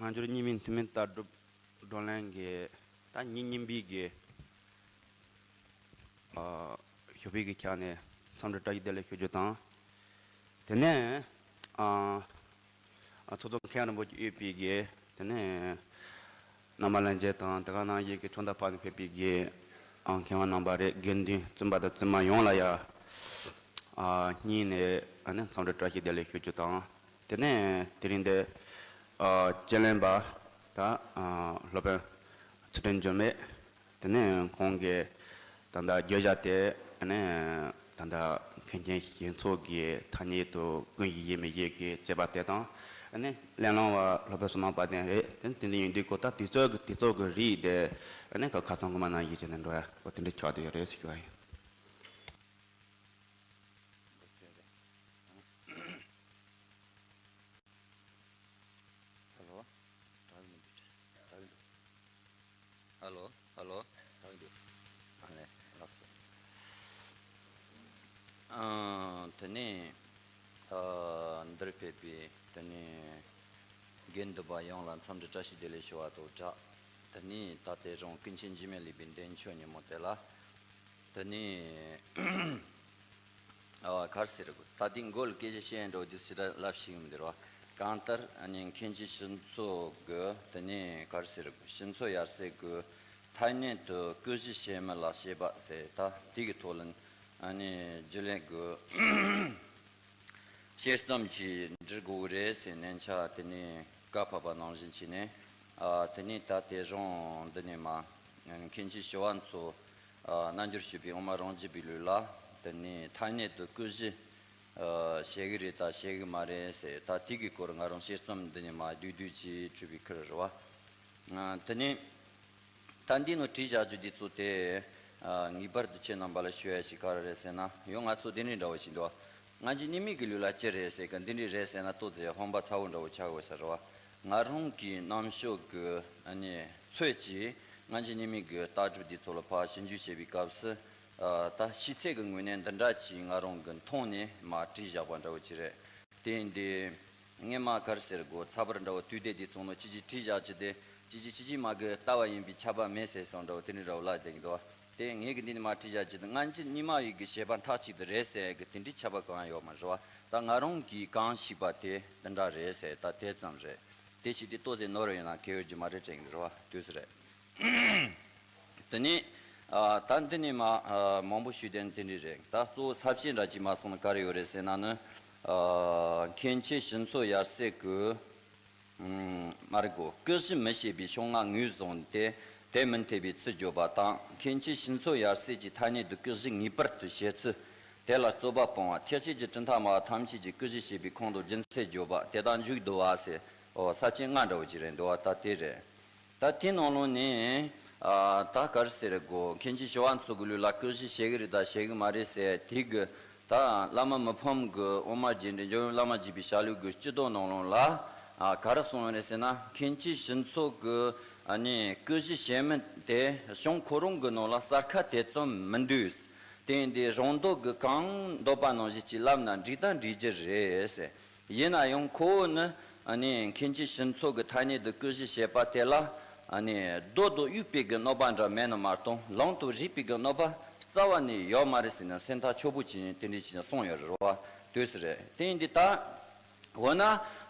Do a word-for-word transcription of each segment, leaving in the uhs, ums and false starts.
རྣལ་འབྱོར་གཉིས་མེད་མཐུན་མིན་ལྟ་གྲུབ་བགྲོ་གླེང་གི་ད་ཉིན་གཉིས་པའི་གི་ཨ་ཞོགས་པའི་གི་ཆ་ནས་འཚམས་འདྲི་བཀྲ་ཤིས་བདེ་ལེགས་ཞུ་རྒྱུ་དང་། དེ་ནས་ཨ་ཨ་ཚོགས་གཙོ་མཁན་རིན་པོ་ཆེ་དབུས་པའི་གི་དེ་ནས་རྣམ་པ་ལྷན་རྒྱས་དང་དེ་ག་ནང་བཞིན་གྱི་ཕྱོགས་མཐའ་ཁག་ནས་ཕེབས་པའི་གི་ཨ་མཁས་དབང་རྣམ་པ་རེད། དགེ་འདུན་བཙུན་པ་དང་བཙུན་མ་ཡོངས་ལ་ཡ་ཨ་སྙིང་ནས་ཨ་ནི་འཚམས་འདྲི་བཀྲ་ཤིས་བདེ་ལེགས་ཞུ་རྒྱུ་དང་། དེ་ནས་དེ་རིང་འདི་ཨ་དཔྱད་གླེང་པ་ད་ཨ་སློབ་དཔོན་ཚུལ་ཁྲིམས་འགྱུར་མེད། དེ་ནས་ཁོང་གིས་ད་ལྟ་བརྗོད་བྱ་དེ་ནས་ད་ལྟ་མཁན་ཆེན་ཞི་འཚོ་གི་ཐ་སྙད་དུ་ཀུན་གཞི་བཞི་མི་བཞི་གི་དཔྱད་པ་དེ་དང་། ཨ་ནི་གླེང་བླང་བ་སློབ་དཔོན་བསོད་ནམས་དཔལ་ལྡན་རེད། དེ་དེ་འདྲ་ཡིན་དུས་ཁོ་ད་དུས་ཚོད་ཀྱི་དུས་ཚོད་ཀྱི་རིགས་དེ་ཨ་ནི་ཁ་ཁ་ཚང་ཁོ་མ་ནང་བཞིན་བྱས་ནས་འགྲོ་ཡ་ཁོ་དེ་འདྲ་ཆགས་བསྡད་ཡོད་རེད་ཟེར་ཞུ་བ་ཡིན། ཧ་ལོ། ཧ་ལོ། ཧ་ལོ། ཧ་ལོ། ཨ་ལས། ལགས་སོ། ཨ། དེ་ནས་ཨ་འདིར་ཕེབས་པའི་དེ་ནས་དགེ་འདུན་པ་ཡོངས་ལ་འཚམས་འདྲི་བཀྲ་ཤིས་བདེ་ལེགས་ཞུ་བ་དང་སྦྲགས། དེ་ནས་ད་དེ་རིང་ཀུན་མཁྱེན་འཇིགས་མེད་གླིང་པའི་འདས་མཆོད་ཉིན་མོ་དེ་ལ། དེ་ནས་ཨ་ག་རེ་ཟེར་དགོས། ད་དེ་མགོ་ལ་སྐད་ཆ་བཤད་འགྲོ་རྒྱུ་ཞེ་དྲག་ལབ་ཤེས་ཀྱི་མི་འདུག་ར། གང་ལྟར་ཨ་ནི་མཁན་ཆེན་ཞི་འཚོ་གི་དེ་ནས་ག་རེ་ཟེར་དགོས། ཞི་འཚོ་ཡར་སེང་གི་ཐ་སྙད་དུ་ཀུན་གཞི་བྱེད་མིན་ལ་བྱེད་པ་ཟེར། ད་དེ་གི་ཐོག་ལ་ཨ་ནི་རྒྱུན་ལས་དགོས། དཔྱད་རྩོམ་ཅིག་འབྲི་དགོས་ཀྱི་རེད་ཟེར་སྙན་ཆ་དེ་ནས་བཀའ་ཕབ་པ་ནང་བཞིན་བྱས་ནས། ཨ་དེ་ནས་ད་དེ་རིང་འདི་ནས་མ་མཁན་ཆེན་ཞི་བ་འཚོ་ཨ་རྣལ་འབྱོར་སྤྱོད་པའི་དབུ་མ་རང་རྒྱུད་པའི་ལུགས་ལ་དེ་ནས་ཐ་སྙད་དུ་ཀུན་གཞི་ཨ་བྱེད་ཀྱི་རེད་ད་བྱེད་ཀྱི་མ་རེད་ཟེར། ད་དེ་གི་སྐོར་ང་རང་དཔྱད་རྩོམ་འདི་ནས་མ་བསྡུས་བསྡུས་ཅིག་བྲིས་པའི་ཁུལ་རེད་བ། ཨ་དེ་ནས། ད་འདི་ནང་བྲིས་བཞག་རྒྱུ་འདི་ཚོ་དེ། ཨ་ངེས་པར་དུ་ཁྱེད་རྣམ་པ་ལ་ཞུ་ཡ་ཞིག་ག་རེ་རེད་ཟེར་ན། ཡང་ང་ཚོ་དེ་འདྲའི་འདྲ་བོ་ཞིག་འདུག་སྔ་འགྱུར་རྙིང་མའི་གི་ལུགས་ལ་ཅི་རེད་ཟེར་གི་འདི་འདྲའི་རེད་ཟེར་ན་ཏོག་ཙམ་ཧམ་པ་ཚ་བོ་འདྲ་བོ་ཆགས་འོས་ས་རེད་བ། ང་རང་གི་རྣམ་དཔྱོད་གི་ཨ་ནི་ཚོད་ཀྱིས་སྔ་འགྱུར་རྙིང་མའི་གི་ལྟ་གྲུབ་འདི་ཚོ་ལ་ཕར་ཞིབ་འཇུག་བྱེད་པའི་སྐབས་སུ། ཨ་ད་ཤེས་ཚད་ཀྱི་ངོས་ནས་འདི་འདྲ་ཅིག་ང་རང་གི་མཐོང་ནས་མར་བྲིས་བཞག་པ་འདྲ་བོ་ཅིག་རེད། དེ་ཡིན་དུས། སྔས་མ་ག་རེ་ཟེར་དགོས། ཚགས་པར་འདྲ་བོ་དུས་དེབ་དེ་ཚོ་ནང་ཅི་ཅི་བྲིས་བཞག་ཅི་དེ་ཅི་ཅི་ཅི་ཅི་མ་གི་ལྟ་བ་ཡིན་པའི་ཁྱབ་པ་མེད་ཟེར་སོང་འདྲ་བོ་དེ་འདྲ་འདྲ་བོ་ལ་བསྡད་ཀྱི་འདུག་དེ་ངས་གི་འདི་ནས་མ་བྲིས་བཞག་ཅི་དེ་སྔ་འགྱུར་རྙིང་མ་ཡི་གི་བྱེད་པ་མཐའ་གཅིག་ཏུ་རེད་ཟེར་གི་དེ་འདྲའི་ཁྱབ་པ་གང་ཡོད་མ་རེད་བ། ད་ང་རང་གིས་གང་ཤེས་པ་དེ་དེ་འདྲ་རེད་ཟེར་ད་དེ་ཙམ་རེད། དེ་ཞིག་དེ་ལྟོ་ཟེར་ནོར་ཡོད་ན་གལ་ཡོད་རྒྱུ་མ་རེད་དྲན་གི་རེད་བ་དུས་སུ་རེད། དེ་ནས་ཨ་ད་འདི་ནས་མ་ཨ་མང་པོ་ཞུས་དོན་དེ་འདྲ་རེད། ད་གཙོ་བོ་ས་བཅད་འདྲ་ཅིག་མ་སོང་ན་ག་རེ་ཡོད་རེད་ཟེར་ན་ནི། ཨ་མཁན་ཆེན་ཞི་འཚོ་ཡར་སེང་གི་ཨུམ་མ་རེད་གོ། ཀུན་གཞི་མི་ཤེས་པའི་ཕྱོགས་སྔ་ངོས་བཟུང་སྟེ་དེ་མི་འཐད་པའི་ཚུལ་བརྗོད་པ་དང་། མཁན་ཆེན་ཞི་འཚོ་ཡར་སེང་གིས་ཐ་སྙད་དུ་ཀུན་གཞི་ངེས་པར་དུ་བྱེད་ཚུལ་དེ་ལ་རྩོད་པ་སྤོང་བ། ཐེག་ཆེན་གྱི་གྲུབ་མཐའ་སྨྲ་བ་ཐམས་ཅད་ཀྱིས་ཀུན་གཞི་བྱེད་པའི་ཁོངས་སུ་རྒྱུ་མཚན་བརྗོད་པ་དེ་དག་མཇུག་བསྡུ་བ་ཟེར། ཨོ་ས་བཅད་ལྔ་འདྲ་བོ་ཅིག་རེད་འདུག་བ། ད་དེ་རེད། ད་དེ་ནང་ལོགས་ནས་ཨ་ད་ག་རེ་ཟེར་དགོས། མཁན་ཆེན་ཞི་བ་འཚོ་གི་ལུགས་ལ་ཀུན་གཞི་བྱེད་ཀྱི་རེད་ད་བྱེད་ཀྱི་མ་རེད་ཟེར་དེ་གི་ད་བླ་མ་མི་ཕམ་གི་དབུ་མ་རྒྱས་འབྲིང་འཇམ་དབྱངས་བླ་མ་རྒྱས་པའི་ཞལ་ལུང་གི་སྤྱི་དོན་ནང་ལོགས་ལ་ཨ་ག་རེ་གསུངས་ཡོད་རེད་ཟེར་ན། མཁན་ཆེན་ཞི་འཚོ་གི་ཨ་ནི་ཀུན་གཞི་བྱེད་མིན་དེ་གཞུང་ཁོ་རང་གི་ནང་ལ་གསལ་ཁ་དེ་ཙམ་མི་འདུག་དེ་ཡིན་དུས་རང་མདོག་གི་གང་འདོད་པ་ནང་བཞིན་ཅིག་ལབ་ན་འགྲིག་ད་འགྲིག་རྒྱུ་རེད་ཟེར། ཡིན་ན་ཡང་ཁོ་བོ་ནི་ཨ་ནི་མཁན་ཆེན་ཞི་འཚོ་གི་ཐ་སྙད་དུ་ཀུན་གཞི་བྱེད་པ་དེ་ལ་ཨ་ནི་རྡོ་དང་དབྱུག་པའི་གི་གནོད་པ་འདྲ་མེད་ནི་མ་གཏོགས་ལུང་དང་རིགས་པའི་གི་གནོད་པ་རྩ་བ་ནས་ཡོད་མ་རེད་ཟེར་ནས་སེམས་ཐག་ཆོད་པོ་བྱས་ནས་དེ་འདྲ་བྱས་ནས་གསུངས་ཡོད་རེད་བ། དུས་སུ་རེད། དེ་ཡིན་དུས་ད་འོ་ན་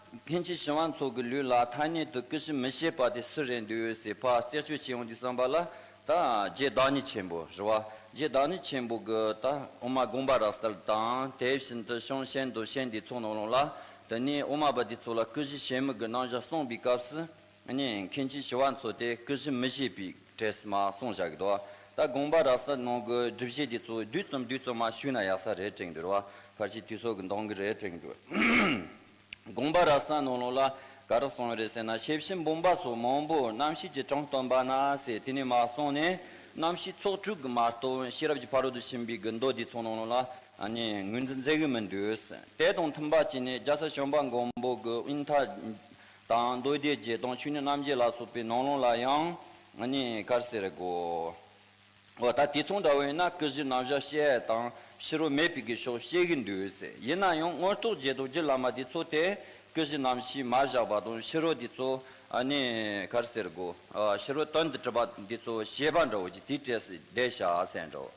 མཁན་ཆེན་ཞི་བ་འཚོ་གི་ལུགས་ལ་ཐ་སྙད་དུ་ཀུན་གཞི་མི་བྱེད་པ་དེ་སུ་རེད་འདུག་ཟེར་ཕར་རྩད་གཅོད་བྱེད་ཡོང་དུས་ཙམ་པ་ལ། ད་རྗེ་བདག་ཉིད་ཆེན་པོ་རེད་བ། རྗེ་བདག་ཉིད་ཆེན་པོ་གི་ད་དབུ་མ་དགོངས་པ་རབ་གསལ་དང་དེ་བཞིན་དུ་གཞུང་ཤིན་ཏུ་ཤིན་ཏུ་ཚོགས་ནང་ལོགས་ལ་དེ་ནས་དབུ་མ་པ་འདི་ཚོ་ལ་ཀུན་གཞི་བྱེད་མིན་གྱི་རྣམ་གཞག་གསུངས་པའི་སྐབས་སུ་ནི་མཁན་ཆེན་ཞི་བ་འཚོ་དེ་ཀུན་གཞི་མི་བྱེད་པའི་གྲས་སུ་མ་གསུངས་བཞག་གི་འདུག་ད་དགོངས་པ་རབ་གསལ་ནང་གི་སྒྲུབ་བྱེད་འདི་ཚོ་བསྡུས་ཙམ་བསྡུས་ཙམ་མ་ཞུས་ན་ཡག་ས་རེད་དྲན་གི་འདུག་བ། ཕལ་ཆེར་དུས་ཚོད་ཀྱི་འདང་གི་རེད་དྲན་གི་འདུག་དགོངས་པ་རབ་གསལ་ནང་ལོགས་ལ་ག་རེ་གསུངས་ཡོད་རེད་ཟེར་ན། ཤེར་ཕྱིན་བུམ་པ་སོགས་མང་པོ་རྣམ་ཤེས་ཀྱི་གྲངས་སྟོན་པ་ན་ཟེར་དེ་ནས་མར་གསུངས་ནས། རྣམ་ཤེས་ཚོགས་དྲུག་གི་མ་གཏོགས་ཤེས་རབ་ཀྱི་ཕ་རོལ་ཏུ་ཕྱིན་པའི་གི་མདོ་འདི་ཚོ་ནང་ལོགས་ལ་ཨ་ནི་ངོས་འཛིན་མཛད་གི་མི་འདུག་དེ་དང་མཐུན་པ་བྱས་ནས་རྒྱལ་སྲས་བྱམས་པ་མགོན་པོ་གི་དབྱིངས་ཐག་དང་མདོ་སྡེ་རྒྱས་དང་ཆོས་ཉིད་རྣམ་འབྱེད་ལ་སོགས་པའི་ནང་ལོགས་ལ་ཡང་ཨ་ནི་ག་རེ་ཟེར་དགོས། འོ་ད་དེ་མཚུངས་འདྲ་བོ་ཡིན་ན་ཀུན་གཞི་རྣམ་གཞག་བཤད་དང་ཕྱི་རོལ་མེད་པའི་གི་ཕྱོགས་བཤད་གི་འདུག་ཟེར། ཡིན་ན་ཡང་མངོན་རྟོགས་རྗེས་ཐོབ་རྒྱུད་བླ་མ་དེ་ཚོ་དེ་ཀུན་གཞི་རྣམ་ཤེས་མ་བཞག་པ་དང་ཕྱི་རོལ་དེ་ཚོ་ ཨ་ནི་ག་རེ་ཟེར་དགོས། ཨ་ཕྱི་རོལ་དོན་དུ་གྲུབ་པ་འདི་ཚོ་ཞེས་པ་འདྲ་བོ་ཅིག་དེའི་གྲས་སུ་བསྡད་བཞག་ཟེར་འདྲ་བོ།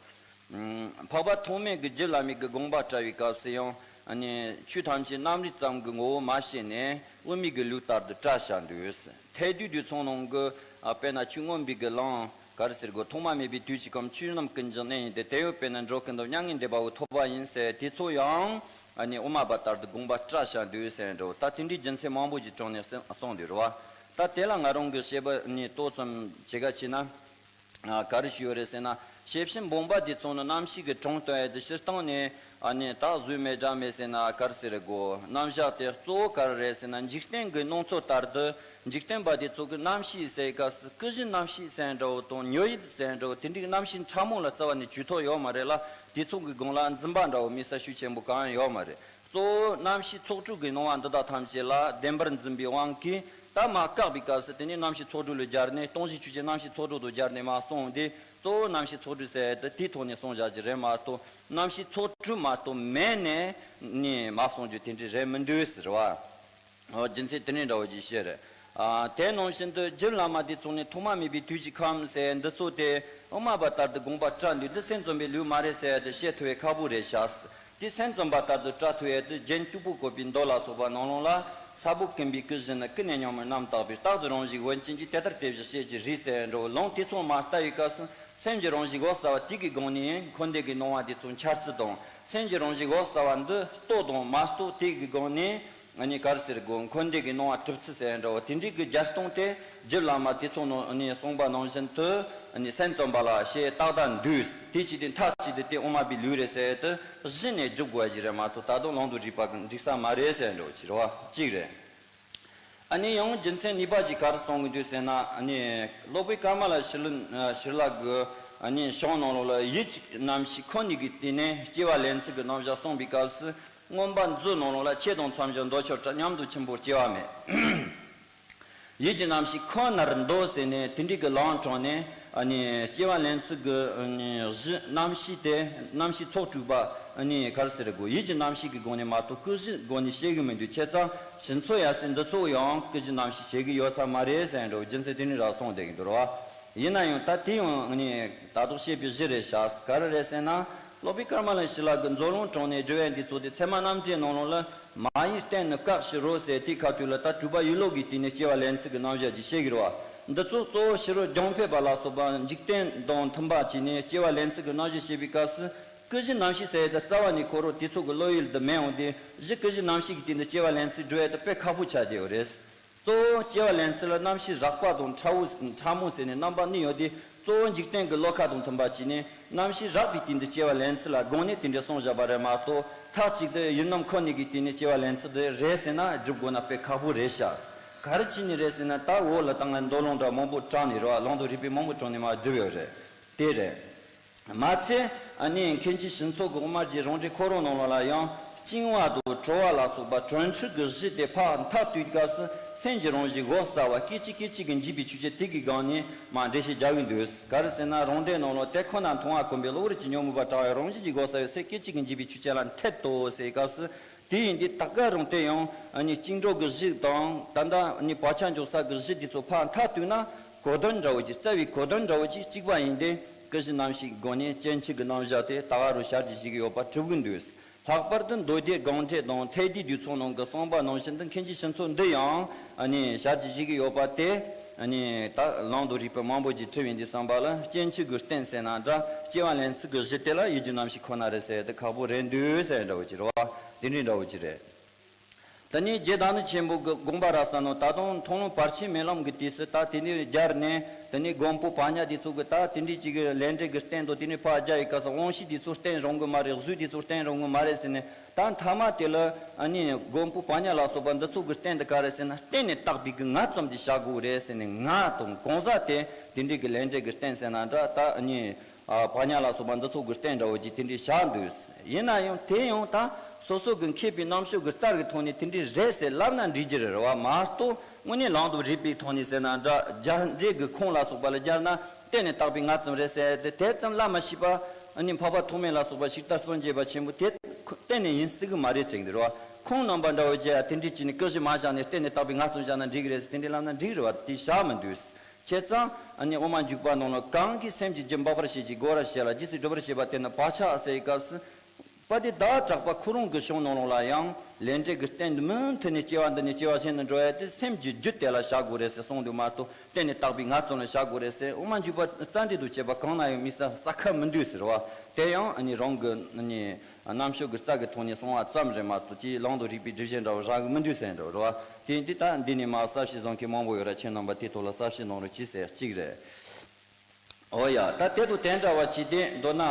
ཨམ་འཕགས་པ་ཐོགས་མེད་ཀྱིས་རྗེ་བླ་མའི་གི་དགོངས་པ་བཀྲལ་བའི་སྐབས་སུ་ཡང་ཨ་ནི་ཆོས་ཐམས་ཅད་རྣམ་རིག་ཙམ་གྱི་ངོ་བོ་མ་ཤེས་ནས་དབུ་མའི་གི་ལུགས་ལྟར་དུ་བཀྲལ་བཞག་འདུག། ཐེག་བསྡུས་རྡུལ་ཚོན་ནང་གི་ཨ་དཔེར་ན་ཆོས་མངོན་པའི་གི་ལམ་ག་རེ་ཟེར་དགོས། ཐོག་མ་མེད་པའི་དུས་ཀྱི་ཁམས་ཆོས་རྣམས་ཀུན་གྱི་གནས་ཡིན་ཏེ། དེ་ཡང་དཔེར་ན་འགྲོ་ཀུན་ཏུ་མྱ་ངན་འདས་པ་པོ་ཐོབ་པ་ཡིན་ཟེར། དེ་ཚོ་ཡང་ཨ་ནི་དབུ་མ་པ་ལྟར་དུ་དགོངས་པ་བཀྲལ་བཞག་འདུག་ཟེར་འདྲ་བོ། ད་དེ་འདྲའི་རྒྱུ་མཚན་མང་པོ་ཞིག་དྲངས་ནས་གསུངས་འདུག་རེད་བ། ད་དེ་ལ་ང་རང་གི་བཤད་པ་ནི་ཏོག་ཙམ་བྱེད་ག་བྱས་ན། ཨ་ག་རེ་ཞུ་ཡོད་རེད་ཟེར་ན། ཤེར་ཕྱིན་སྦོམ་པ་དེ་ཚོ་ནི་རྣམ་ཤེས་ཀྱི་གྲངས་སྟོན་ཡས་དེ་སྤྱིར་བཏང་ནས་ཨ་ནི་ད་གཟུགས་མེད་སྒྲ་མེད་ཟེར་ན་ག་རེ་ཟེར་དགོས། རྣམ་གཞག་དེ་གཙོ་བོ་ག་རེ་རེད་ཟེར་ན། འཇིག་རྟེན་གྱི་སྣང་ཚུལ་ལྟར་དུ་འཇིག་རྟེན་པ་དེ་ཚོ་གི་རྣམ་ཤེས་ཟེར་སྐབས་སུ་ཀུན་གཞི་རྣམ་ཤེས་ཟེར་འདྲ་བོ་དང་ཉོན་ཡིད་ཟེར་འདྲ་བོ་དེ་འདྲའི་རྣམ་ཤེས་ཕྲ་མོ་ལ་རྩ་བ་ནས་གྱུར་ཐོག་ཡོད་མ་རེད་ལ། དེ་ཚོ་གི་སྒང་ལ་འཛིན་པ་འདྲ་བོ་དམིགས་བསལ་ཤུགས་ཆེན་པོ་གང་ཡང་ཡོད་མ་རེད། གཙོ་བོ་རྣམ་ཤེས་ཚོགས་དྲུག་གི་སྣང་བ་འདི་དག་ཐམས་ཅད་ལ་བདེན་པར་འཛིན་པའི་དབང་གིས་ད་མ་བཀག་པའི་སྐབས་སུ་དེ་ནས་རྣམ་ཤེས་ཚོགས་དྲུག་ལ་སྦྱར་ནས་སྟོང་གཞི་ཆོས་ཅན་རྣམ་ཤེས་ཚོགས་དྲུག་ཏུ་སྦྱར་ནས་མ་གསུངས་ཏེ། གཙོ་བོ་རྣམ་ཤེས་ཚོགས་དྲུག་ཟེར་ཏེ་དེའི་ཐོག་ནས་གསུངས་བཞག་གི་རེད་མ་གཏོགས། རྣམ་ཤེས་ཚོགས་དྲུག་མ་གཏོགས་མེད་ནས་ནི་མ་གསུངས་རྒྱུ་དེ་འདྲ་རེད་མི་འདུག་ཟེར་བ། ཨོ་རྒྱུ་མཚན་དེ་འདྲ་འདྲ་བོ་ཅིག་བཤད་རེད། ཨ་དེ་ནང་བཞིན་དུ་རྗེ་བླ་མ་དེ་ཚོ་ནི་ཐོག་མ་མེད་པའི་དུས་ཀྱི་ཁམས་ཟེར་འདི་ཚོ་དེ་དབུ་མ་པ་ལྟར་དུ་དགོངས་པ་བཀྲལ་འདུག། འདི་སེམས་ཙམ་པའི་ལུགས་མ་རེད་ཟེར་ཏེ་བཤད་ཐུབ་པའི་ཁག་པོ་རེད་ཤག། དེ་སེམས་ཙམ་པ་ལྟར་དུ་བཀྲལ་ཐུབ་ཡས་དེ་རྒྱན་སྟུག་པོ་བཀོད་པའི་མདོ་ལ་སོགས་པ་ནང་ལོགས་ལ། ས་བབ་ཀུན་པའི་ཀུན་གཞི་ནི། ཀུན་ནས་ཉོན་མོངས་རྣམ་དག་པས། རྟག་ཏུ་རང་བཞིན་བུན་ཅན་གྱི། དེ་ལྟར་དེ་བཞིན་གཤེགས་ཀྱི་རིགས་ཟེར་འགྲོ། ལུང་དེ་ཚོ་མ་ལྟ་བའི་སྐབས་སུ་སེམས་ཀྱི་རང་བཞིན་འོད་གསལ་བ་དེ་གི་སྒང་ནས་འཁོར་འདས་ཀྱི་སྣང་བ་དེ་ཚོ་འཆར་ཚུལ་དང་། སེམས་ཀྱི་རང་བཞིན་འོད་གསལ་བ་འདི་རྟོགས་དང་མ་རྟོགས་དེ་གི་སྒང་ནས། ཨ་ནི་ག་རེ་ཟེར་དགོས། འཁོར་འདས་ཀྱི་སྣང་བ་གྲུབ་ཚུལ་ཟེར་འདྲ་བོ་དེ་འདྲའི་གི་རྒྱ་སྟོང་དེ་རྗེ་བླ་མ་དེ་ཚོ་ནང་ནས་གསུངས་པ་ནང་བཞིན་དུ་ཨ་ནི་སེམས་ཙམ་པ་ལ་ཞེས་རྟགས་དང་འདུས་དེ་ཅི་སྟེ་མཐའ་གཅིག་ཏུ་དེ་དབུ་མ་པའི་ལུགས་རེད་ཟེར་དུ་གཞི་ནས་སྒྲུབ་དགོས་ཀྱི་རེད་མ་གཏོགས། ད་དུང་ལུང་དང་རིགས་པ་གི་འགྲིག་ས་མ་རེད་ཟེར་འདྲ་བོ་ཅིག་རེད་བ། གཅིག་རེད། ཨ་ནི་ཡང་རྒྱུ་མཚན་གཉིས་པ་ཅིག་ག་རེ་གསུང་གི་འདུག་ཟེར་ན། ཨ་ནི་སློབ་དཔོན་ཀ་མ་ལ་ཤཱི་ལ་ཤཱི་ལ་གི་ཨ་ནི་གཞུང་ནང་ལོགས་ལ་ཡིད་ཀྱི་རྣམ་ཤེས་ཁོ་ནའི་གི་སྟེང་ནས་སྐྱེ་བ་ལེན་ཚུལ་གྱི་རྣམ་གཞག་གསུངས་པའི་སྐབས་སུ། མངོན་པ་མཛོད་ནང་ལོགས་ལ། ཆེ་དང་མཚམས་སྦྱོར་འདོད་ཆགས་བྲལ། ཉམས་རྟོགས་ཆེན་པོར་སྐྱེ་བ་མེད། ཡིད་ཀྱི་རྣམ་ཤེས་ཁོ་ནར་འདོད་ཟེར་ནས་དེ་འདྲའི་གི་ལམ་དྲངས་ནས། ཨ་ནི་སྐྱེ་བ་ལེན་ཚུལ་གྱི་ཨ་ནི་གཞི་རྣམ་ཤེས་དེ་རྣམ་ཤེས་ཚོགས་དྲུག་པ་ཨ་ནི་ག་རེ་ཟེར་དགོས། ཡིད་ཀྱི་རྣམ་ཤེས་ཀྱི་སྒོ་ནས་མ་གཏོགས་ཀུན་གཞིའི་སྒོ་ནས་བཤད་གི་མི་འདུག། བྱས་ཙང་ཕྱི་མཚོ་ཡར་སའི་འདི་ཚོ་ཡང་ཀུན་གཞི་རྣམ་ཤེས་བཤད་གི་ཡོད་ས་མ་རེད་ཟེར་འགྲོ། རྒྱུ་མཚན་དེ་ནི་རག་སོང་བསྡད་གི་འདུག་ར་བ། ཡིན་ན་ཡང་ད་དེ་ཡང་ཨ་ནི་ད་དུང་བཤད་པའི་གཞི་རེད་ཤག། ག་རེ་རེད་ཟེར་ན། སློབ་དཔོན་ཀ་མ་ལ་ཤཱི་ལ་གི་མཛོད་ལུང་དྲངས་ནས་སྒྲུབ་ཡས་འདི་ཚོ་དེ་ཚད་མ་རྣམ་འགྲེལ་ནང་ལོགས་ལ། མ་ཡིན་རྟེན་ནི་བཀག་ཕྱིར་རོ་ཟེར། དེའི་ཁ་ཐུག་ལ་ད་སྤྲོས་པ་ཡིན་ལུགས་ཀྱི་སྟེང་ནས་སྐྱེ་བ་ལེན་ཚུལ་གྱི་རྣམ་གཞག་ཅིག་བཤད་ཀྱི་རེད་བ། འདི་ཚོ་གཙོ་བོ་ཕྱི་རོལ་རྒྱང་འཕེན་པ་ལ་སོགས་པ་འཇིག་རྟེན་དང་མཐུན་པ་བྱས་ནས་སྐྱེ་བ་ལེན་ཚུལ་གྱི་རྣམ་གཞག་བཤད་པའི་སྐབས་སུ། ཀུན་གཞི་རྣམ་ཤེས་ཟེར་ཡས་དེ་རྩ་བ་ནས་ཁོ་རང་དེ་ཚོ་གི་བློ་ཡུལ་དུ་མེད་འོང་དུས། གཞི་ཀུན་གཞི་རྣམ་ཤེས་ཀྱི་སྟེང་དུ་སྐྱེ་བ་ལེན་ཚུལ་སྒྲུབ་ཡས་དེ་དཔེ་ཁག་པོ་ཆགས་བསྡད་ཡོད་རེད། གཙོ་བོ་སྐྱེ་བ་ལེན་ཚུལ་ལ་རྣམ་ཤེས་རགས་པ་དང་ཕྲ་བོ་ཕྲ་མོ་ཟེར་ནས་རྣམ་པ་གཉིས་ཡོད་དེ། གཙོ་བོ་འཇིག་རྟེན་གྱི་བློ་ཁ་དང་མཐུན་པ་བྱས་ནས་རྣམ་ཤེས་རགས་པའི་སྟེང་དུ་སྐྱེ་བ་ལེན་ཚུལ་ལ་དགོངས་ནས་དེ་འདྲ་གསུངས་བཞག་པ་རེད་མ་གཏོགས། མཐའ་གཅིག་ཏུ་ཡུལ་རྣམ་ཁོ་ན་གི་སྟེང་ནས་སྐྱེ་བ་ལེན་ཚུལ་དེ་རེད་ཟེར་ན་སྒྲུབ་དགོས་ན་དཔེ་ཁག་པོ་རེད་ཤག། ག་རེ་བྱས་ནས་རེད་ཟེར་ན། ད་འོག་ལ་ད་ང་མདོ་ལུང་འདྲ་མང་པོ་དྲངས་ནས་རེད་བ། ལུང་དང་རིགས་པས་མང་པོ་དྲངས་ནས་མར་བསྒྲུབས་ཡོད་རེད། དེ་རེད། མ་ཚད་ཨ་ནི་མཁན་ཆེན་ཞི་འཚོ་གི་དབུ་མ་རྒྱན་རང་འགྲེལ་ཁོ་རང་ནང་ལོགས་ལ་ཡང་། བཅིང་བ་དང་གྲོལ་བ་ལ་སོགས་པ་གྲོལ་འཁྲུལ་གྱི་གཞི་དེ་ཕར་མཐའ་གཏུགས་སྐབས་སུ། སེམས་ཀྱི་རང་བཞིན་འོད་གསལ་བ་སྐད་ཅིག་སྐད་ཅིག་གིས་འཇིག་པའི་ཆོས་ཅན། དེ་གི་སྒང་ནས་མར་འགྲེལ་བཤད་རྒྱག་གི་འདུག། ག་རེ་ཟེར་ན། རང་འགྲེལ་ནང་ལོགས་དེ་ཁོ་ན་མཐོང་བ་ཀུན་པས། གློ་བུར་གྱི་ཉོན་མོངས་པ་བྲལ་བའི་རང་བཞིན་གྱི་འོད་གསལ་བའི་ཚེ། སྐད་ཅིག་གིས་འཇིག་པའི་ཆོས་ཅན་ལ་འཐད་དོ་ཟེར་སྐབས་སུ། དེ་ཡིན་དུས་ད་ག་རང་དེ་ཡང་ཨ་ནི་བཅིངས་གྲོལ་གྱི་གཞི་དང་། ད་ལྟ་ཨ་ནི་བག་ཆགས་འཇོག་ས་གི་གཞི་དེ་ཚོ་ཕར་མཐའ་གཏུགས་ན། གོ་དོན་འདྲ་བོ་ཅིག། རྩ་བའི་གོ་དོན་འདྲ་བོ་ཅིག་གཅིག་པ་ཡིན་ཏེ། ཀུན་གཞི་རྣམ་ཤེས་ཀྱི་སྒོ་ནས་སྐྱེ་འཆི་གི་རྣམ་གཞག་དེ་ད་ག་རང་ཞལ་གྱིས་བཞེས་ཀྱི་ཡོད་པ་གྲུབ་ཀྱི་འདུག། ལྷག་པར་དུ་མདོ་སྡེ་དགོངས་འགྲེལ་དང་ཐེག་བསྡུས་རྡུལ་ཚོན་ནང་གི་གསུངས་པ་ནང་བཞིན་དུ། མཁན་ཆེན་ཞི་འཚོ་འདི་ཡང་ཨ་ནི་ཞལ་གྱིས་བཞེས་ཀྱི་ཡོད་པ་དེ། ཨ་ནི་ད་ལུང་དང་རིགས་པས་མང་པོ་ཅིག་དྲངས་ཡིན་དུས་ཙམ་པ་ལ། སྐྱེ་འཆི་གི་རྟེན་ཟེར་ན་འདྲ། སྐྱེ་བ་ལེན་ཚུལ་གྱི་གཞི་དེ་ལ་ཡིད་ཀྱི་རྣམ་ཤེས་ཁོ་ན་རེད་ཟེར་དེ་ཁག་པོ་རེད་འདུག་ཟེར་འདྲ་བོ་ཅིག་རེད་བ། དེ་འདྲའི་འདྲ་བོ་ཅིག་རེད། དེ་ནས་རྗེ་བདག་ཉིད་ཆེན་པོ་གི་དགོངས་པ་རབ་གསལ་ནང་། ད་དུང་མཐོང་ལམ་བར་ཆད་མེད་ལམ་གྱི་དུས་སུ་ད་དེ་ནས་སྦྱར་ནས། དེ་ནས་མགོན་པོ་པཱ་ཎྱ་དེ་ཚོ་གི་ད་དེ་འདྲའི་ཅིག་གི་ལས་འབྲས་ཀྱི་རྟེན་དུ་དེ་ནས་ཕར་སྦྱར་བའི་སྐབས་སུ། དབང་ཤེས་དེ་ཚོ་རྟེན་རུང་གི་མ་རེད། གཟུགས་དེ་ཚོ་རྟེན་རུང་གི་མ་རེད་ཟེར་ནས། ད་མཐའ་མ་དེ་ལ་ཨ་ནི་མགོན་པོ་པཱ་ཎྱ་ལ་སོགས་པ་འདི་ཚོ་གི་རྟེན་དེ་ག་རེ་ཟེར་ན། རྟེན་ནི་བཏགས་པའི་གི་ངར་ཙམ་དེ་བཞག་དགོས་རེད་ཟེར་ནས། ངར་དང་གང་ཟག་དེ་དེ་འདྲའི་གི་ལས་འབྲས་ཀྱི་རྟེན་ཟེར་ན་འདྲ། ད་ཨ་ནི། ཨ་པཱ་ཎྱ་ལ་སོགས་པ་འདི་ཚོ་གི་རྟེན་འདྲ་བོ་ཅིག་དེ་འདྲའི་བཞག་འདུག། ཡིན་ན་ཡང་དེ་ཡང་ད་སོ་སོ་གི་མཁས་པའི་རྣམ་དཔྱོད་ཀྱི་རྩལ་གྱི་ཐོག་ནས་དེ་འདྲའི་རེད་ཟེར་ལབ་ན་འགྲིག་གི་རེད་བ། མ་གཏོགས་དངོས་གནས་ལུང་དང་རིགས་པའི་ཐོག་ནས་ཟེར་ན་འདྲ། སྦྱར་འགྲེལ་གྱི་ཁུངས་ལ་སོགས་པ་ལ་སྦྱར་ན། རྟེན་ནི་བཏགས་པའི་ངར་ཙམ་རེད་ཟེར་དེ་དེ་ཙམ་ལབ་མ་ཤེས་པ། ཨ་ནི་འཕགས་པ་ཐོགས་མེད་ལ་སོགས་པ་ཞིག་ལྟར་སངས་རྒྱས་པ་ཆེན་པོ་དེ་གཏན་ནས་ཡིན་སྲིད་གི་མ་རེད་དྲན་གི་རེད་བ། ཁོང་རྣམ་པ་འདྲ་བོ་བྱས་ཡ་དེ་འདྲས་བྱས་ནས་ཀུན་གཞི་མ་བཞག་ནས་བརྟེན་ནས་བཏགས་པའི་ངར་སོང་བཞག་ན་འགྲིག་གི་རེད་ཟེར། དེ་འདྲས་ལབ་ན་འགྲིག་རེད་བ། དེ་བཞག་མི་འདུག་བྱས་ཙང་ཨ་ནི་དབུ་མ་འཇུག་པ་ནང་ལ། གང་གིས་སེམས་ཀྱི་རྒྱུད་འབག་པར་བྱེད་ཅིང་རྒོལ་བར་བྱེད་ལ། རྗེས་སུ་སྒྲུབ་པར་བྱེད་པ་དེ་ནི་བག་ཆགས་ཟེར་བའི་སྐབས་སུ། པ་དེ་བདག་གྲགས་པ་ཁོ་རང་གི་གཞུང་ནང་ལོགས་ལ་ཡང་ལས་འབྲས་ཀྱི་རྟེན་མུ་མཐུད་ནས་སྐྱེ་བ་འདི་ནས་སྐྱེ་བ་གཞན་དུ་འགྲོ་ཡ་དེ་སེམས་ཀྱི་རྒྱུད་དེ་ལ་བཞག་དགོས་རེད་ཟེར་གསུངས་འདུག་མ་གཏོགས། བརྟེན་ནས་བཏགས་པའི་ངར་སོང་ལ་བཞག་དགོས་རེད་ཟེར། དབུ་མ་འཇུག་པ་རྩ་འགྲེལ་དུ་བྱས་པ་གང་ན་ཡང་དམིགས་བསལ་གསལ་ཁ་མི་འདུག་ཟེར་བ། དེ་ཡང་ཨ་ནི་རང་གི་ཨ་ནི་རྣམ་དཔྱོད་ཀྱི་རྩལ་གྱི་ཐོག་ནས་གསུངས་པ་ཙམ་རེད་མ་གཏོགས། ཅིའི་ལུང་དང་རིགས་པའི་སྒྲུབ་བྱེད་འདྲ་བོ་རག་གི་མི་འདུག་ཟེར་འདྲ་བོ་རེད་བ། དེ་འདི་ལྟ་འདི་ནས་མར་གསལ་བཤད་བཟོ་མཁན་མང་པོ་ཡོད་ར། ཁྱེད་རྣམ་པ་དེའི་ཐོག་ལ་གསལ་བཤད་གནང་རོགས་གྱིས་ཟེར་གཅིག་རེད། ཨོ་ཡ། ད་དེ་དང་དེ་འདྲ་བ་ཅིག་དེ་མདོར་ན་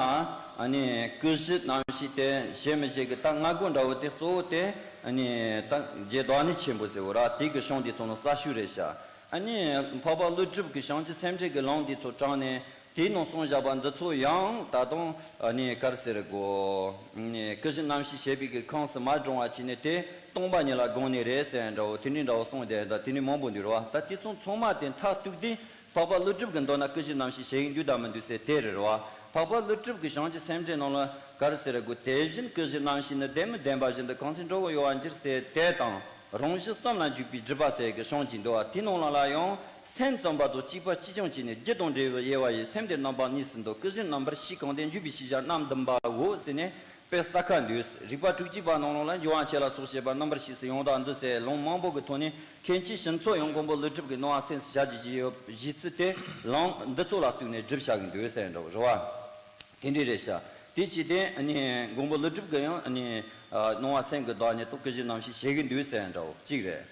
ཨ་ནི་ཀུན་གཞི་རྣམ་ཤེས་དེ་བཞེད་མི་བཞེད་ཀྱི་ད་སྔ་རྒོལ་འདྲ་བོ་དེ་གཙོ་བོ་དེ་ཨ་ནི་ད་རྗེ་བདག་ཉིད་ཆེན་པོ་ཟེར་བོ་ར། དེ་གི་གཞུང་དེ་ཚོ་ནང་གསལ་ཤོས་རེད་ཤག་ཨ་ནི་འཕགས་པ་ཀླུ་སྒྲུབ་ཀྱི་བྱང་ཆུབ་སེམས་འགྲེལ་གྱི་ལུང་དེ་ཚོ་དྲངས་ནས། དེའི་ནང་གསུངས་བཞག་པ་འདི་ཚོ་ཡང་ད་དུང་ཨ་ནི་ག་རེ་ཟེར་དགོས། ཀུན་གཞི་རྣམ་ཤེས་བཞེད་པའི་གི་ཁོངས་སུ་མ་འགྲོ་བ་བྱས་ནས་དེ་སྟོང་པ་ཉིད་ལ་དགོངས་ནས་རེད་ཟེར་འདྲ་བོ། དེ་འདྲའི་འདྲ་བོ་གསུངས་བསྡད་ད། དེ་ནི་མང་པོ་འདུག་རེད་བ། ད་དེ་ཚོ་ཚང་མ་དེ་མཐར་གཏུགས་ཏེ། འཕགས་པ་ཀླུ་སྒྲུབ་ཀྱི་མདོར་ན་ཀུན་གཞི་རྣམ་ཤེས་བཞེད་ཀྱི་འདུག་དང་མི་འདུག་ཟེར་དེ་རེད་བ། འཕགས་པ་ཀླུ་སྒྲུབ་ཀྱི་བྱང་ཆུབ་སེམས་འགྲེལ་ནང་ལ་ག་རེ་ཟེར་དགོས། དེ་བཞིན་ཀུན་གཞི་རྣམ་ཤེས་ནི། བདེན་མི་བདེན་པ་བཞིན་དུ་གང་ཚེ་འགྲོ་བའི་གཡོ་བ་འགྱུར་ཟེར་དེ་དང་། རང་བཞིན་གསུམ་ལ་འཇུག་པའི་སྒྲུབ་པ་ཟེར་གྱི་གཞུང་གཅིག་འདུག་བ། དེའི་ནང་ལ་ལ་ཡང་། སེམས་ཙམ་པ་དང་གཅིག་པ་གཅིག་རྐྱང་གཅིག་ནི། རྒྱུ་དང་འབྲས་བུའི་དབྱེ་བ་ཡིས། སེམས་དེ་རྣམ་པ་གཉིས་སུ་འདུ། ཀུན་གཞི་རྣམ་པར་ཤེས་གང་དེ། འཇུག་པའི་ཤེས་བྱ་རྣམ་བདུན་པའོ་ཟེར་ནས་དཔེ་གསལ་ཁ་འདུག་རིགས་པ་དྲུག་ཅུ་པ་ནང་ལོགས་ལ་འཇུག་དབང་ཆེ་ལ་སོགས་བཤད་པ་རྣམ་པར་ཤེས་སུ་ཡང་དག་འདུ་ཟེར་ལུང་མང་པོ་གི་ཐོག་ནས། མཁན་ཆེན་ཞི་འཚོ་ཡང་མགོན་པོ་ཀླུ་སྒྲུབ་ཀྱི་སྣང་བ་སེམས་སུ་བཞག་རྒྱུ་ཞིག་ཡོད། གཞི་ཚུལ་དེ་ལུང་འདི་ཚོ་ལ་གཏུགས་ནས་སྒྲུབ་བྱ་གི་འདུག་ཟེར་འདྲ་བོ་རེད་བ། དེ་འདྲ་རེད་ཤག་དེ་བྱས་ཏེ་ཨ་ནི་མགོན་པོ་ཀླུ་སྒྲུབ་ཀྱི་ཡང་ཨ་ནི་སྣང་བ་སེམས་ཀྱི་བདག་ཉིད་དང་ཀུན་གཞི་རྣམ་ཤེས་བཞེད་གི་འདུག་ཟེར་འདྲ་བོ་གཅིག་རེད།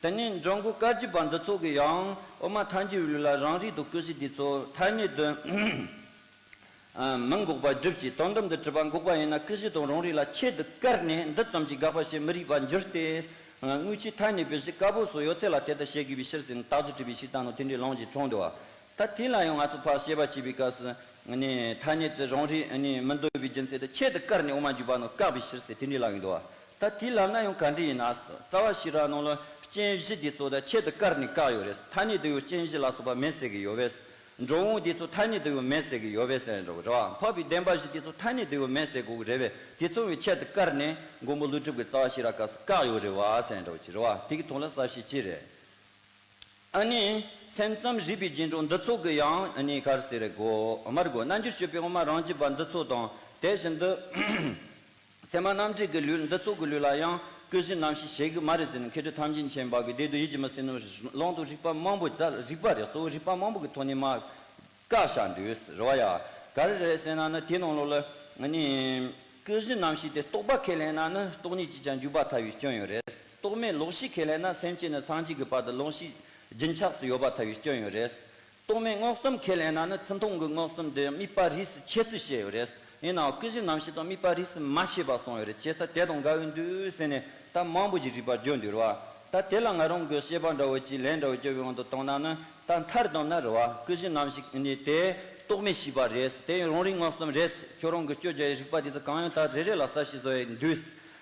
དེ་ནས་འགྲོ་མགོན་བཀའ་བརྒྱུད་པ་འདི་ཚོ་གི་ཡང་དབུ་མ་ཐལ་འགྱུར་བའི་ལུགས་ལ་རང་རིག་དང་ཀུན་གཞི་འདི་ཚོ་ཐ་སྙད་དུ་མི་འགོག་པར་སྒྲུབ་ཀྱི། དོན་དམ་དུ་གྲུབ་པ་འགོག་པ་ཡིན་ན། ཀུན་གཞི་དང་རང་རིག་ལ་ཆེད་དུ་བཀར་ནས་འདི་ཙམ་གྱིས་དགག་པ་ཞེས་མི་རིགས་པར་འགྱུར་ཏེ། དངོས་ཆོས་ཐ་སྙད་པའི་གཞི་བཀའ་པོད་སོགས་ཡོད་ཚད་ལ་དེ་ལྟར་བཤད་དགོས་པའི་ཕྱིར་ཟེར་ནས་རྟགས་ཀྱི་སྤྲུལ་པའི་ཤིང་རྟ་ནང་དེ་འདྲའི་ལུང་ཞིག་དྲངས་འདུག་བ། ད་དེ་ལ་ཡང་ང་ཚོ་ཕར་བཤད་པ་བྱེད་པའི་སྐབས་སུ་ནི་ཐ་སྙད་དུ་རང་རིག་ནི་མི་འདོད་པའི་རྒྱུ་མཚན་དུ་ཆེད་དུ་བཀར་ནས་དབུ་མ་འཇུག་པ་ནང་བཀག་པའི་ཕྱིར་ཟེར་དེ་འདྲའི་ལབ་ཀྱི་འདུག་བ། ད་དེ་ལབ་ན་ཡང་ག་འདྲ་ཡིན་ན། རྩ་བ་ཤེས་རབ་ནང་ལ་རྐྱེན་བཞི་དེ་ཚོ་ད་ཆེད་དུ་བཀར་ནས་བཀག་ཡོད་རེད། ཐ་སྙད་དུ་ཡང་རྐྱེན་བཞི་ལ་སོགས་པ་མེད་ཟེར་གྱི་ཡོད་པས། འགྲོ་འོང་དེ་ཚོ་ཐ་སྙད་དུ་ཡང་མེད་ཟེར་གྱི་ཡོད་པས་ཟེར་འགྲོ་གི་རེད་བ། འཕགས་པའི་བདེན་པ་བཞི་དེ་ཚོ་ཐ་སྙད་དུ་ཡང་མེད་ཟེར་དགོས་ཀྱི་རེད་པས། དེ་ཚོ་ཡང་ཆེད་དུ་བཀར་ནས་མགོན་པོ་ཀླུ་སྒྲུབ་ཀྱི་རྩ་བ་ཤེས་རབ་སྐབས་སུ་བཀག་ཡོད་རེད་བ་ཟེར་འགྲོ་གི་རེད་བ། དེ་གི་ཐོག་ལ་གསལ་བཤད་ཅི་རེད། ཨ་ནི་སེམས་ཙམ་རིགས་པའི་རྗེས་འགྲོ་འདི་ཚོ་གི་ཡང་ཨ་ནི་ག་རེ་ཟེར་རེད་གོ། མར་གོ་རྣལ་འབྱོར་སྤྱོད་པའི་དབུ་མ་རང་རྒྱུད་པ་འདི་ཚོ་དང་། དེ་བཞིན་དུ་ཚད་མ་རྣམ་འགྲེལ་གྱི་ལུགས་འདི་ཚོ་གི་ལུགས་ལ་ཡང་ཀུན་གཞི་རྣམ་ཤེས་བྱེད་ཀྱི་མ་རེད་ཟེར་ནས། མཁས་གྲུབ་ཐམས་ཅད་མཁྱེན་པ་གིས་བདེ་སྡུག་ཡིད་ཀྱིས་མི་གསུང་ནོ། ལུང་དང་རིགས་པ་མང་པོ། ད་རིགས་པ་རེད། གཙོ་བོ་རིགས་པ་མང་པོ་གི་ཐོག་ནས་མ་བཀག་བཞག་འདུག་རེད་བ་ཡ། ག་རེ་རེད་ཟེར་ན་ནི་དེའི་ནང་ལོགས་ལ་ནི་ཀུན་གཞི་རྣམ་ཤེས་དེ་རྟོག་པ་ཁས་ལེན་ན་ནི་སྟོང་ཉིད་ཀྱིས་ཀྱང་འཇུག་པར་ཐལ་བའི་སྐྱོན་ཡོད་རེད། རྟོག་མེད་ལོག་ཤེས་ཁས་ལེན་ན་སེམས་ཅན་ནས་སངས་རྒྱས་ཀྱི་བར་དུ་ལོག་ཤེས་རྒྱུན་ཆགས་སུ་ཡོད་པར་ཐལ་བའི་སྐྱོན་ཡོད་རེད། རྟོག་མེད་མངོན་སུམ་ཁས་ལེན་ན་ནི་ཚུལ་མཐུན་གྱི་མངོན་སུམ་དེ་དམིགས་པ་རིས་སུ་ཕྱེ་ཚུལ་བཤད་ཡོད་རེད། ཡིན་ནའང་ཀུན་གཞི་རྣམ་ཤེས་དང་དམིགས་པ་རིས་སུ་མ་ཕྱེ་བ་གསུངས་ཡོད་རེད། བྱས་ཙང་དེ་དང་འགལ་བའི་འདུག་ཟེར་ནས་ད་མང་པོ་ཞིག་རིགས་པ་བརྗོད་འདུག་རེད་བ། ད་དེ་ལ་ང་རང་གི་བཤད་པ་འདྲ་བོ་ཅིག་ལན་འདྲ་བོ་བརྒྱབ་པའི་དབང་དུ་བཏང་ན་ནི། ད་མཐར་བསྡོམས་ན་རེད་བ། ཀུན་གཞི་རྣམ་ཤེས་ནི་དེ་རྟོག་མེད་ཤེས་པ་རེད། དེ་ཡང་རང་རིག་མངོན་སུམ་རེད། ཁྱོད་རང་གི་སྤྱོད་བྱ་ཡི་རིགས་པ་དེ་ཚོ་གང་ཡང་དག་རེ་རེ་ལ་གསལ་བཤད་བཟོ་ཡི་འདུག་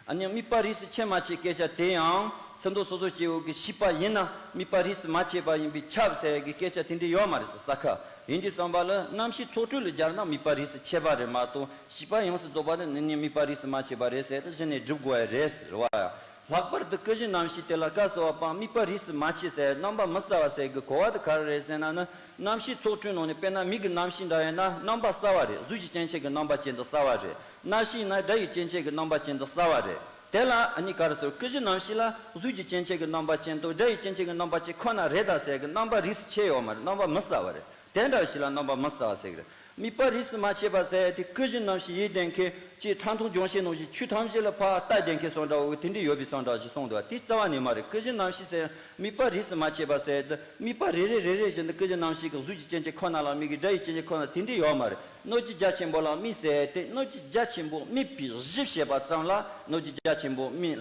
ཨ་ནི་དམིགས་པ་རིས་སུ་ཕྱེ་མ་ཕྱེ་སྐད་ཆ་དེ་ཡང་ཚུལ་མཐུན་སོ་སོ་སྐྱེ་བོ་གི་ཤེས་པ་ཡིན་ན་དམིགས་པ་རིས་སུ་མ་ཕྱེ་བ་ཡིན་པས་ཁྱབ་ཟེར་གི་སྐད་ཆ་དེ་འདྲ་ཡོད་མ་རེད་ཟེར། ས་ཁ་ཡིན་དུས་ཙམ་པ་ལ་རྣམ་ཤེས་ཚོགས་དྲུག་ལ་སྦྱར་ན་དམིགས་པ་རིས་སུ་ཕྱེ་བ་རེད་མ་གཏོགས། ཤེས་པ་ཡོངས་སུ་རྫོགས་པ་དེ་ནི་ནི་དམིགས་པ་རིས་སུ་མ་ཕྱེ་བ་རེད་ཟེར་དུ་གཞི་ནས་སྒྲུབ་དགོས་ཡ་རེད་ཟེར་བ། ལྷག་པར་དུ་ཀུན་གཞི་རྣམ་ཤེས་དེ་ལ་སྐབས་སུ་བབ་པའང་དམིགས་པ་རིས་སུ་མ་ཕྱེ་ཟེར། རྣམ་པ་མི་གསལ་བ་ཟེར་གི་གོ་བ་དེ་ག་རེ་རེད་ཟེར་ན་ནི། རྣམ་ཤེས་ཚོགས་དྲུག་ནང་ནས་དཔེར་ན་མིག་གི་རྣམ་ཤེས་འདྲ་ཡིན་ན་རྣམ་པ་གསལ་བ་རེད། གཟུགས་ཀྱི་སྐྱེ་མཆེད་ཀྱི་རྣམ་པ་ཅན་དུ་གསལ་བ་རེད། རྣ་ཤེས་ཡིན་ན་སྒྲ་ཡི་སྐྱེ་མཆེད་ཀྱི་རྣམ་པ་ཅན་དུ་གསལ་བ་རེད། དེ་ལ་ཨ་ནི་ག་རེ་ཟེར། ཀུན་གཞི་རྣམ་ཤེས་ལ་གཟུགས་ཀྱི་སྐྱེ་མཆེད་ཀྱི་རྣམ་པ་ཅན་དང་སྒྲ་ཡི་སྐྱེ་མཆེད་ཀྱི་རྣམ་པ་ཅན་ཁོ་ན་རེད་ད་ཟེར་གི་རྣམ་པ་རིས་སུ་ཕྱེ་ཡོད་མ་རེད། རྣམ་པ་མི་གསལ་བ་རེད། དེ་འདྲ་ཞིག་ལ་རྣམ་པ་མི་གསལ་བ་ཟེར་གི་རེད། དམིགས་པ་རིས་སུ་མ་ཕྱེ་བ་ཟེར་དེ་ཀུན་གཞི་རྣམ་ཤེས་ཡིན་བསྡད་མཁན་གྱི་ཕྲ་མཐོང་སྦྱོང་བྱེད་ནང་བཞིན་ཆོས་ཐམས་ཅད་ལ་ཕར་ལྟ་བསྡད་མཁན་བཟོ་འདྲ་བོ་དེ་འདྲ་ཡོད་པའི་བཟོ་འདྲ་ཞིག་གསུངས་འདུག་དེ་རྩ་བ་ནས་མ་རེད། ཀུན་གཞི་རྣམ་ཤེས་ཟེར་དམིགས་པ་རིས་སུ་མ་ཕྱེ་བ་ཟེར་དེ་དམིགས་པ་རེ་རེ་རེ་རེ་བཞིན་དུ་ཀུན་གཞི་རྣམ་ཤེས་ཀྱི་གཟུགས་ཀྱི་སྐྱེ་མཆེད་ཁོ་ན་ལ་དམིགས་ཀྱི་སྒྲ་ཡི་སྐྱེ་མཆེད་ཁོ་ན་དེ་འདྲ་ཡོད་མ་རེད། སྣོད་ཀྱི་རྒྱ་ཆེན་པོ་ལ་དམིགས་ཟེར་དེ་སྣོད་ཀྱི་རྒྱ་ཆེན་པོ་དམིགས་པའི་གཞི་བཤད་པ་ཙམ་ལ་སྣོད་ཀྱི་རྒྱ་ཆེན་པོ་དམིགས་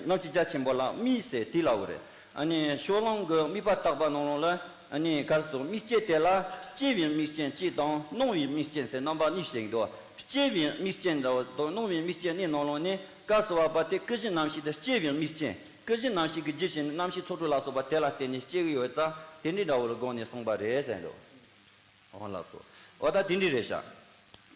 སྣོད་ཀྱི་རྒྱ་ཆེན་པོ་ལ་དམིགས་ཟེར་དེ་ལབ་པ་རེད། ཨ་ནི་ཕྱོགས་གླང་གི་དམིགས་པ་བརྟག་པ་ནང་ལོགས་ལ་ཨ་ནི་ག་རེ་ཟེར། དམིགས་བཅས་དེ་ལ་སྐྱེ་བའི་དམིགས་རྐྱེན་གཅིག་དང་སྣང་བའི་དམིགས་རྐྱེན་ཟེར་རྣམ་པ་གཉིས་བཤད་ཀྱི་འདུག་སྐྱེ་བའི་དམིགས་རྐྱེན་འདྲ་བོ་དང་སྣང་བའི་དམིགས་རྐྱེན་གཉིས་ནང་ལོགས་ནས་སྐབས་སུ་བབ་པ་དེ་ཀུན་གཞི་རྣམ་ཤེས་དེ་སྐྱེ་བའི་དམིགས་རྐྱེན། ཀུན་གཞི་རྣམ་ཤེས་ཀྱི་རྒྱུ་བྱས་ནས་རྣམ་ཤེས་ཚོགས་དྲུག་ལ་སོགས་པ་དེ་ལ་བརྟེན་ནས་སྐྱེ་གི་ཡོད་ཙང་དེ་འདྲའི་འདྲ་བོ་ལ་དགོངས་ནས་གསུངས་པ་རེད་ཟེར་འདུག་འོ་ལགས་སོ། འོ་ད་དེ་འདྲ་རེད་ཤག་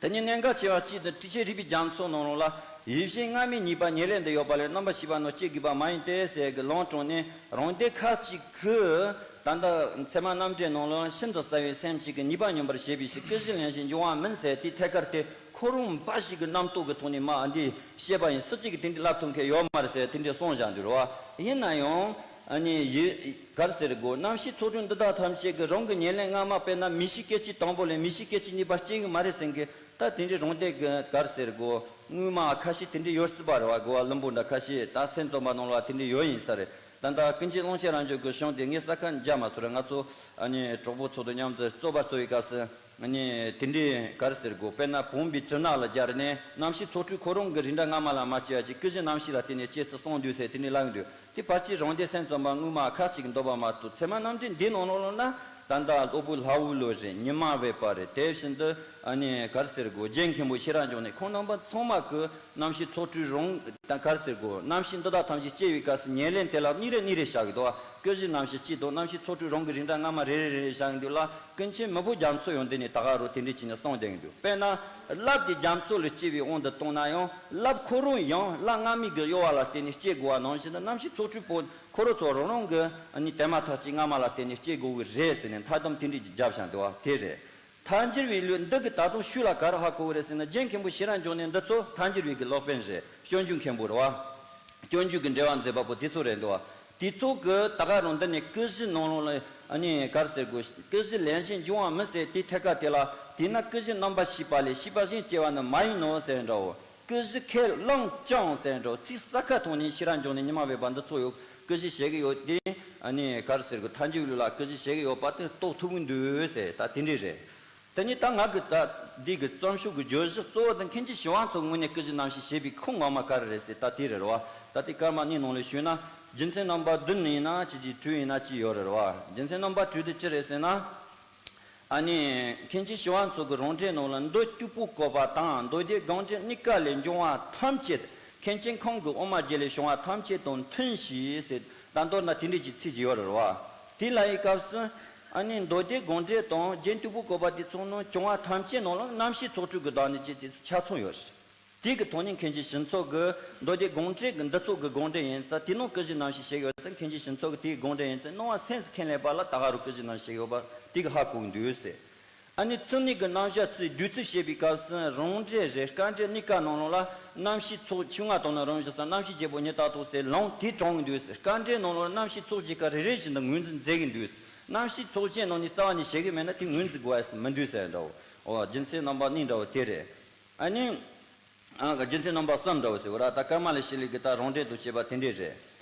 དེ་ནས་གནད་འགག་ཆེ་བ་གཅིག་དེ་ཊཱིཀ་ཆེན་རིགས་པའི་རྒྱ་མཚོ་ནང་ལོགས་ལ་ ཡིད་བཞིན་སྔ་མའི་ཉེས་པ་ཉེར་ལེན་དུ་ཡོད་པ་ལས་རྣམ་པར་ཤེས་པ་ནི་སྐྱེ་དགོས་པ་མ་ཡིན་ཏེ་ཟེར་གི་ལུང་དྲངས་ནས། རང་སྡེ་ཁ་ཅིག་གིས་ད་ལྟ་ཚད་མ་རྣམ་འགྲེལ་ནང་ལ་ཤིན་ཏུ་གསལ་བའི་སེམས་ཅན་གྱི་ཉེས་པ་སྙོམས་པར་བྱེད་པའི་ཕྱིར་ཀུན་གཞི་ལེན་ཞིང་འབྱུང་བ་མིན་ཟེར། དེའི་ཐད་ཀར་དེ་ཁོ་རང་འབའ་ཞིག་གི་རྣམ་རྟོག་གི་ཐོག་ནས་མ་འདི་བཤད་པ་ཡིན། སུ་གཅིག་གིས་དེ་འདྲའི་ལབ་ཐུབ་མཁན་ཡོད་མ་རེད་ཟེར་དེ་འདྲའི་གསུངས་བཞག་འདུག་རེད་བ། ཡིན་ན་ཡང་ཨ་ནི་ཡི་ག་རེ་ཟེར་དགོས། རྣམ་ཤེས་ཚོགས་དྲུག་འདི་དག་ཐམས་ཅད་ཀྱི་རང་གི་ཉེར་ལེན་སྔ་མ་དཔེར་ན་མིག་ཤེས་སྐད་ཅིག་དང་པོ་ལས་མིག་ཤེས་སྐད་ཅིག་གཉིས་པ་སྐྱེ་གི་མ་རེད་ཟེར་མཁན་ད་དེ་འདྲའི་རང་སྡེ་གི་ག་རེ་ཟེར་དགོས། དངོས་མ་ཁ་ཤས་དེ་འདྲའི་ཡོད་སྲིད་པ་རེད་བ། གོ་བ་བླུན་པོ་འདྲ་ཁ་ཤས་ད་སེམས་ཙམ་པ་ནང་ལ་དེ་འདྲའི་ཡོད་ཡིན་ས་རེད། ད་ལྟ་ཀུན་མཁྱེན་ཀློང་ཆེན་རང་བྱུང་གི་གཞུང་དེ་ངས་ས་ཁ་མཇལ་མ་སོང་རེད། ང་ཚོ་ཨ་ནི་གྲོགས་པོ་ཚོ་དང་མཉམ་དུ་རྩོད་པ་རྩོད་པའི་སྐབས་སུ་ཨ་ནི་དེ་འདྲའི་ག་རེ་ཟེར་དགོས། དཔེར་ན་བུམ་པའི་གྲིབ་ནག་ལ་སྦྱར་ནས་རྣམ་ཤེས་ཚོགས་དྲུག་ཁོ་རང་གི་རིགས་འདྲ་སྔ་མ་ལ་མ་སྐྱེ་བ་ཅིག་ཀུན་གཞི་རྣམ་ཤེས་ལ་བརྟེན་ནས་སྐྱེ་ཚུལ་གསུངས་འདུག་ཟེར་དེ་འདྲའི་ལབ་འདུག་དེ་ཕལ་ཆེར་རང་སྡེ་སེམས་ཙམ་པ་དངོས་མ་ཁ་ཅིག་གིས་འདོད་པ་མ་གཏོགས། ཚད་མ་རྣམ་འགྲེལ་འདིའི་ནང་ལོགས་ལ་ན་ད་ལྟ་སློབ་བུ་ལྷ་བུ་ལོ་རེད། ཉི་མ་བས་པ་རེད། དེ་བཞིན་དུ་ཨ་ནི་ག་རེ་ཟེར་དགོས། རྒྱན་མཁན་པོ་ཤེས་རབ་འབྱུང་གནས་ཁོང་རྣམ་པ་ཚང་མ་གི་རྣམ་ཤེས་ཚོགས་དྲུག་རང་དང་ག་རེ་ཟེར་དགོས། རྣམ་ཤེས་འདི་དག་ཐམས་ཅད་སྐྱེ་བའི་སྐབས་སུ་ཉེར་ལེན་དེ་ལ་གཉིས་རེ་གཉིས་རེ་བཞག་གི་འདུག་ཀུན་གཞི་རྣམ་ཤེས་གཅིག་དང་རྣམ་ཤེས་ཚོགས་དྲུག་རང་གི་རིགས་འདྲ་སྔ་མ་རེ་རེ་རེ་རེ་བཞག་གི་འདུག་ལ། ཀུན་མཁྱེན་མི་བོ་རྒྱ་མཚོ་ཡང་འདི་ནས་ད་ག་རུ་དེ་འདྲའི་བྱས་ནས་གསུངས་བསྡད་ཀྱི་འདུག་དཔེར་ན་རླབས་དེ་རྒྱ་མཚོ་ལ་སྐྱེ་བའི་དབང་དུ་བཏང་ན་ཡང་རླབས་ཁོ་རང་ཡང་རླབས་སྔ་མའི་གི་གཡོ་བ་ལ་བརྟེན་ནས་སྐྱེ་དགོས་པ་ནང་བཞིན་དུ་རྣམ་ཤེས་ཚོགས་དྲུག་པོ་ཁོ་རང་ཚོ་རང་རང་གི་ཨ་ནི་དེ་མ་ཐག་ཅིག་སྔ་མ་ལ་བརྟེན་ནས་སྐྱེ་དགོས་ཀྱི་རེད་ཟེར་ནས་མཐའ་སྡོམ་དེ་འདྲའི་རྒྱབ་བཞག་འདུག་བ། དེ་རེད། མཐའ་འཇུག་པའི་ལུགས་འདི་གི་ད་དུང་ཤུགས་ལ་ག་རེ་ཧ་གོ་གི་རེད་ཟེར་ན། རྒྱན་མཁན་པོ་ཤེས་རབ་འབྱུང་གནས་འདི་ཚོ་མཐའ་འཇུག་པའི་གི་སློབ་དཔོན་རེད། སྤྱོད་འཇུག་མཁན་པོ་རེད་བ། སྤྱོད་འཇུག་གི་འགྲེལ་པ་མཛད་པ་པོ་དེ་ཚོ་རེད་འདུག་བ། དེ་ཚོ་གི་ད་ག་རང་འདི་ནས་ཀུན་གཞི་ནང་ལོགས་ལ་ཨ་ནི་ག་རེ་ཟེར་དགོས། ཀུན་གཞི་ལེན་ཞིང་འབྱུང་བ་མིན་ཟེར་དེའི་ཐད་ཀ་དེ་ལ། དེས་ན་ཀུན་གཞི་རྣམ་པར་ཤེས་པ་ལས་ཤེས་པ་གཞན་སྐྱེ་བ་ནི་མ་ཡིན་ནོ་ཟེར་འདྲ་བོ། ཀུན་གཞི་ཁས་བླངས་ཀྱང་ཟེར་འགྲོ། ཚིག་གསལ་ཁ་ཐོག་ནས་ཤེས་རབ་འབྱུང་གནས་ཉི་མ་བས་པ་འདི་ཚོ་ཡོད་ཀུན་གཞི་བྱེད་ཀྱི་ཡོད་དེ། ཨ་ནི་ག་རེ་ཟེར་དགོས། མཐའ་འཇུག་ལུགས་ལ་ཀུན་གཞི་བྱེད་ཀྱི་ཡོད་པ་དེ་རྟོགས་ཐུབ་ཀྱི་འདུག་ཟེར་ད་དེ་འདྲས་རེད། དེ་ནི་ད་ང་གི་ད་འདི་གི་རྩོམ་ཤོག་གི་བརྗོད་གཞི་གཙོ་བོ་དེ་མཁན་ཆེན་ཞི་བ་འཚོ་དངོས་གནས་ཀུན་གཞི་རྣམ་ཤེས་ཞེས་པའི་ཁུངས་ངོ་མ་ག་རེ་རེད་ཟེར་ད་དེ་རེད་བ། ད་དེ་སྐར་མ་གཉིས་ནང་ལ་ཞུས་ན། རྒྱུ་མཚན་རྣམ་པ་བདུན་ཡིན་ན་ཅི་ཅི་དྲུག་ཡིན་ན་ཅི་ཡོད་རེད་བ། རྒྱུ་མཚན་རྣམ་པ་དྲུག་དེ་ཅི་རེད་ཟེར་ན། ཨ་ནི་མཁན་ཆེན་ཞི་བ་འཚོ་གི་རང་འགྲེལ་ནང་ལ། མདོ་སྟུག་པོའི་བཀོད་པ་དང་མདོ་སྡེ་དགོངས་འགྲེལ་གཉིས་ཀ་ལས་འབྱུང་བ་ཐམས་ཅད་མཁན་ཆེན་ཁོང་གི་དབུ་མ་རྒྱུད་ལས་བྱུང་བ་ཐམས་ཅད་དང་མཐུན་ཞིང་ཟེར། ད་མདོར་ན་དེ་འདྲའི་ཅིག་ཚིག་ཅིག་ཡོད་རེད་བ། དེ་ལ་ཡི་སྐབས་སུ་ཨ་ནི་མདོ་སྡེ་དགོངས་འགྲེལ་དང་རྒྱན་སྟུག་པོའི་བཀོད་པ་དེ་ཚོ་ནང་བྱུང་བ་ཐམས་ཅད་ནང་ལ་རྣམ་ཤེས་ཚོགས་དྲུག་གི་བདག་ཉིད་ཅེས་དེ་ཚོ་ཆ་ཚང་ཡོད་རེད། དེ་གི་ཐོག་ནས་མཁན་ཆེན་ཞི་འཚོ་གི་མདོ་སྡེ་དགོངས་འགྲེལ་གི་འདི་ཚོ་གི་དགོངས་འགྲེལ་ཡིན་ཙང་། དེ་ནང་ཀུན་གཞི་རྣམ་ཤེས་བཤད་ཡོད་ཙང་། མཁན་ཆེན་ཞི་འཚོ་གི་དེའི་དགོངས་འགྲེལ་ཡིན་ཙང་། སྣང་བ་སེམས་སུ་ཁས་ལེན་པ་ལ་ད་ག་རུ་ཀུན་གཞི་རྣམ་ཤེས་བཤད་ཡོད་པ་དེ་གི་ཧ་གོ་གི་འདུག་ཟེར། ཨ་ནི་ཚུལ་གཉིས་ཀྱི་རྣམ་གཞག་ཚུལ་བསྡུས་ཚུལ་བཤད་པའི་སྐབས་སུ། རང་འགྲེལ་རེད། དཀའ་འགྲེལ་གཉིས་ཀ་ནང་ལོགས་ལ་རྣམ་ཤེས་ཚོགས་ཆུང་ང་དང་ནི་རང་བཞིན་སམ་རྣམ་ཤེས་བརྒྱད་པོ་ཉིད་ལྟར་རྟོགས་ཟེར་ལུང་དེ་དྲངས་ཀྱི་འདུག་ཟེར། དཀའ་འགྲེལ་ནང་ལོགས་ལ་རྣམ་ཤེས་ཚོགས་བརྒྱད་ཀ་རེ་རེ་བཞིན་དུ་ངོས་འཛིན་མཛད་ཀྱི་འདུག་ཟེར། རྣམ་ཤེས་ཚོགས་བརྒྱད་ནང་ནས་རྩ་བ་ནས་བཤད་ཀྱི་མེད་ན་དེ་ངོས་འཛིན་དགོས་ཡ་མི་འདུག་ཟེར་འདྲ་བོ། ཨོ་རྒྱུ་མཚན་རྣམ་པ་གཉིས་འདྲ་བོ་དེ་རེད། ཨ་ནི། ཨ་རྒྱུ་མཚན་རྣམ་པ་གསུམ་འདྲ་བོ་ཟེར་བ་ར། ད་ཀརྨ་ལ་ཤཱི་ལའི་གི་ད་རང་འགྲེལ་དུ་བྱས་པ་དེ་འདྲས་རེད།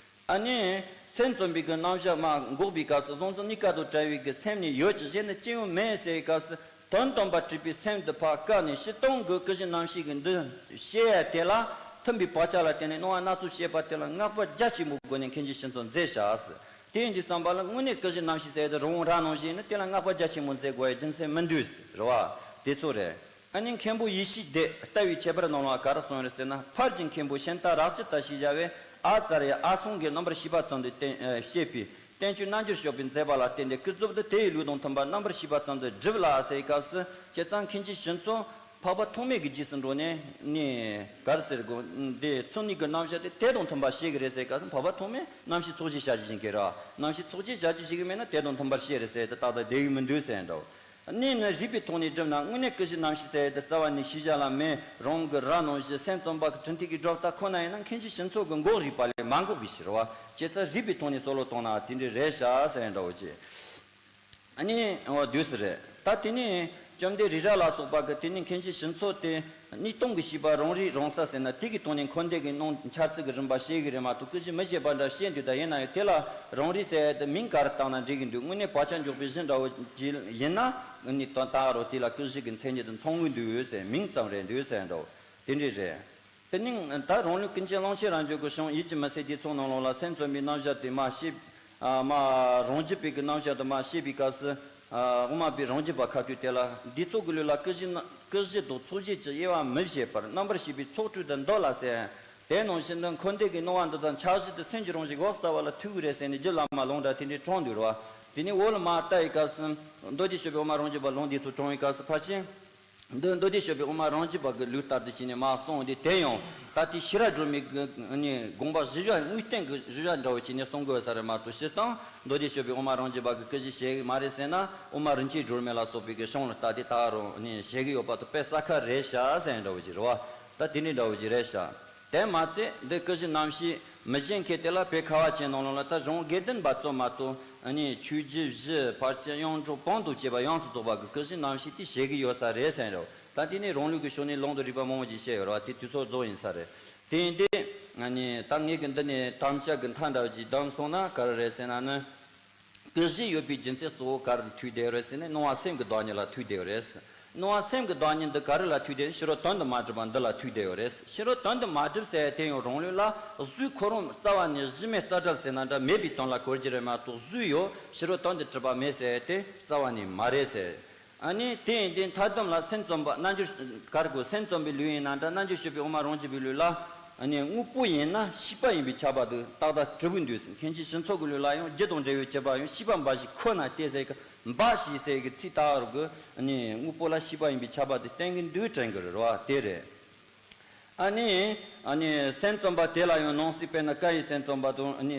ཨ་ནི། སེམས་ཙམ་པའི་གི་རྣམ་གཞག་མ་འགོག་པའི་སྐབས་སུ། གཟུང་འཛིན་གཉིས་ཀ་དང་བྲལ་བའི་གི་སེམས་ནི་ཡོད་ཀྱི་གཞན་ནི་ཅི་ཡང་མེད་ཟེར་བའི་སྐབས་སུ། དོན་དམ་པར་གྲུབ་པའི་སེམས་འདི་ཕར་བཀག་ནས་སྤྱིར་བཏང་གི་ཀུན་གཞི་རྣམ་ཤེས་ཀྱི་འདི་བཤད་ཡ་དེ་ལ་མཐུན་པའི་བག་ཆགས་ལ་བརྟེན་ནས་སྣང་བ་སྣ་ཚོགས་བཤད་པ་དེ་ལ་བསྔགས་པ་རྒྱ་ཆེན་པོའི་སྒོ་ནས་མཁན་ཆེན་ཞི་འཚོ་མཛད་བཞག་ཟེར། དེ་ཡིན་དུས་ཙམ་པ་ལ་དངོས་གནས་ཀུན་གཞི་རྣམ་ཤེས་ཟེར་ཡ་དེ་རང་དབང་རང་ནང་བཞིན་ནི་དེ་ལ་བསྔགས་པ་རྒྱ་ཆེན་པོ་མཛད་དགོས་ཡ་རྒྱུ་མཚན་མི་འདུག་ཟེར་བ། དེ་ཚོ་རེད། ཨ་ནི་མཁན་པོ་ཡེ་ཤེས་སྡེ་ལྟ་བའི་ཁྱད་པར་ནང་ལ་ག་རེ་གསུངས་རེད་ཟེར་ན། ཕར་གྱི་མཁན་པོ་ཤིན་ཏ་རཀྵི་ཏ་ཞེས་བྱ་བས་ཨ་ཙརྱ་ཨ་སང་གི་རྣམ་པར་ཤེས་པ་ཙམ་དུ་བསྟན་ཨ་བཤད་པའི་བསྟན་བཅོས་རྣལ་འབྱོར་གཤོག་པས་མཛད་པ་ལ་བརྟེན་ཏེ། ཀུན་རྫོབ་ཏུ་དེ་ཡི་ལུགས་དང་མཐུན་པར་རྣམ་པར་ཤེས་པ་ཙམ་དུ་སྒྲུབ་ལ་ཟེར་བའི་སྐབས་སུ། བྱས་ཙང་མཁན་ཆེན་ཞི་འཚོ་འཕགས་པ་ཐོགས་མེད་ཀྱི་རྗེས་སུ་འགྲོ་ནས་ནི་ག་རེ་ཟེར་དགོས། འདི་ཚུལ་གཉིས་ཀྱི་རྣམ་གཞག་དེ་དེ་དང་མཐུན་པར་བཤད་ཀྱི་རེད་ཟེར་བའི་སྐབས་སུ། འཕགས་པ་ཐོགས་མེད་རྣམ་ཤེས་ཚོགས་ཞེས་བྱ་རྒྱུ་ཅན་གྱི་ར། རྣམ་ཤེས་ཚོགས་ཞེས་བྱ་རྒྱུ་ཞིག་གི་མེད་ན་དེ་དང་མཐུན་པར་བཤད་རེད་ཟེར་དེ་ཏག་ཏག་བསྡད་ཀྱི་མི་འདུག་ཟེར་འདྲ་བོ། གནས་ནི་རིགས་པའི་ཐོག་ནས་བསྒྲུབས་ན་དངོས་གནས་ཀུན་གཞི་རྣམ་ཤེས་ཟེར་དེ་རྩ་བ་ནས་ཤེས་བྱ་ལ་མེད། རང་གི་ར་ནང་བཞིན་སེམས་ཙམ་པ་གི་གྲུབ་མཐའི་གི་སྒྲོ་བཏགས་ཁོ་ན་ཡིན་ན། མཁན་ཆེན་ཞི་འཚོ་གི་འགོག་རིགས་པ་ལས་མ་འགོག་པའི་ཕྱིར་བ། བྱས་ཙང་རིགས་པའི་ཐོག་ནས་སྲོག་བློ་བཏང་ན་དེ་འདྲའི་རེད་ཤག་ཟེར་འདྲ་བོ་ཅིག་ཨ་ནི་འོ་དུས་སུ་རེད། ད་དེ་ནས་བཅོམ་ལྡན་རི་རབ་ལ་སོགས་པ་གི་དེ་ནས་མཁན་ཆེན་ཞི་འཚོ་དེ་གཉིས་སྟོང་གི་བཤད་པ་རང་རིག་རང་གསལ་ཟེར་ན། དེ་གི་ཐོག་ནས་འཁོར་འདས་ཀྱི་སྣང་འཆར་ཚུལ་གྱི་རིམ་པ་བཤད་གི་རེད་མ་གཏོགས། ཀུན་གཞི་མི་བཤད་པ་འདྲ་བཤད་འདུག་ད་ཡིན་ན་ཡང་དེ་ལ་རང་རིག་ཟེར་ཡ་དེ་མིང་ག་རེ་བཏགས་ན་འགྲིག་གི་འདུག་དངོས་གནས་བག་ཆགས་འཇོག་པའི་གཞི་འདྲ་བོ་ཅིག་ཡིན་ན་ནི་ད་ད་རུང་དེ་ལ་ཀུན་གཞི་གི་མཚན་ཉིད་དུ་མཚོན་གི་འདུག་ཟེར། མིང་ཙམ་རེད་འདུག་ཟེར་འདྲ་བོ་དེ་འདྲས་རེད། དེ་ནི་ད་རང་ལུགས་ཀུན་མཁྱེན་ཀློང་ཆེན་རབ་འབྱམས་ཀྱི་གཞུང་ཡིད་ཀྱི་མུན་སེལ་སྡེ་ཚོགས་ནང་ལོགས་ལ་སེམས་ཙམ་པའི་རྣམ་གཞག་དེ་མ་ཤེས། ཨ་མ་རང་རྒྱུད་པའི་གི་རྣམ་གཞག་དེ་མ་ཤེས་པའི་སྐབས་སུ། ཨ་དབུ་མ་པའི་རང་རྒྱུད་པ་ཁ་ཐུག་དེ་ལ་སྡེ་ཚོགས་ཀྱི་ལུགས་ལ་ཀུན་གཞི་ན་ཀུན་གཞི་དང་ཚོགས་བཞི་གྱི་དབྱེ་བ་མི་ཕྱེད་པར་རྣམ་པར་ཤེས་པའི་ཚོགས་དྲུག་ཏུ་འདོད་ལ་ཟེར། དེ་ནང་བཞིན་དུ་འཁོར་འདས་ཀྱི་སྣང་བ་འདི་དག་འཆར་གཞི་དེ་སེམས་ཀྱི་རང་བཞིན་འོག་ལྟ་བ་ལ་ཐུག་གི་རེད་ཟེར་ནས་རྒྱུད་བླ་མ་ལུང་འདྲ་དེ་འདྲའི་དྲངས་འདུག་རེད་བ། དེ་ནས་འོག་ལ་མར་ལྟ་བའི་སྐབས་སུ། མདོ་སྡེ་ཞེས་པའི་དབུ་མ་རང་རྒྱུད་པ་ལུང་འདི་ཚོ་དྲངས་པའི་སྐབས་སུ་ཕལ་ཆེར། འདི་མདོ་སྡེ་སྤྱོད་པའི་དབུ་མ་རང་རྒྱུད་པ་གི་ལུགས་ལྟར་དུ་བྱས་ནས་མར་གསུངས་ཏེ། དེ་ཡང་ད་ལྟའི་ཤེས་རབ་སྒྲོན་མེ་གི་ནི་དགོངས་པ་གཞི་བཞག་དངོས་བསྟན་གྱི་གཞི་བཞག་འདྲ་བོ་བྱས་ནས་གསུང་དགོས་ས་རེད་མ་གཏོགས། སྤྱིར་བཏང་མདོ་སྡེ་སྤྱོད་པའི་དབུ་མ་རང་རྒྱུད་པ་གི་སྐུ་བཞི་བཤད་གི་མ་རེད་ཟེར་ན། དབུ་མ་རིན་ཆེན་སྒྲོན་མེ་ལ་སོགས་པའི་གི་གཞུང་ལ་ལྟ་སྟེ་ད་རུང་ནི་བཤད་གི་ཡོད་པ་དང་། དཔེ་གསལ་ཁ་རེད་ཤག་ཟེར་འདྲ་བོ་ཅིག་རེད་བ། ད་དེ་འདྲའི་འདྲ་བོ་ཅིག་རེད་ཤག། དེ་མ་ཚད་འདི་སྐུ་བཞི་རྣམ་བཤད་མི་གཞན་མཁས་དེ་ལ་བོད་ཁ་བ་ཅན་ནང་ལོགས་ལ་ད་གཞུང་དགེ་ལྡན་པ་ཙམ་མ་གཏོགས། ཨ་ནི་ཆོས་རྗེ་བཞི་ཕལ་ཆེར་གཡུང་དྲུང་བོན་དང་བཅས་པ་ཡོངས་སུ་རྫོགས་པ་གི་སྐུ་བཞི་རྣམ་བཤད་དེ་བཤད་གི་ཡོད་ས་རེད་ཟེར་རོ། ད་དེ་ནི་རང་ལུགས་ཀྱི་ཕྱོགས་ནས་ལུང་དང་རིགས་པ་མང་པོ་ཞིག་བཤད་ཡོད་རེད་བ། དེ་དུས་ཚོད་རྫོགས་ཡིན་ས་རེད། དེ་ཡིན་དུས་ཨ་ནི་ད་ངས་གི་འདི་ནས་དམ་བཅའ་གི་མཐའ་འདྲ་བོ་ཅིག་བསྡམས་སོང་ན་ག་རེ་རེད་ཟེར་ན་ནི། སྐུ་བཞི་ཡོད་པའི་རྒྱུ་མཚན་གཙོ་བོ་ག་རེ་ལ་ཐུག་བསྡད་ཡོད་རེད་ཟེར་ན། སྣང་བ་སེམས་ཀྱི་བདག་ཉིད་ལ་ཐུག་བསྡད་ཡོད་རེད། སྣང་བ་སེམས་ཀྱི་བདག་ཉིད་འདི་ག་རེ་ལ་ཐུག་བསྡད། ཕྱི་རོལ་དོན་དུ་མ་གྲུབ་པ་འདི་ལ་ཐུག་བསྡད་ཡོད་རེད། ཕྱི་རོལ་དོན་དུ་མ་གྲུབ་ཟེར་དེ་ཡང་རང་ལུགས་ལ་གཟུགས་ཁོ་རང་རྩ་བ་ནས་གཞི་མེད་རྩ་བྲལ་ཟེར་ན་འདྲ་མེད་པའི་དོན་ལ་གོ་རྒྱུ་རེད་མ་གཏོགས། གཟུགས་ཡོད་ཕྱི་རོལ་དོན་དུ་གྲུབ་པ་མེད་ཟེར་དེ་རྩ་བ་ནས་མ་རེད་ཟེར། ཨ་ནི་དེ་ཡིན་དུས་མཐའ་སྡོམ་ལ་སེམས་ཙམ་པ་རྣལ་འབྱོར་ག་རེ་གོ། སེམས་ཙམ་པའི་ལུགས་ཡིན་ན་འདྲ། རྣལ་འབྱོར་སྤྱོད་པའི་དབུ་མ་རང་རྒྱུད་པའི་ལུགས་ལ། ཨ་ནི་དངོས་པོ་ཡིན་ན་ཤེས་པ་ཡིན་པས་ཁྱབ་པ་དེ་ཏག་ཏག་གྲུབ་ཀྱི་འདུག་ཟེར། མཁན་ཆེན་ཕྱིར་ཚོགས་ཀྱི་ལུགས་ལ་ཡང་རྒྱུ་དང་འབྲས་བུའི་ཁྱབ་པ་ཡང་ཤེས་པ་འབའ་ཞིག་ཁོ་ན་སྟེ་ཟེར་གི། འབའ་ཞིག་ཟེར་གི་ཚིག་ལྟ་བུར་གི་ཨ་ནི་དངོས་པོ་ལ་ཤེས་པ་ཡིན་པས་ཁྱབ་པ་དེ་བསྟན་གྱི་འདུག་དྲན་གྱི་རེད་བ། དེ་རེད། ཨ་ནི་ཨ་ནི་སེམས་ཙམ་པ་དེ་ལ་ཡང་ནང་གསེས་དཔེར་ན་ཀ་ཡི་སེམས་ཙམ་པ་དང་ཨ་ནི་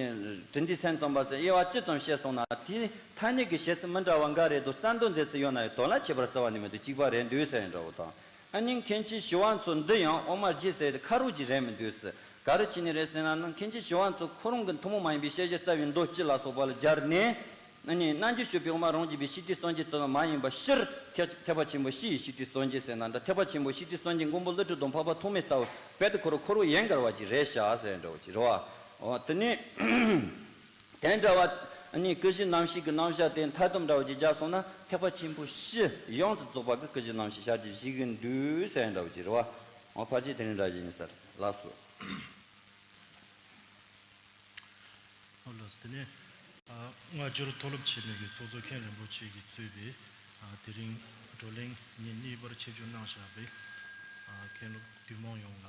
དྲི་འདིའི་སེམས་ཙམ་པ་ཟེར་དབྱེ་བ་ཅི་ཙམ་བཤད་སོང་ན། དེའི་ཐ་སྙད་ཀྱི་བཤད་ཚུལ་མི་འདྲ་བ་འགའ་རེ་དང་རྩ་འདོན་མཛད་ཚུལ་ཡོད་ན་ཡང་དོན་ལ་ཁྱད་པར་རྩ་བ་ནས་མི་འདུག་གཅིག་པ་རེད་འདུག་ཟེར་འདྲ་བོ་དང་། ཨ་ནི་མཁན་ཆེན་ཞི་བ་འཚོ་འདི་ཡང་དབུ་མ་རྒྱུད་ཟེར་དེ་ཁ་རོག་ཅིག་རེད་མི་འདུག་ཟེར། ག་རེ་བྱས་ནས་རེད་ཟེར་ན་ནི། མཁན་ཆེན་ཞི་བ་འཚོ་ཁོ་རང་གི་ཐུན་མོང་མ་ཡིན་པའི་ཤེས་བྱ་རྩ་བའི་མདོ་སྤྱི་ལ་སོགས་པ་ལ་སྦྱར་ནས། ཨ་ནི་རྣལ་འབྱོར་སྤྱོད་པའི་དབུ་མ་རང་རྒྱུད་པའི་བཤད་ཁྲིད་སངས་རྒྱས་ཙམ་མ་ཡིན་པ། སྤྱིར་ཐེག་ཐེག་པ་ཆེན་པོ་སྤྱི་ཡི་བཤད་ཁྲིད་སངས་རྒྱས་ཟེར་ན་འདྲ། ཐེག་པ་ཆེན་པོ་བཤད་ཁྲིད་སངས་རྒྱས་མགོན་པོ་ཀླུ་སྒྲུབ་དང་འཕགས་པ་ཐོགས་མེད་ལྟ་བུ་རྦད་དེ་ཁོ་རང་ཁོ་རང་ཡན་གར་བ་ཅིག་རེད་ཤག་ཟེར་འདྲ་བོ་ཅིག་རེད་བ། འོ་དེ་ནི། དེ་འདྲ་བ་ནི་སྐུ་བཞི་རྣམ་བཤད་ཀྱི་རྣམ་གཞག་དེ་མཐའ་སྡོམ་འདྲ་བོ་ཅིག་བརྒྱབ་སོང་ན། ཐེག་པ་ཆེན་པོ་སྤྱི་ཡོངས་སུ་རྫོགས་པ་གི་སྐུ་བཞི་རྣམ་བཤད་བྱ་རྒྱུ་ཞིག་གི་འདུག་ཟེར་འདྲ་བོ་ཅིག་རེད་བ། འོ་ཕལ་ཆེར་དེ་རིང་འདྲ་ཞིག་ཡིན་ས་རེད། ལགས་སོ། ཨོ་ལགས་སོ། དེ་ནས་ཨ་སྔ་འགྱུར་མཐོ་སློབ་ཆེན་མོའི་གི་ཚོགས་གཙོ་མཁན་རིན་པོ་ཆེ་གིས་གཙོས་པའི་ཨ་དེ་རིང་བགྲོ་གླེང་ཉིན་གཉིས་པར་ཆིབས་བསྒྱུར་གནང་བཞག་པའི་ཨ་མཁན་སློབ་འདུས་མང་ཡོངས་ལ་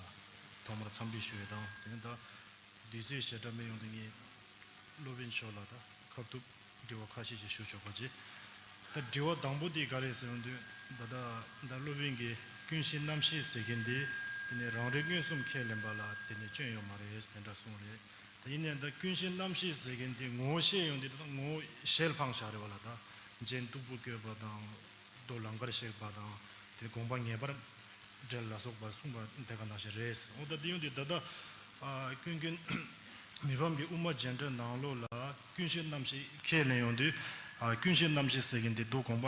ཐོག་མར་འཚམས་འདྲི་ཞུ་ཡས་དང་། དེ་ནས་ད་དུས་ཚོད་ཞེ་དྲག་མེད་ཡོང་དུས་ངས་སློབ་དཔོན་མཆོག་ལ་ད་ཁ་ཐུག་དྲི་བ་ཁ་ཤས་ཤིག་ཞུ་ཆོག་པ་བྱེད། ད་དྲི་བ་དང་པོ་དེ་ག་རེད་ཟེར་ཡོང་དུས། ད་ད་ད་སློབ་དཔོན་གྱིས་ཀུན་ཤེས་རྣམ་ཤེས་ཟེར་མཁན་དེ་དེ་ནས་རང་རིག་མངོན་སུམ་ཁས་ལེན་པ་ལ་དེ་ནས་སྐྱོན་ཡོད་མ་རེད་དེ་འདྲ་གསུངས་རེད། ད་ཡིན་ནའང་ད་ཀུན་ཤེས་རྣམ་ཤེས་ཟེར་མཁན་དེ་ངོ་བོ་བཤད་ཡོང་དུས། ད་ངོ་བོ་ཞལ་འཕངས་བཞག་རེད་བ་ལ། ད་རྗེས་སྟུག་པོ་བཀོད་པ་དང་། མདོ་ལམ་ཁར་གཤེགས་པ་དང་། དེ་དགོངས་པ་ངེས་པར་འགྲེལ་ལ་སོགས་པ་གསུངས་པ་དེ་ག་ནང་བཞིན་རེད། འོ་ད་དེ་ཡོང་དུས་ད་ལྟ་ཨ་ཀུན་མཁྱེན་མི་ཕམ་གྱི་དབུ་མ་རྒྱན་འགྲེལ་ནང་ལོགས་ལ་ཀུན་ཤེས་རྣམ་ཤེས་ཁས་ལེན་ཡོང་དུས། ཨ་ཀུན་ཤེས་རྣམ་ཤེས་ཟེར་མཁན་དེ་མདོ་དགོངས་པ་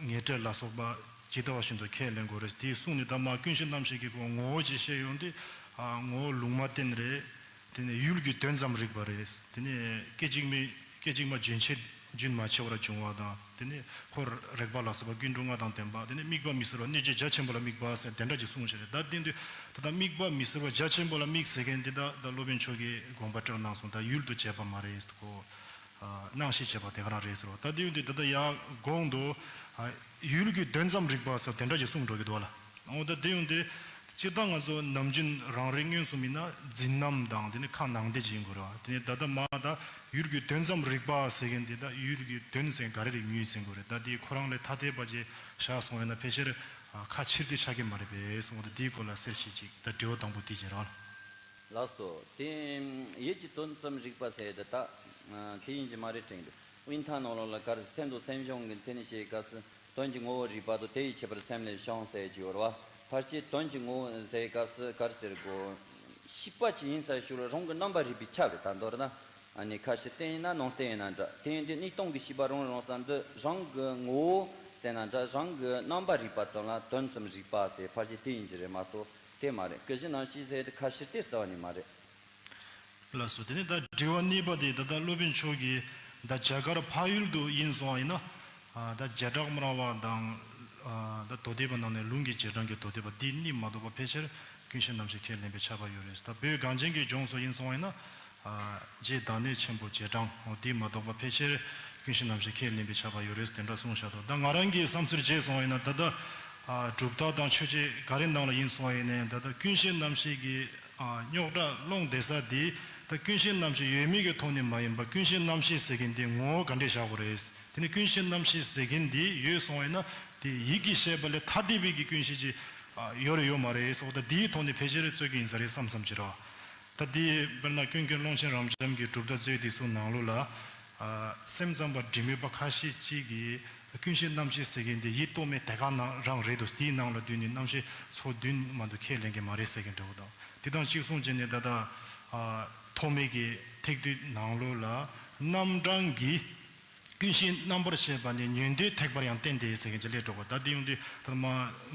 ངེས་འགྲེལ་ལ་སོགས་པ་ཇི་ལྟ་བ་བཞིན་དུ་ཁས་ལེན་དགོས་རེད། དེ་གསུངས་ནས་ད་མར་ཀུན་ཤེས་རྣམ་ཤེས་ཀྱི་སྐོར་ངོ་བོ་ཅིག་བཤད་ཡོང་དུས། ཨ་ངོ་བོ་ལུང་མ་བསྟན་རེད། དེ་ནས་ཡུལ་གྱི་དོན་ཙམ་རིག་པ་རེད། དེ་ནས་སྐད་ཅིག་མའི་སྐད་ཅིག་མ་རྒྱུན་ཆད་རྒྱུན་མ་ཆད་པར་འབྱུང་བ་དང་། དེ་ནས་འཁོར་རེག་པ་ལ་སོགས་པ་ཀུན་འབྱུང་ལྔ་དང་ལྡན་པ། དེ་ནས་དམིགས་པ་མི་སྲིད་པ་གནོད་བྱེད་རྒྱ་ཆེན་པོ་ལ་དམིགས་པ་ཟེར་དེ་འདྲ་ཅིག་གསུངས་བཞག་རེད། ད་དེ་དུས་ད་ལྟ་དམིགས་པ་མི་སྲིད་པ་རྒྱ་ཆེན་པོ་ལ་དམིགས་ཟེར་མཁན་དེ་ད་ད་སློབ་དཔོན་མཆོག་གིས་དགོངས་པ་བཀྲལ་གནང་སོང་། ད་ཡུལ་དུ་བྱས་པ་མ་རེད་ཟེར་གོ། ཨ་སྣང་ཤས་བྱས་པ་དེ་ག་རང་རེད་ཟེར་བ། ད་དེ་ཡོང་དུས་ད་ལྟ་ཡར་གོང་དུ་ཨ་ཡུལ་གྱི་དོན་ཙམ་རིག་པ་ཟེར་དེ་འདྲ་ཅིག་གསུངས་འགྲོ་གི་འདུག་བ་ལ། འོ་ད་དེ་ཡོང་དུས་སྤྱིར་བཏང་ང་ཚོ་ནམ་རྒྱུན་རང་རིག་མངོན་སུམ་ཡིན་ན་འཛིན་རྣམ་དང་དེ་ནས་ཁ་ནང་བསྡད་ཅིག་ཡིན་དགོས་རེད་བ། དེ་ནས་ད་ལྟ་མར་ད་ཡུལ་གྱི་དོན་ཙམ་རིག་པ་ཟེར་མཁན་དེ་ད་ཡུལ་གྱི་དོན་ཟེར་ག་རེ་རིག་ནུས་ཟེར་དགོས་རེད། ད་དེ་ཁོ་རང་ལས་ཐ་དད་པ་ཅིག་བཞག་སོང་ཡོད་ན་ཕལ་ཆེར་ཁ་ཕྱིར་བལྟས་ཆགས་ཀྱི་མ་རེད་པས། འོ་ད་དེའི་སྐོར་ལ་གསལ་བཤད་ཅིག་ད་དྲི་བ་དང་པོ་དེ་བྱེད་རོགས། ལགས་སོ། དེ་ཡུལ་གྱི་དོན་ཙམ་རིག་པ་ཟེར་དེ་ད་དེ་ཡིན་གྱི་མ་རེད་དྲན་འདུག་དབུས་མཐའ་ནང་ལོགས་ལ་གར་སེམས་དང་སེམས་བྱུང་གི་མཚན་ཉིད་ཤེས་སྐབས་སུ་དོན་གྱི་ངོ་བོ་རིག་པ་དང་། དེ་ཡི་ཁྱད་པར་སེམས་ལས་བྱུང་ཟེར་གྱི་ཡོད་རེད་བ། ཕལ་ཆེར་དོན་གྱི་ངོ་བོ་ཟེར་སྐབས་སུ་གར་ཟེར་གོ། ཤེས་པ་ཅིག་ཡིན་ཚར་ཞོར་རང་གི་རྣམ་པར་རིག་པས་ཁྱབ་པའི། ད་མདོར་ན་ཨ་ནི་ཁ་ཕྱིར་བསྟན་ཡིན་ན་ནང་བསྟན་ཡིན་ན་འདྲ། དེ་ཡིན་དུས་གནས་སྟངས་ཀྱི་ཤེས་པ་རང་རང་ས་འདི་རང་གི་ངོ་བོ་ཟེར་ན་འདྲ། རང་གི་རྣམ་པར་རིག་པ་ཙམ་ལ་དོན་ཙམ་རིག་པ་ཟེར་ཕལ་ཆེར་དེ་ཡིན་གྱི་རེད་མ་གཏོགས། དེ་མ་རེད། ཀུན་གཞི་རྣམ་ཤེས་ཟེར་དེ་ཁ་ཕྱིར་བསྟན་རྩ་བ་ནས་མ་རེད། ལགས་སོ། དེ་ནས་ད་དྲི་བ་གཉིས་པ་དེ་ད་ལྟ་སློབ་དཔོན་མཆོག་གིས་ད་རྒྱ་གར་འཕགས་ཡུལ་དུ་ཡིན་སོང་བ་ཡིན་ན། ཨ་ད་བརྒྱ་ཕྲག་སྨྲ་བ་དང་། ཨ་ད་མདོ་སྡེ་པ་ནང་ནས་ལུང་གི་རྗེས་འབྲང་གི་མདོ་སྡེ་པ་འདི་གཉིས་མ་གཏོགས་པ་ཕལ་ཆེར་ཀུན་གཞི་རྣམ་ཤེས་ཁས་ལེན་པས་ཁྱབ་པ་ཡོད་རེད། ད་བོད་གངས་ཅན་གྱི་ལྗོངས་སུ་ཡིན་སོང་བ་ཡིན་ན། ཨ་རྗེ་བདག་ཉིད་ཆེན་པོ་རྗེས་འབྲང་འོ་འདི་མ་གཏོགས་པ་ཕལ་ཆེར་ཀུན་གཞི་རྣམ་ཤེས་ཁས་ལེན་པས་ཁྱབ་པ་ཡོད་རེད་དེ་འདྲ་གསུངས་བཞག་འདུག་ད་ང་རང་གི་བསམ་ཚུལ་བྱས་སོང་བ་ཡིན་ན། ད་ལྟ་ཨ་གྲུབ་མཐའ་དང་ཆོས་འཆད་ག་རེ་ནང་ལ་ཡིན་སོང་བ་ཡིན་ནའི་ད་ལྟ་ཀུན་གཞི་རྣམ་ཤེས་ཀྱི་ཨ་རྙོག་དྲ་སློང་བསྡད་ས་འདི་ད་ཀུན་གཞི་རྣམ་ཤེས་ཡོད་མེད་ཀྱི་ཐོག་ནས་མ་ཡིན་པ། ཀུན་གཞི་རྣམ་ཤེས་ཟེར་མཁན་འདི་ངོ་བོ་ག་འདྲས་བཞག་དགོས་རེད། དེ་ནས་ཀུན་གཞི་རྣམ་ཤེས་ཟེར་མཁན་འདི་ཡོད་སོང་བ་ཡིན་ན། དེ་ཡིད་ཀྱིས་བཤད་པ་ལས་ཐ་དད་པའི་གི་ཀུན་ཤེས་ཅིག་ཡོད་རེད་ཡོད་མ་རེད་སོགས། ད་དེའི་ཐོག་ནས་ཕལ་ཆེར་རྩོད་ཀྱི་ཡིན་ས་རེད་བསམ་བསམ་ཅིག་རེད་བ། ད་དེ་དཔེར་ན་ཀུན་མཁྱེན་ཀློང་ཆེན་རབ་འབྱམས་ཀྱི་གྲུབ་མཐའ་མཛོད་དེ་ཚོ་ནང་ལོགས་ལ། ཨ། སེམས་ཙམ་པ་དྲི་མེད་པ་ཁ་ཤས་ཅིག་གིས་ཀུན་ཤེས་རྣམ་ཤེས་ཟེར་མཁན་དེ་ཡིད་རྟོག་མེད་དེ་ག་ནང་རང་རེད་འདུག་དེའི་ནང་ལ་བསྡུས་ནས་རྣམ་ཤེས་ཚོགས་བདུན་མ་གཏོགས་ཁས་ལེན་གྱི་མ་རེད་ཟེར་མཁན་འདྲ་བོ་དང་། དེ་དང་གཅིག་མཚུངས་བྱས་ནས་ད་ལྟ། ཨ། ཐོགས་མེད་ཀྱི་ཐེག་བསྡུས་ནང་ལོགས་ལ་རྣམ་གྲངས་ཀྱི་ཀུན་ཤེས་རྣམ་པར་ཤེས་པ་ནི་ཉོན་ཏེ་ཐེག་པར་ཡང་བསྟན་ཏེ་ཟེར་མཁན་ཅིག་སླེབས་འགྲོ་གི། ད་དེ་ཡོང་དུས་ད་མ་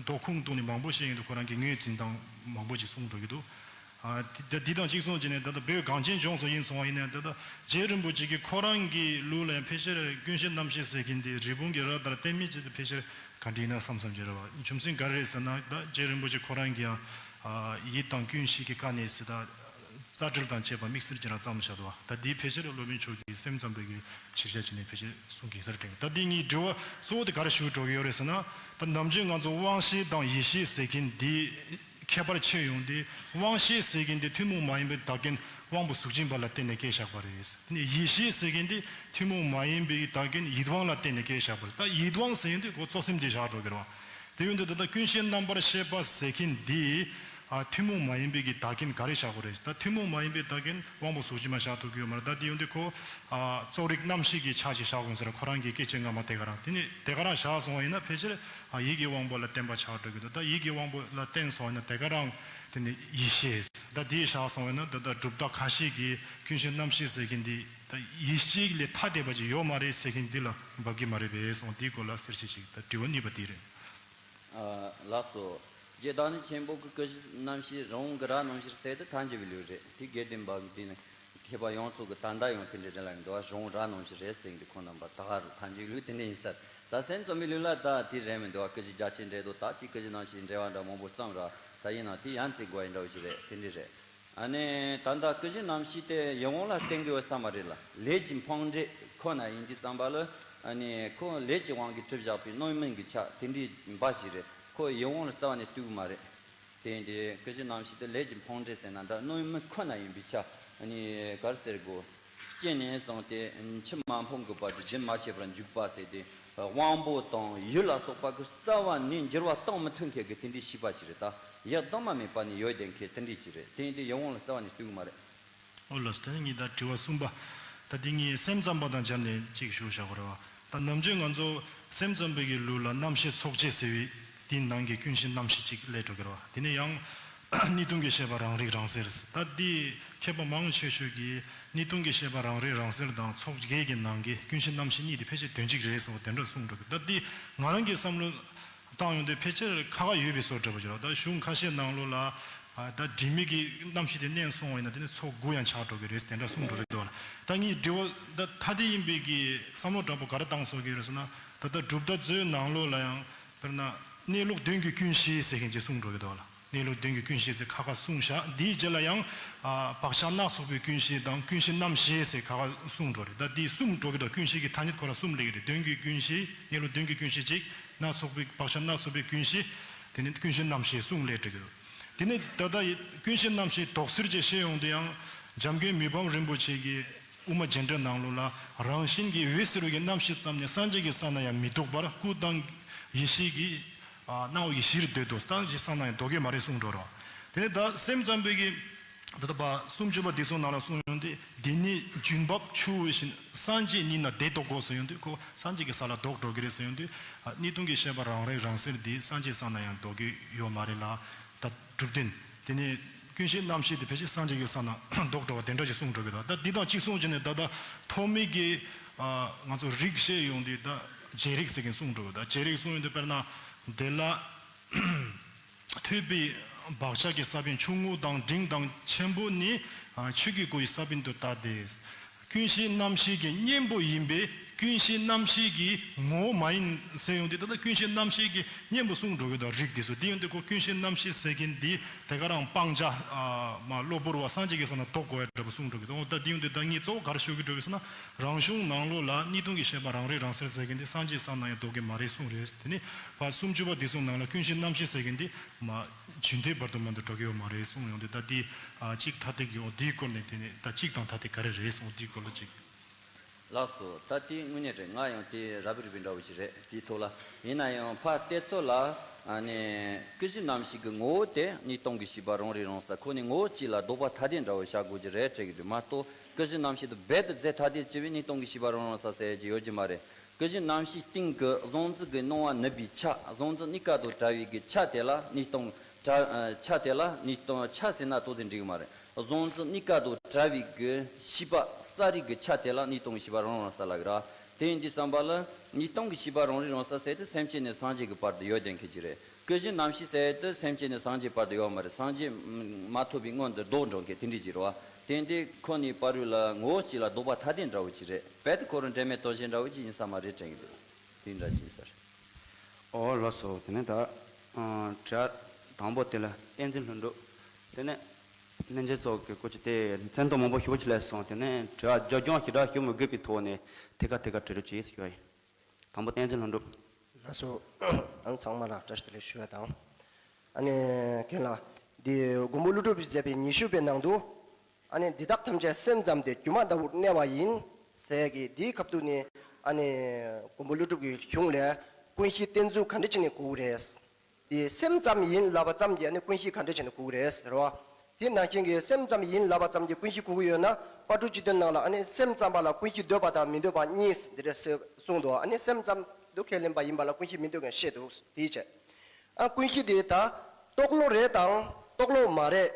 མདོ་ཁུངས་གཏུགས་ནས་མང་པོ་བཤད་ཡོང་དུས་ཁོ་རང་གི་ངོས་འཛིན་སྟངས་མང་པོ་ཅིག་གསུངས་འགྲོ་གི་འདུག་ཨ། དེ་དེ་དང་གཅིག་མཚུངས་བྱས་ནས་ད་ལྟ་བོད་གངས་ཅན་ལྗོངས་སུ་ཡིན་སོང་བ་ཡིན་ན་ད་ལྟ་རྗེ་རིན་པོ་ཆེ་གིས་ཁོ་རང་གི་ལུགས་ལ་ཡང་ཕལ་ཆེར་ཀུན་ཤེས་རྣམ་ཤེས་ཟེར་མཁན་དེ་རི་བོང་གི་རྭ་ལྟར་བསྟན་མིན་ཅིག་དེ་ཕལ་ཆེར་ག་འདྲ་ཡིན་ན་བསམ་བསམ་ཅིག་རེད་བ། རྒྱུ་མཚན་ག་རེ་རེད་ཟེར་ན་ད་རྗེ་རིན་པོ་ཆེ་ཁོ་རང་གིས་ཡང་། ཨ། ཡིད་དང་ཀུན་ཤེས་ཀྱི་དཀའ་གནད་ཟེར་ད། རྩ་འགྲེལ་དང་བཅས་པ་དམིགས་བསལ་གྱི་རང་བརྩམས་བཞག་འདུག་ད་འདིའི་ཕལ་ཆེར་སློབ་དཔོན་མཆོག་གིས་སེམས་ཙམ་པའི་གི་གཞིར་བཞག་བྱས་ནས་ཕལ་ཆེར་གསུང་གི་ཡིན་ས་རེད་དྲན། ད་འདི་གཉིས་འབྲེལ་བ་གཙོ་བོ་དེ་ག་རེ་ཞུ་འགྲོ་གི་ཡོད་རེད་ཟེར་ན། ད་ནམ་རྒྱུན་ང་ཚོ་དབང་ཤེས་དང་ཡིད་ཤེས་ཟེར་མཁན་འདི་ཁྱད་པར་ཕྱེ་ཡོང་དུས། དབང་ཤེས་ཟེར་མཁན་འདི་ཐུན་མོང་མ་ཡིན་པའི་བདག་རྐྱེན་དབང་པོ་གཟུགས་ཅན་པ་ལ་བརྟེན་ནས་སྐྱེས་བཞག་པ་རེད། དེ་ནས་ཡིད་ཤེས་ཟེར་མཁན་འདི་ཐུན་མོང་མ་ཡིན་པའི་བདག་རྐྱེན་ཡིད་དབང་ལ་བརྟེན་ནས་སྐྱེས་བཞག་པ་རེད། ད་ཡིད་དབང་ཟེར་མཁན་འདི་ཁོ་གཙོ་སེམས་དེ་བཞག་འགྲོ་གི་རེད་བ། དེ་ཡོང་དུས་ད་ལྟ་ཀུན་ཤེས་རྣམ་པར་ཤེས་པ་ཟེར་མཁན་འདི། ཨ། ཐུན་མོང་མ་ཡིན་པའི་གི་བདག་རྐྱེན་ག་རེ་བཞག་དགོས་རེད། ད་ཐུན་མོང་མ་ཡིན་པའི་བདག་རྐྱེན་དབང་པོ་གཟུགས་ཅན་མ་བཞག་ཐུབ་ཀྱི་ཡོད་མ་རེད། ད་དེ་ཡོང་དུས་ཁོ། ཨ། རྩོལ་རིག་རྣམ་ཤེས་ཀྱི་ཆ་ཞིག་བཞག་དགོས་ཟེར་ཁོ་རང་གི་སྐད་ཆ་སྔ་མ་དེ་ག་རང་དེ་ནི་དེ་ག་རང་བཞག་སོང་བ་ཡིན་ན་ཕལ་ཆེར། ཨ། ཡིད་ཀྱི་དབང་པོ་ལ་བརྟེན་པ་ཆགས་འགྲོ་གི་འདུག་ད་ཡིད་ཀྱི་དབང་པོ་ལ་བརྟེན་སོང་བ་ཡིན་ན་དེ་ག་རང་དེ་ནི་ཡིད་ཤེས། ད་དེ་བཞག་སོང་བ་ཡིན་ན་ད་ལྟ་གྲུབ་མཐའ་ཁ་ཤས་ཀྱི་ཀུན་ཤེས་རྣམ་ཤེས་ཟེར་མཁན་འདི། ད་ཡིད་ཤེས་ལས་ཐ་དད་པ་ཅིག་ཡོད་མ་རེད་ཟེར་མཁན་འདི་ལ་འབབ་ཀྱི་མ་རེད་པས་སོང་། དེའི་སྐོར་ལ་གསལ་བཤད་ཅིག་ད་དྲི་བ་གཉིས་པ་དེ་རེད། ཨ། ལགས་སོ། རྗེ་བདག་ཉིད་ཆེན་པོ་གི་ཀུན་གཞི་རྣམ་ཤེས་རི་བོང་གི་རྭ་ནང་བཞིན་ཟེར་དེ་ཐལ་འགྱུར་བའི་ལུགས་རེད། དེ་དགེ་ལྡན་པ་གི་དེ་ནི་མཁས་པ་ཡོངས་རྫོགས་ཀྱི་ད་ལྟ་ཡང་དེ་འདྲའི་རེད་ལབ་ཀྱི་འདུག་རི་བོང་རྭ་ནང་བཞིན་རེད་ཟེར་གྱི་འདུག་ཁོང་རྣམ་པ་ད་ག་རུ་ཐལ་འགྱུར་ལུགས་དེ་འདྲ་ཡིན་ས་རེད། ད་སེམས་ཙམ་པའི་ལུགས་ལ་ད་དེ་རེད་མི་འདུག་ཀུན་གཞི་རྒྱ་ཆེར་འགྲེལ་དུ་ད་ཅིག་ཀུན་གཞི་རྣམ་ཤེས་འགྲེལ་བ་འདྲ་མང་པོ་བརྩམས་ར། ད་ཡིན་ན་དེ་ཡང་རྩིས་དགོས་ཡིན་འདྲ་བོ་ཞིག་རེད། དེ་འདྲ་རེད། ཨ་ནི་ད་ལྟ་ཀུན་གཞི་རྣམ་ཤེས་དེ་ཡིད་དབང་ལ་བརྟེན་དགོས་ས་མ་རེད་ལ། ལས་ཀྱི་འཕངས་འབྲས་ཁོ་ན་ཡིན་དུས་ཙམ་པ་ལ། ཨ་ནི་ཁོ་ལས་ཀྱི་དབང་གིས་གྲུབ་བཞག་པའི་རྣམ་སྨིན་གྱི་ཆ་དེ་འདྲའི་འབའ་ཞིག་རེད། ཁོ་ཡིད་དབང་ལ་རྩ་བ་ནས་ལྟོས་ཀྱི་མ་རེད། དེ་ཡིན་དུས་ཀུན་གཞི་རྣམ་ཤེས་དེ་ལས་ཀྱི་འཕངས་འབྲས་ཟེར་ན་འདྲ། རྣམ་སྨིན་ཁོ་ན་ཡིན་པའི་ཆ། ཨ་ནི་ག་རེ་ཟེར་དགོས། སྐྱེས་ནས་བཟུང་སྟེ་འཆི་མ་ཕོད་ཀྱི་བར་དུ་རྒྱུན་མ་ཆད་པར་འཇུག་པ་ཟེར་ཏེ། དབང་པོ་དང་ཡིད་ལ་སོགས་པ་གི་རྩ་བ་ནས་འགྱུར་བ་བཏང་མི་ཐུབ་མཁན་གྱི་དེ་འདྲའི་ཤེས་པ་ཅིག་རེད། ད་ཡག་གདིང་མ་མེད་པ་ནས་ཡོད་བསྡད་མཁན་དེ་འདྲའི་ཅིག་རེད། དེ་ཡིན་དུས་ཡིད་དབང་ལ་རྩ་བ་ནས་ལྟོས་ཀྱི་མ་རེད། འོ་ལགས་སོ། དེ་ནས་ངས་ད་དྲི་བ་གསུམ་པ། ད་དེ་ངས་སེམས་ཙམ་པ་དང་སྦྱར་ནས་གཅིག་ཞུ་བཞག་པ་རེད་བ། ད་ནམ་རྒྱུན་ང་ཚོ་སེམས་ཙམ་པའི་གི་ལུགས་ལ་རྣམ་ཤེས་ཚོགས་བརྒྱད་ཟེར་བའི་དེའི་ནང་གི་ཀུན་གཞི་རྣམ་ཤེས་གཅིག་སླེབས་འགྲོ་གི་རེད་བ། དེ་ནས་ཡང་གནས་ལུགས་ཀྱི་ཤེས་པ་རང་རིག་རང་གསལ། ད་འདི་མཁས་པ་མང་ཆེ་ཤོས་ཀྱིས་གནས་ལུགས་ཀྱི་ཤེས་པ་རང་རིག་རང་གསལ་དང་ཚོགས་བརྒྱད་ཀྱི་ནང་གི་ཀུན་གཞི་རྣམ་ཤེས་གཉིས་དེ་ཕལ་ཆེར་དོན་གཅིག་རེད་ཟེར་བ་དེ་འདྲ་གསུངས་འགྲོ་གི། ད་འདི་ང་རང་གི་བསམ་བློ་བཏང་ཡོང་དུས་ཕལ་ཆེར་ཁ་ཁ་ཡོད་པའི་བཟོ་འདྲ་པོ་ཅིག་རེད། ད་གཞུང་ཁ་ཤས་ནང་ལོགས་ལ། ཨ། ད་དྲི་མེད་ཀྱི་རྣམ་ཤེས་དེ་གནས་སོང་བ་ཡིན་ན་དེ་ནི་ཚོགས་དགུ་ཡང་ཆགས་འགྲོ་གི་རེད་དེ་འདྲ་གསུངས་འགྲོ་གི་འདུག་ལ། ད་ངས་དྲི་བ་ད་ཐ་དད་ཡིན་པའི་གི་བསམ་བློ་དྲང་པོ་ག་རེ་བཏང་སོང་གི་རེད་ཟེར་ན། ད་ལྟ་གྲུབ་མཐའ་མཛོད་ནང་ལོགས་ལ་ཡང་དཔེར་ན་གནས་ལུགས་དོན་གྱི་ཀུན་གཞི་ཟེར་མཁན་ཅིག་གསུངས་འགྲོ་གི་འདུག་ལ། གནས་ལུགས་དོན་གྱི་ཀུན་གཞི་ཟེར་ཁ་ཁ་གསུངས་བཞག་འདིའི་རྗེས་ལ་ཡང་། ཨ། བག་ཆགས་སྣ་ཚོགས་པའི་ཀུན་གཞི་དང་ཀུན་གཞི་རྣམ་ཤེས་ཟེར་ཁ་ཁ་གསུངས་འགྲོ་རེད། ད་འདི་གསུམ་འགྲོ་གི་འདུག་ཀུན་གཞི་གི་ཐ་སྙད་ཁོ་ར་གསུམ་སླེབས་ཀྱི་རེད། དོན་གྱི་ཀུན་གཞི། གནས་ལུགས་དོན་གྱི་ཀུན་གཞི་གཅིག་སྣ་ཚོགས་པའི་བག་ཆགས་སྣ་ཚོགས་པའི་ཀུན་གཞི། དེ་ནི་ཀུན་གཞི་རྣམ་ཤེས་གསུམ་སླེབས་འགྲོ་གི་འདུག་དེ་ནི་ད་ལྟ་ཀུན་གཞི་རྣམ་ཤེས་དོགས་སེལ་གྱི་བཤད་ཡོང་དུ་ཡང་འཇམ་མགོན་མི་ཕམ་རིན་པོ་ཆེ་གིས་དབུ་མ་རྒྱན་འགྲེལ་ནང་ལོགས་ལ་རང་བཞིན་གྱིས་འོད་གསལ་བའི་རྣམ་ཤེས་ཙམ་ནི་སངས་རྒྱས་ཀྱི་ས་ན་ཡང་མི་ལྡོག་པར་སྐུ་དང་ཡེ་ཤེས་ཀྱི། ཨ། སྣང་བ་གི་གཞིར་འདོད་དོ། སངས་རྒྱས་ས་ན་ཡང་ལྡོག་གི་མ་རེད་གསུངས་འགྲོ་རོ། དེ་ནི་ད་སེམས་ཙམ་པའི་གི་ད་ལྟ་བ་སུམ་ཅུ་པ་འདི་ཚོ་ནང་ལ་གསུངས་ཡོང་དུས། འདི་ནི་ལྗོན་པ་ཆུ་བོ་བཞིན། སངས་རྒྱས་ཉིད་ན་བདེ་ལྡོག་གོ་ཟེར་ཡོང་དུས་ཁོ་སངས་རྒྱས་ཀྱི་ས་ལ་ལྡོག་འགྲོ་གི་རེད་ཟེར་ཡོང་དུས། ཨ། གནས་ལུགས་ཀྱི་ཤེས་པ་རང་རིག་རང་གསལ་འདི་སངས་རྒྱས་ས་ན་ཡང་ལྡོག་གི་ཡོད་མ་རེད་ལ། ད་གྲུབ་བདེན། དེ་ནས་ཀུན་གཞི་རྣམ་ཤེས་དེ་ཕལ་ཆེར་སངས་རྒྱས་ཀྱི་ས་ན་ལྡོག་འགྲོ་བ་དེ་འདྲ་ཞིག་གསུངས་འགྲོ་གི་འདུག་ད་འདི་དང་གཅིག་མཚུངས་བྱས་ནས་ད་ལྟ་ཐོགས་མེད་ཀྱི། ཨ། ང་ཚོ་རིགས་བཤད་ཡོང་དུས་ད་རྗེ་རིགས་ཟེར་མཁན་གསུངས་འགྲོ་གི་འདུག་རྗེ་རིགས་གསུངས་ཡོང་དུས་དཔེར་ན་དེ་ལ། ཐོས་པའི་བག་ཆགས་ཀྱི་ས་བོན་ཆུང་ངུ་དང་འབྲིང་དང་ཆེན་པོ་ནི། ཨ། ཆོས་ཀྱི་སྒོ་ཡི་ས་བོན་དུ་བལྟ་སྟེ། ཀུན་གཞི་རྣམ་ཤེས་ཀྱི་གཉེན་པོ་ཡིན་པས་ཀུན་གཞི་རྣམ་ཤེས་ཀྱི་ངོ་བོ་མ་ཡིན་ཟེར་ཡོང་དུས། ད་ལྟ་ཀུན་གཞི་རྣམ་ཤེས་ཀྱི་གཉེན་པོ་གསུངས་འགྲོ་གི་འདུག་རིགས་འདི་ཚོ། དེ་ཡོང་དུས་ཁོ་ཀུན་གཞི་རྣམ་ཤེས་ཟེར་མཁན་འདི་དེ་ག་རང་སྤང་བྱ། ཨ། མ་གློ་བུར་བ་སངས་རྒྱས་ཀྱི་ས་ན་ལྡོག་དགོས་ཡ་འདྲ་པོ་གསུངས་འགྲོ་གི་འདུག་འོ་ད་དེ་ཡོང་དུས་ད་ངས་གཙོ་བོ་ག་རེ་ཞུ་གི་འགྲོ་གི་ཟེར་ན། རང་གཞུང་ནང་ལོགས་ལ་གནས་ལུགས་ཀྱི་ཤེས་པ་རང་རིག་རང་གསལ་ཟེར་མཁན་འདི་སངས་རྒྱས་ས་ན་ཡང་ལྡོག་གི་མ་རེད་གསུངས་རེད། དེ་ནི་བ་སུམ་ཅུ་པ་འདི་ཚོ་ནང་ལ་ཀུན་གཞི་རྣམ་ཤེས་ཟེར་མཁན་འདི། མ། རྒྱུན་མཐའི་བར་དུ་མ་འདི་འགྲོ་གི་ཡོད་མ་རེད་གསུངས་ཡོང་དུས། ད་འདི། ཨ། གཅིག་ཐ་དད་ཀྱི་འོ་འདིའི་སྐོར་ནས། དེ་ནས་ད་གཅིག་དང་ཐ་དད་ག་རེ་རེད་གསུངས་འདིའི་སྐོར་ལ་གཅིག་ལགས་སོ། ད་དེ་དངོས་གནས་རེད། ང་ཡང་དེ་རབ་རིབ་པའི་འདྲ་བོ་ཞིག་རེད། དེའི་ཐོག་ལ། ཡིན་ན་ཡང་ཕར་བལྟས་ཚོད་ལ། ཨ་ནི་ཀུན་གཞི་རྣམ་ཤེས་ཀྱི་ངོ་བོ་དེ་གཉིས་སྟོང་གི་ཤེས་པ་རང་རིག་རང་གསལ་ཁོ་ནས་ངོ་བོ་གཅིག་ལ་ལྡོག་པ་ཐ་དད་འདྲ་བོ་བཞག་དགོས་ཀྱི་རེད་དྲན་གྱི་འདུག་མ་གཏོགས་ཀུན་གཞི་རྣམ་ཤེས་དེ་རྦད་དེ་རྫས་ཐ་དད་བྱས་པའི་གཉིས་སྟོང་གི་ཤེས་པ་རང་རིག་རང་གསལ་ཟེར་གྱི་ཡོད་ཀྱི་མ་རེད། ཀུན་གཞི་རྣམ་ཤེས་སྟེང་གི་གཟུང་འཛིན་གྱི་སྣང་བ་ནུབ་པའི་ཆ། གཟུང་འཛིན་གཉིས་ཀ་དང་བྲལ་བའི་གི་ཆ་དེ་ལ་གཉིས་སྟོང་བྲལ། ཨ། ཆ་དེ་ལ་གཉིས་སྟོང་ཆ་ཟེར་ན་ཏོག་ཙམ་འགྲིག་གི་མ་རེད། གཟུང་འཛིན་གཉིས་ཀ་དང་བྲལ་བའི་གི་ཤེས་པ་གསལ་རིག་གི་ཆ་དེ་ལ་གཉིས་སྟོང་གི་ཤེས་པ་རང་རིག་རང་གསལ་ལབ་ཀྱི་རེད། དེ་ཡིན་དུས་ཙམ་པ་ལ་གཉིས་སྟོང་གི་ཤེས་པ་རང་རིག་རང་གསལ་ཟེར་དེ་སེམས་ཅན་ནས་སངས་རྒྱས་ཀྱི་བར་དུ་ཡོད་བསྡད་མཁན་ཅིག་རེད། ཀུན་གཞི་རྣམ་ཤེས་ཟེར་དེ་སེམས་ཅན་ནས་སངས་རྒྱས་བར་དུ་ཡོད་མ་རེད། སངས་རྒྱས་མ་ཐོབ་པའི་སྔོན་དུ་ལྡོག་འགྲོ་མཁན་དེ་འདྲ་ཅིག་རེད་པ། དེ་འདི་ཁོ་གཉིས་བར་དུ་ལ་ངོ་བོ་གཅིག་ལ་ལྡོག་པ་ཐ་དད་འདྲ་བོ་ཅིག་རེད། རྦད་དེ་ཁོ་རང་འབྲལ་མེད་རྟོགས་བྱེད་འདྲ་བོ་ཅིག་ཡིན་ས་མ་རེད་དྲན་གྱི་འདུག་དེ་འདྲ་ཅིག་ཡིན་ས་རེད། ཨོ་ལགས་སོ། དེ་ནས་ད། ཨ། དྲི་བ་དང་པོ་དེ་ལ་བསྟན་འཛིན་ལྷུན་གྲུབ། དེ་ནས་སྙན་རྗེ་ཚོགས་ཀྱི་སྐོར་གྱི་དེ་མཚན་ཐོ་མང་པོ་ཞེ་པོ་ཅིག་སླེབས་སོང་། དེ་ནས་དྲི་བ་རྒྱབ་ལྗོངས་ཞེ་དྲག་ཞུ་མི་དགོས་པའི་ཐོག་ནས་ཐད་ཀ་ཐད་ཀ་དྲི་རོགས་བྱེད་ཞུ་བ་ཡིན། དང་པོ་བསྟན་འཛིན་ལྷུན་གྲུབ། ལགས་སོ། ཨང་ཚང་མ་ལ་བཀྲ་ཤིས་བདེ་ལེགས་ཞུ་བ་དང་། ཨ་ནི་རྒན་ལགས། འདི་མགོན་པོ་ཀླུ་སྒྲུབ་ཀྱིས་མཛད་པའི་ཉི་ཤུ་པའི་ནང་དུ། ཨ་ནི་འདི་དག་ཐམས་ཅད་སེམས་ཙམ་སྟེ། སྒྱུ་མ་ལྟ་བུར་གནས་པ་ཡིན། ཟེར་གྱི་འདིའི་སྐབས་དུ་ནི། ཨ་ནི་མགོན་པོ་ཀླུ་སྒྲུབ་ཀྱི་གཞུང་ལས་ཀུན་གཞི་བསྟན་ཚུལ་ག་འདྲ་བྱས་ནས་གོ་གི་རེད། དེ་སེམས་ཙམ་ཡིན་ལབ་པ་ཙམ་གྱིས་ཨ་ནི་ཀུན་གཞི་ག་འདྲ་བྱས་ནས་གོ་གི་རེད་ཟེར་བ། དེ་ནང་བཞིན་གྱི་སེམས་ཙམ་ཡིན་ལབ་པ་ཙམ་གྱིས་ཀུན་གཞི་གོ་གི་ཡོད་ན། དཔལ་སྤྲུལ་སྤྱི་དོན་ནང་ལ་ཨ་ནི་སེམས་ཙམ་པ་ལ་ཀུན་གཞི་འདོད་པ་དང་མི་འདོད་པ་གཉིས་འདི་འདྲ་གསུངས་འདུག་ཨ་ནི་སེམས་ཙམ་དུ་ཁས་ལེན་པ་ཡིན་པ་ལ་ཀུན་གཞི་མི་འདོད་མཁན་བཤད་འདུག་དེའི་ཕྱིར། ཨ། ཀུན་གཞི་དེ་ད་རྟོག་བློ་རེད་དང་རྟོག་བློ་མ་རེད།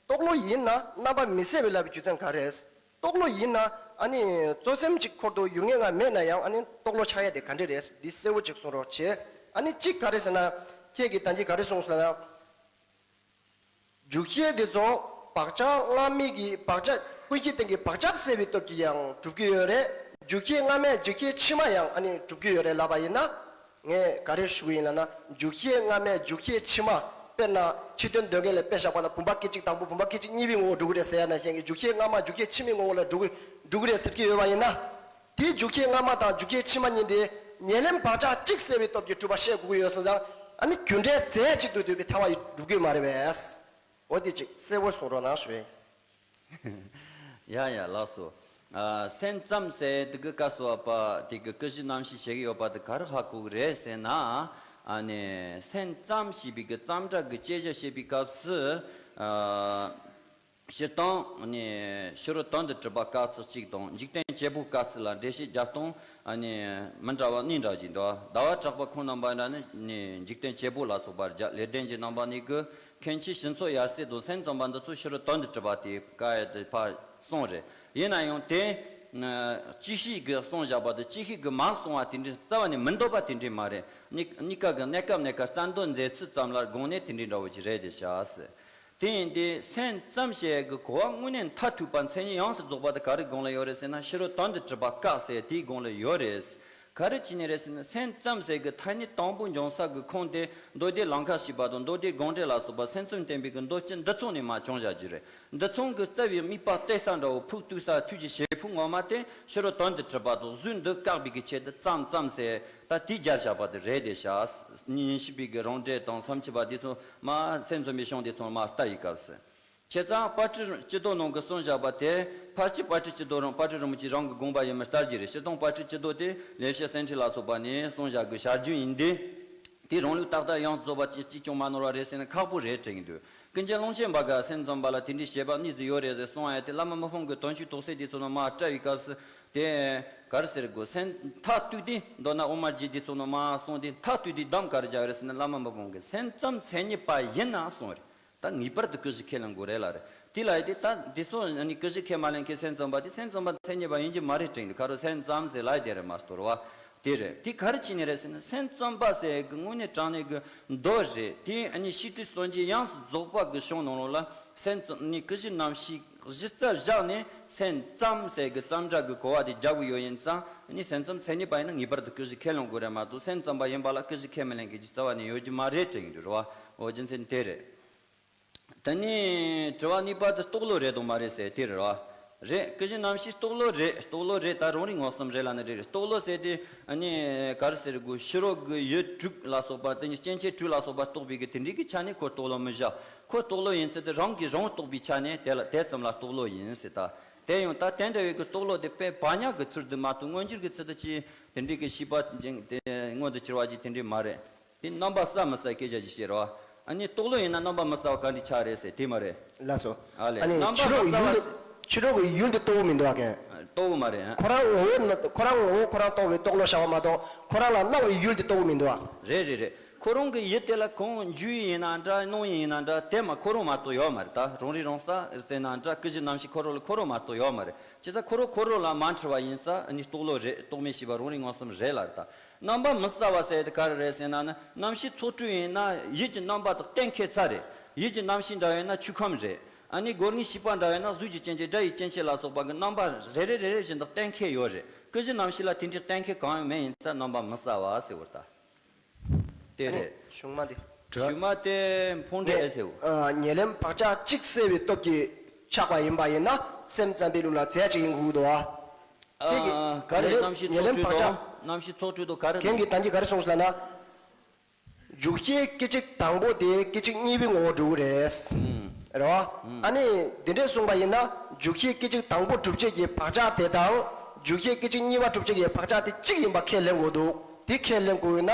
རྟོག་བློ་ཡིན་ན་རྣམ་པ་མི་གསལ་བའི་ལབ་པའི་རྒྱུ་མཚན་ག་རེ་རེད། རྟོག་བློ་ཡིན་ན་ཨ་ནི་རྩོད་སེམས་གཅིག་འཁོར་དུ་ཡུལ་ངེས་ངེས་མེད་ན་ཡང་ཨ་ནི་རྟོག་བློ་ཆགས་ཡ་དེ་ག་འདྲ་རེད། འདི་གསལ་བོ་གཅིག་གསུང་རོགས་བྱེད། ཨ་ནི་གཅིག་ག་རེ་ཟེར་ན། ཁྱེད་ཀྱིས་ད་གིན་ག་རེ་གསུངས་སོང་ན། འཇུག་ཤེས་དེ་ཚོ་བག་ཆགས་སྔ་མའི་གི་བག་ཆགས། ཀུན་གཞི་སྟེང་གི་བག་ཆགས་སད་པའི་སྟོབས་ཀྱིས་ཡང་གྲུབ་ཀྱི་ཡོད་རེད། འཇུག་ཤེས་སྔ་མས་འཇུག་ཤེས་ཕྱི་མ་ཡང་ཨ་ནི་གྲུབ་ཀྱི་ཡོད་རེད་ལབ་པ་ཡིན་ན། ངས་ག་རེ་ཞུ་གི་ཡིན་ལབ་ན། འཇུག་ཤེས་སྔ་མས་འཇུག་ཤེས་ཕྱི་མ། དཔེར་ན་ཕྱི་དོན་འདོད་མཁན་ལ་དཔེ་བཞག་པ་ན་བུམ་པ་སྐད་ཅིག་དང་པོ་བུམ་པ་སྐད་ཅིག་གཉིས་པའི་ངོ་བོ་འགྲོ་གི་རེད་ཟེར་ཡ་ནང་བཞིན་གྱི་འཇུག་ཤེས་སྔ་མ་འཇུག་ཤེས་ཕྱི་མའི་ངོ་བོ་ལ་འགྲོ་གི་འགྲོ་གི་རེད་ཟེར་གྱི་ཡོད་པ་ཡིན་ན། དེའི་འཇུག་ཤེས་སྔ་མ་དང་འཇུག་ཤེས་ཕྱི་མ་གཉིས་དེ་ཉེར་ལེན་བག་ཆགས་གཅིག་སད་པའི་སྟོབས་ཀྱིས་གྲུབ་པ་བཤད་དགོས་ཀྱི་ཡོད་སོང་ཙང་། ཨ་ནི་རྒྱུ་འབྲས་རྫས་གཅིག་ཏུ་འདོད་པའི་ཐལ་བ་ཡིས་གྲུབ་ཀྱི་མ་རེད་པས། འོ་དེ་གཅིག་གསལ་བོ་གསུང་རོགས་གནང་ཞུ། ཡ་ཡ་ལགས་སོ། ཨ། སེམས་ཙམ་ཟེར་དེ་གི་སྐབས་སུ་བབ་པ་དེ་གི་ཀུན་གཞི་རྣམ་ཤེས་བཤད་ཀྱི་ཡོད་པ་དེ་ག་རེ་ཧ་གོ་གི་རེད་ཟེར་ན། ཨ་ནི་སེམས་ཙམ་ཞེས་པའི་གི་ཙམ་སྒྲ་གི་བཅད་བྱ་བཤད་པའི་སྐབས་སུ། ཨ། སྤྱིར་བཏང་ནི་ཕྱི་རོལ་དོན་དུ་གྲུབ་པ་སྐབས་སུ་གཅིག་དང་། འཇིག་རྟེན་བྱེད་པོ་སྐབས་སུ་ལ་འགྲེལ་བཤད་རྒྱབ་སྟངས་ནི་མི་འདྲ་བ་གཉིས་འདྲ་ཞིག་འདུག་ཟླ་བ་གྲགས་པ་ཁོང་རྣམ་པ་འདྲ་ནི་ནི་འཇིག་རྟེན་བྱེད་པོ་ལ་སོགས་པར་རྒྱ་ལེགས་ལྡན་གྱི་རྣམ་པ་གཉིས་ཀྱིས་མཁན་ཆེན་ཞི་འཚོ་ཡབ་སྲས་དང་སེམས་ཙམ་པ་འདི་ཚོ་ཕྱི་རོལ་དོན་དུ་གྲུབ་པ་དེ་བཀག་ཡ་དེ་ཕར་གསུངས་རེད། ཡིན་ན་ཡང་དེ་ཅིག་ཤོས་ཀྱིས་གསུངས་བཞག་པ་དང་ཅིག་ཤོས་ཀྱིས་མ་གསུངས་པ་དེ་འདྲའི་རྩ་བ་ནས་མི་འདོད་པ་དེ་འདྲའི་མ་རེད། གཉིས་གཉིས་ཀ་གི་གནས་སྐབས་གནས་སྐབས་རྩ་འདོད་མཛད་ཚུལ་ཙམ་ལ་དགོངས་ནས་དེ་འདྲའི་འདྲ་བོ་ཅིག་རེད་དེ་ཤག་ཟེར། དེ་ཡིན་དུས་སེམས་ཙམ་ཞེས་གི་གོ་བ་དངོས་གནས་མཐར་ཐུག་པ་མཚན་ཉིད་ཡོངས་སུ་རྫོགས་པ་དེ་ག་རེ་དགོངས་ལ་ཡོད་རེད་ཟེར་ན། ཕྱི་རོལ་དོན་དུ་གྲུབ་པ་བཀག་ཟེར་དེའི་དགོངས་ལ་ཡོད་རེད། ག་རེ་བྱས་ནས་རེད་ཟེར་ན། སེམས་ཙམ་ཟེར་གི་ཐ་སྙད་དང་པོ་འབྱུང་ས་གི་ཁུངས་དེ་མདོ་སྡེ་ལང་ཀ་བཞི་པ་དང་མདོ་སྡེ་དགོངས་འགྲེལ་ལ་སོགས་པ་སེམས་ཙམ་བསྟན་པའི་གི་མདོ་སྤྱི་འདི་ཚོ་ནས་མར་བྱུང་བཞག་རྒྱུ་རེད། འདི་ཚོ་གི་རྩ་བའི་དམིགས་པ་གཏད་ས་འདྲ་བོ་ཕུགས་གཏུགས་ས་ཐུགས་ཀྱི་བྱེད་ཕུགས་ངོ་མ་དེ་ཕྱི་རོལ་དོན་དུ་གྲུབ་པ་དང་གཟུགས་འདི་བཀག་པའི་གི་ཆེད་དུ་ཙམ་ཙམ་ཟེར། ད་དེའི་སྦྱར་བཞག་པ་དེ་རེད་དེ་ཤག་ཉིན་བྱེད་པའི་གི་རང་འགྲེལ་དང་མཚམས་བཅད་པ་དེ་ཚོ་མར་སེམས་ཙམ་པའི་གཞུང་དེ་ཚོ་མར་ལྟ་ཡི་སྐབས་སུ། བྱས་ཙང་དཔལ་སྤྲུལ་སྤྱི་ལྡོག་ནང་གི་གསུངས་བཞག་པ་དེ་ཕལ་ཆེར་དཔལ་སྤྲུལ་སྤྱི་ལྡོག་རང་དཔལ་སྤྲུལ་རིན་པོ་ཆེ་རང་གི་དགོངས་པ་ཡིན་པར་ལྟར་གྱི་རེད། སྤྱིར་བཏང་དཔལ་སྤྲུལ་སྤྱི་ལྡོག་དེ་ལེགས་བཤད་སེང་ཁྲི་ལ་སོགས་པ་ནས་གསུངས་བཞག་གི་བྱ་རྒྱུན་ཡིན་ཏེ། དེ་རང་ལུགས་ཏག་ཏག་ཡོངས་སུ་རྫོགས་པ་ཅིག་གཅིག་ཀྱང་མ་ནོར་བ་རེད་ཟེར་ན་ཁག་པོ་རེད་དྲན་གྱི་འདུག་ཀུན་མཁྱེན་ཀློང་ཆེན་པ་ག་སེམས་ཙམ་པ་ལ་དེ་འདྲའི་བཞེད་པ་གཉིས་ཙམ་ཡོད་རེད་ཟེར་གསུངས་ཡ་དེ་བླ་མ་མི་ཕམ་གྱི་དོན་ཆོས་རྟོགས་གསལ་དེ་ཚོ་ནང་མར་བཀྲལ་བའི་སྐབས་སུ་དེ་ག་རེ་ཟེར་དགོས། སེམས་མཐར་གཏུགས་ཏེ་མདོར་ན་དབུ་མ་རྒྱན་དེ་ཚོ་ནང་མར་གསུངས་ཏེ་མཐར་གཏུགས་ཏེ་གདམས་ག་རེ་བརྒྱབ་རེད་ཟེར་ན། བླ་མ་མི་ཕམ་གྱི་སེམས་ཙམ་མཚན་ཉིད་པ་ཡིན་ན་གསུངས་རེད། ད་ངེས་པར་དུ་ཀུན་གཞི་ཁས་ལེན་དགོས་རེད་ལབ་རེད། དེ་ལ་ཡི་དེ་ད་དེ་ཚོ་ནི་ཀུན་གཞི་ཁས་མ་ལེན་མཁན་སེམས་ཙམ་པ་དེ་སེམས་ཙམ་པ་མཚན་ཉིད་པ་ཡིན་གྱི་མ་རེད་དྲན་གྱི་འདུག་ཁ་རོ་སེམས་ཙམ་ཟེར་ལབ་ཡ་དེ་རེད་མ་གཏོགས་རེད་བ། དེ་རེད། དེ་ག་རེ་བྱས་ནས་རེད་ཟེར་ན། སེམས་ཙམ་པ་ཟེར་གི་དངོས་གནས་དྲང་གནས་གི་མདོ་རེད། དེ་ཨ་ནི་བཤད་ཁྲིད་སངས་རྒྱས་དབྱངས་སུ་རྫོགས་པ་གི་གཞུང་ནང་ལོགས་ལ་སེམས་ཙམ་ནི་ཀུན་གཞི་རྣམ་ཤེས་གཞི་རྩ་བཞག་ནས་སེམས་ཙམ་ཟེར་གི་ཙམ་སྒྲ་གི་གོ་བ་དེ་རྒྱག་གི་ཡོད་ཡིན་ཙང་། ཨ་ནི་སེམས་ཙམ་མཚན་ཉིད་པ་ཡིན་ན་ངེས་པར་དུ་ཀུན་གཞི་ཁས་ལེན་དགོས་རེད་མ་གཏོགས། སེམས་ཙམ་པ་ཡིན་པ་ལ་ཀུན་གཞི་ཁས་མི་ལེན་མཁན་གྱི་རྩ་བ་ནས་ཡོད་ཀྱི་མ་རེད་དྲན་གྱི་འདུག་རེད་བ། འོ་རྒྱུ་མཚན་དེ་རེད། དེ་ནས་དྲི་བ་གཉིས་པ་དེ་རྟོག་བློ་རེད་དང་མ་རེད་ཟེར་དེ་རེད་བ། རེད། ཀུན་གཞི་རྣམ་ཤེས་རྟོག་བློ་རེད། རྟོག་བློ་རེད། ད་རང་རིག་ངོ་གསུམ་རེད་ལབ་ནི་རེད། རྟོག་བློ་ཟེར་དེ་ཨ་ནི་ག་རེ་ཟེར་དགོས། ཕྱི་རོལ་གྱི་ཡུལ་དྲུག་ལ་སོགས་པ་དེ་ནི་སྐྱེ་མཆེད་དྲུག་ལ་སོགས་པ་རྟོགས་པའི་གི་དེ་འདྲའི་གི་ཆ་ནས་ཁོ་རྟོག་བློ་མི་བཞག་ཁོ་རྟོག་བློ་ཡིན་ཚུལ་དེ་རང་གིས་རང་རྟོགས་པའི་ཆ་ནས་དེ་ལ་དེ་ཙམ་ལ་རྟོག་བློ་ཡིན་ཟེར་ད། དེ་ཡང་ད་དེ་འདྲ་བའི་གི་རྟོག་བློ་དེ་དཔེ་བག་ཉག་གི་ཚུལ་དུ་མ་གཏོགས་མངོན་གྱུར་གྱི་ཚུལ་དུ་ཅི་དེ་འདྲའི་གི་ཤེས་པ་ཅན་དེ་མངོན་དུ་གྱུར་བ་ཅིག་དེ་འདྲའི་མ་རེད། དེ་རྣམ་པ་གསལ་མི་གསལ་སྐད་ཆ་ཅིག་བཤད་རོགས། ཨ་ནི་རྟོག་བློ་ཡིན་ན་རྣམ་པ་མི་གསལ་བ་ག་འདྲ་ཆགས་རེད་ཟེར་དེ་མ་རེད། ལགས་སོ། ཨ་ལས། ཨ་ནི་རྣམ་པ་ཕྱི་རོལ་གྱི་ཡུལ་དེ་ཕྱི་རོལ་གྱི་ཡུལ་དེ་རྟོགས་པ་མི་འདུག་བ་གན། རྟོགས་པ་མ་རེད། ཨ། ཁོ་རང་ངོ་བོ་ན་ཁོ་རང་ངོ་བོ་ཁོ་རང་རྟོགས་པའི་རྟོག་བློ་བྱ་བ་མ་གཏོགས་ཁོ་རང་ལ་སྣང་བའི་ཡུལ་དེ་རྟོགས་པ་མི་འདུག་བ། རེད་རེད་རེད། ཁོ་རང་གི་ཡུལ་དེ་ལ་གང་འཇུ་ཡི་ཡིན་ན་འདྲ་སྣང་ཡི་ཡིན་ན་འདྲ་དེ་མ་ཁོ་རང་མ་གཏོགས་ཡོད་མ་རེད། ད་རང་རིག་རང་གསལ་ཟེར་ན་འདྲ་ཀུན་གཞི་རྣམ་ཤེས་ཁོ་རང་ལ་ཁོ་རང་མ་གཏོགས་ཡོད་མ་རེད། བྱས་ཙང་ཁོ་རང་ཁོ་རང་ལ་མ་འཁྲུལ་བ་ཡིན་ཙང་ཨ་ནི་རྟོག་བློ་རེད། རྟོག་མེད་ཤེས་པ་རང་རིག་མངོན་སུམ་རེད་ལ་རེད་ད། རྣམ་པ་མི་གསལ་བ་ཟེར་དེ་ག་རེ་རེད་ཟེར་ན་ནི་རྣམ་ཤེས་ཚོགས་དྲུག་ཡིན་ན་ཡིད་ཀྱི་རྣམ་པ་དང་གཏན་འཁེལ་ཚར་རེད། ཡིད་ཀྱི་རྣམ་ཤེས་འདྲ་ཡོད་ན་ཆོས་ཁམས་རེད། ཨ་ནི་སྒོ་ལྔའི་ཤེས་པ་འདྲ་ཡོད་ན་གཟུགས་ཀྱི་སྐྱེ་མཆེད་སྒྲ་ཡི་སྐྱེ་མཆེད་ལ་སོགས་པ་གི་རྣམ་པ་རེ་རེ་རེ་རེ་བཞིན་དུ་གཏན་འཁེལ་ཡོད་རེད། ཀུན་གཞི་རྣམ་ཤེས་ལ་དེ་འདྲའི་གཏན་འཁེལ་གང་ཡང་མེད་ཡིན་ཙང་རྣམ་པ་མི་གསལ་བ་ཟེར་བ་རེད་ད། དེ་རེད། གཞུང་མ་དེ། གཞུག་མ་དེ་ཕུང་འདྲེ་ཨེ་ཟེར་བ། ཨ། ཉེར་ལེན་བག་ཆགས་གཅིག་སེལ་བའི་སྟོབས་ཀྱིས་ཆགས་པ་ཡིན་པ་ཡིན་ན་སེམས་ཙམ་པའི་ལུགས་ལ་རྫས་གཅིག་ཡིན་དགོས་འདུག་ཨ། ཨ། ཁྱེད་ཀྱིས་ག་རེ་ཉེར་ལེན་རྣམ་ཤེས་ཉེར་ལེན་ཚོགས་བག་དྲུག་ཆགས། དང་རྣམ་ཤེས་ཚོགས་དྲུག་དང་ག་རེ་ཁྱེད་ཀྱིས་ད་གིན་ག་རེ་གསུངས་སོང་ལབ་ན། འཇུག་ཤེས་སྐད་ཅིག་དང་པོ་དེ་སྐད་ཅིག་གཉིས་པའི་ངོ་བོར་འགྲོ་གི་རེད། ཨུམ། རེད་བ། ཨུམ། ཨ་ནི་འདི་འདྲས་གསུངས་པ་ཡིན་ན་འཇུག་ཤེས་སྐད་ཅིག་དང་པོ་སྒྲུབ་བྱེད་ཀྱི་བག་ཆགས་དེ་དང་འཇུག་ཤེས་སྐད་ཅིག་གཉིས་པ་སྒྲུབ་བྱེད་ཀྱི་བག་ཆགས་དེ་གཅིག་ཡིན་པ་ཁས་ལེན་དགོས་འདུག་དེ་ཁས་ལེན་དགོས་ཡོད་ན་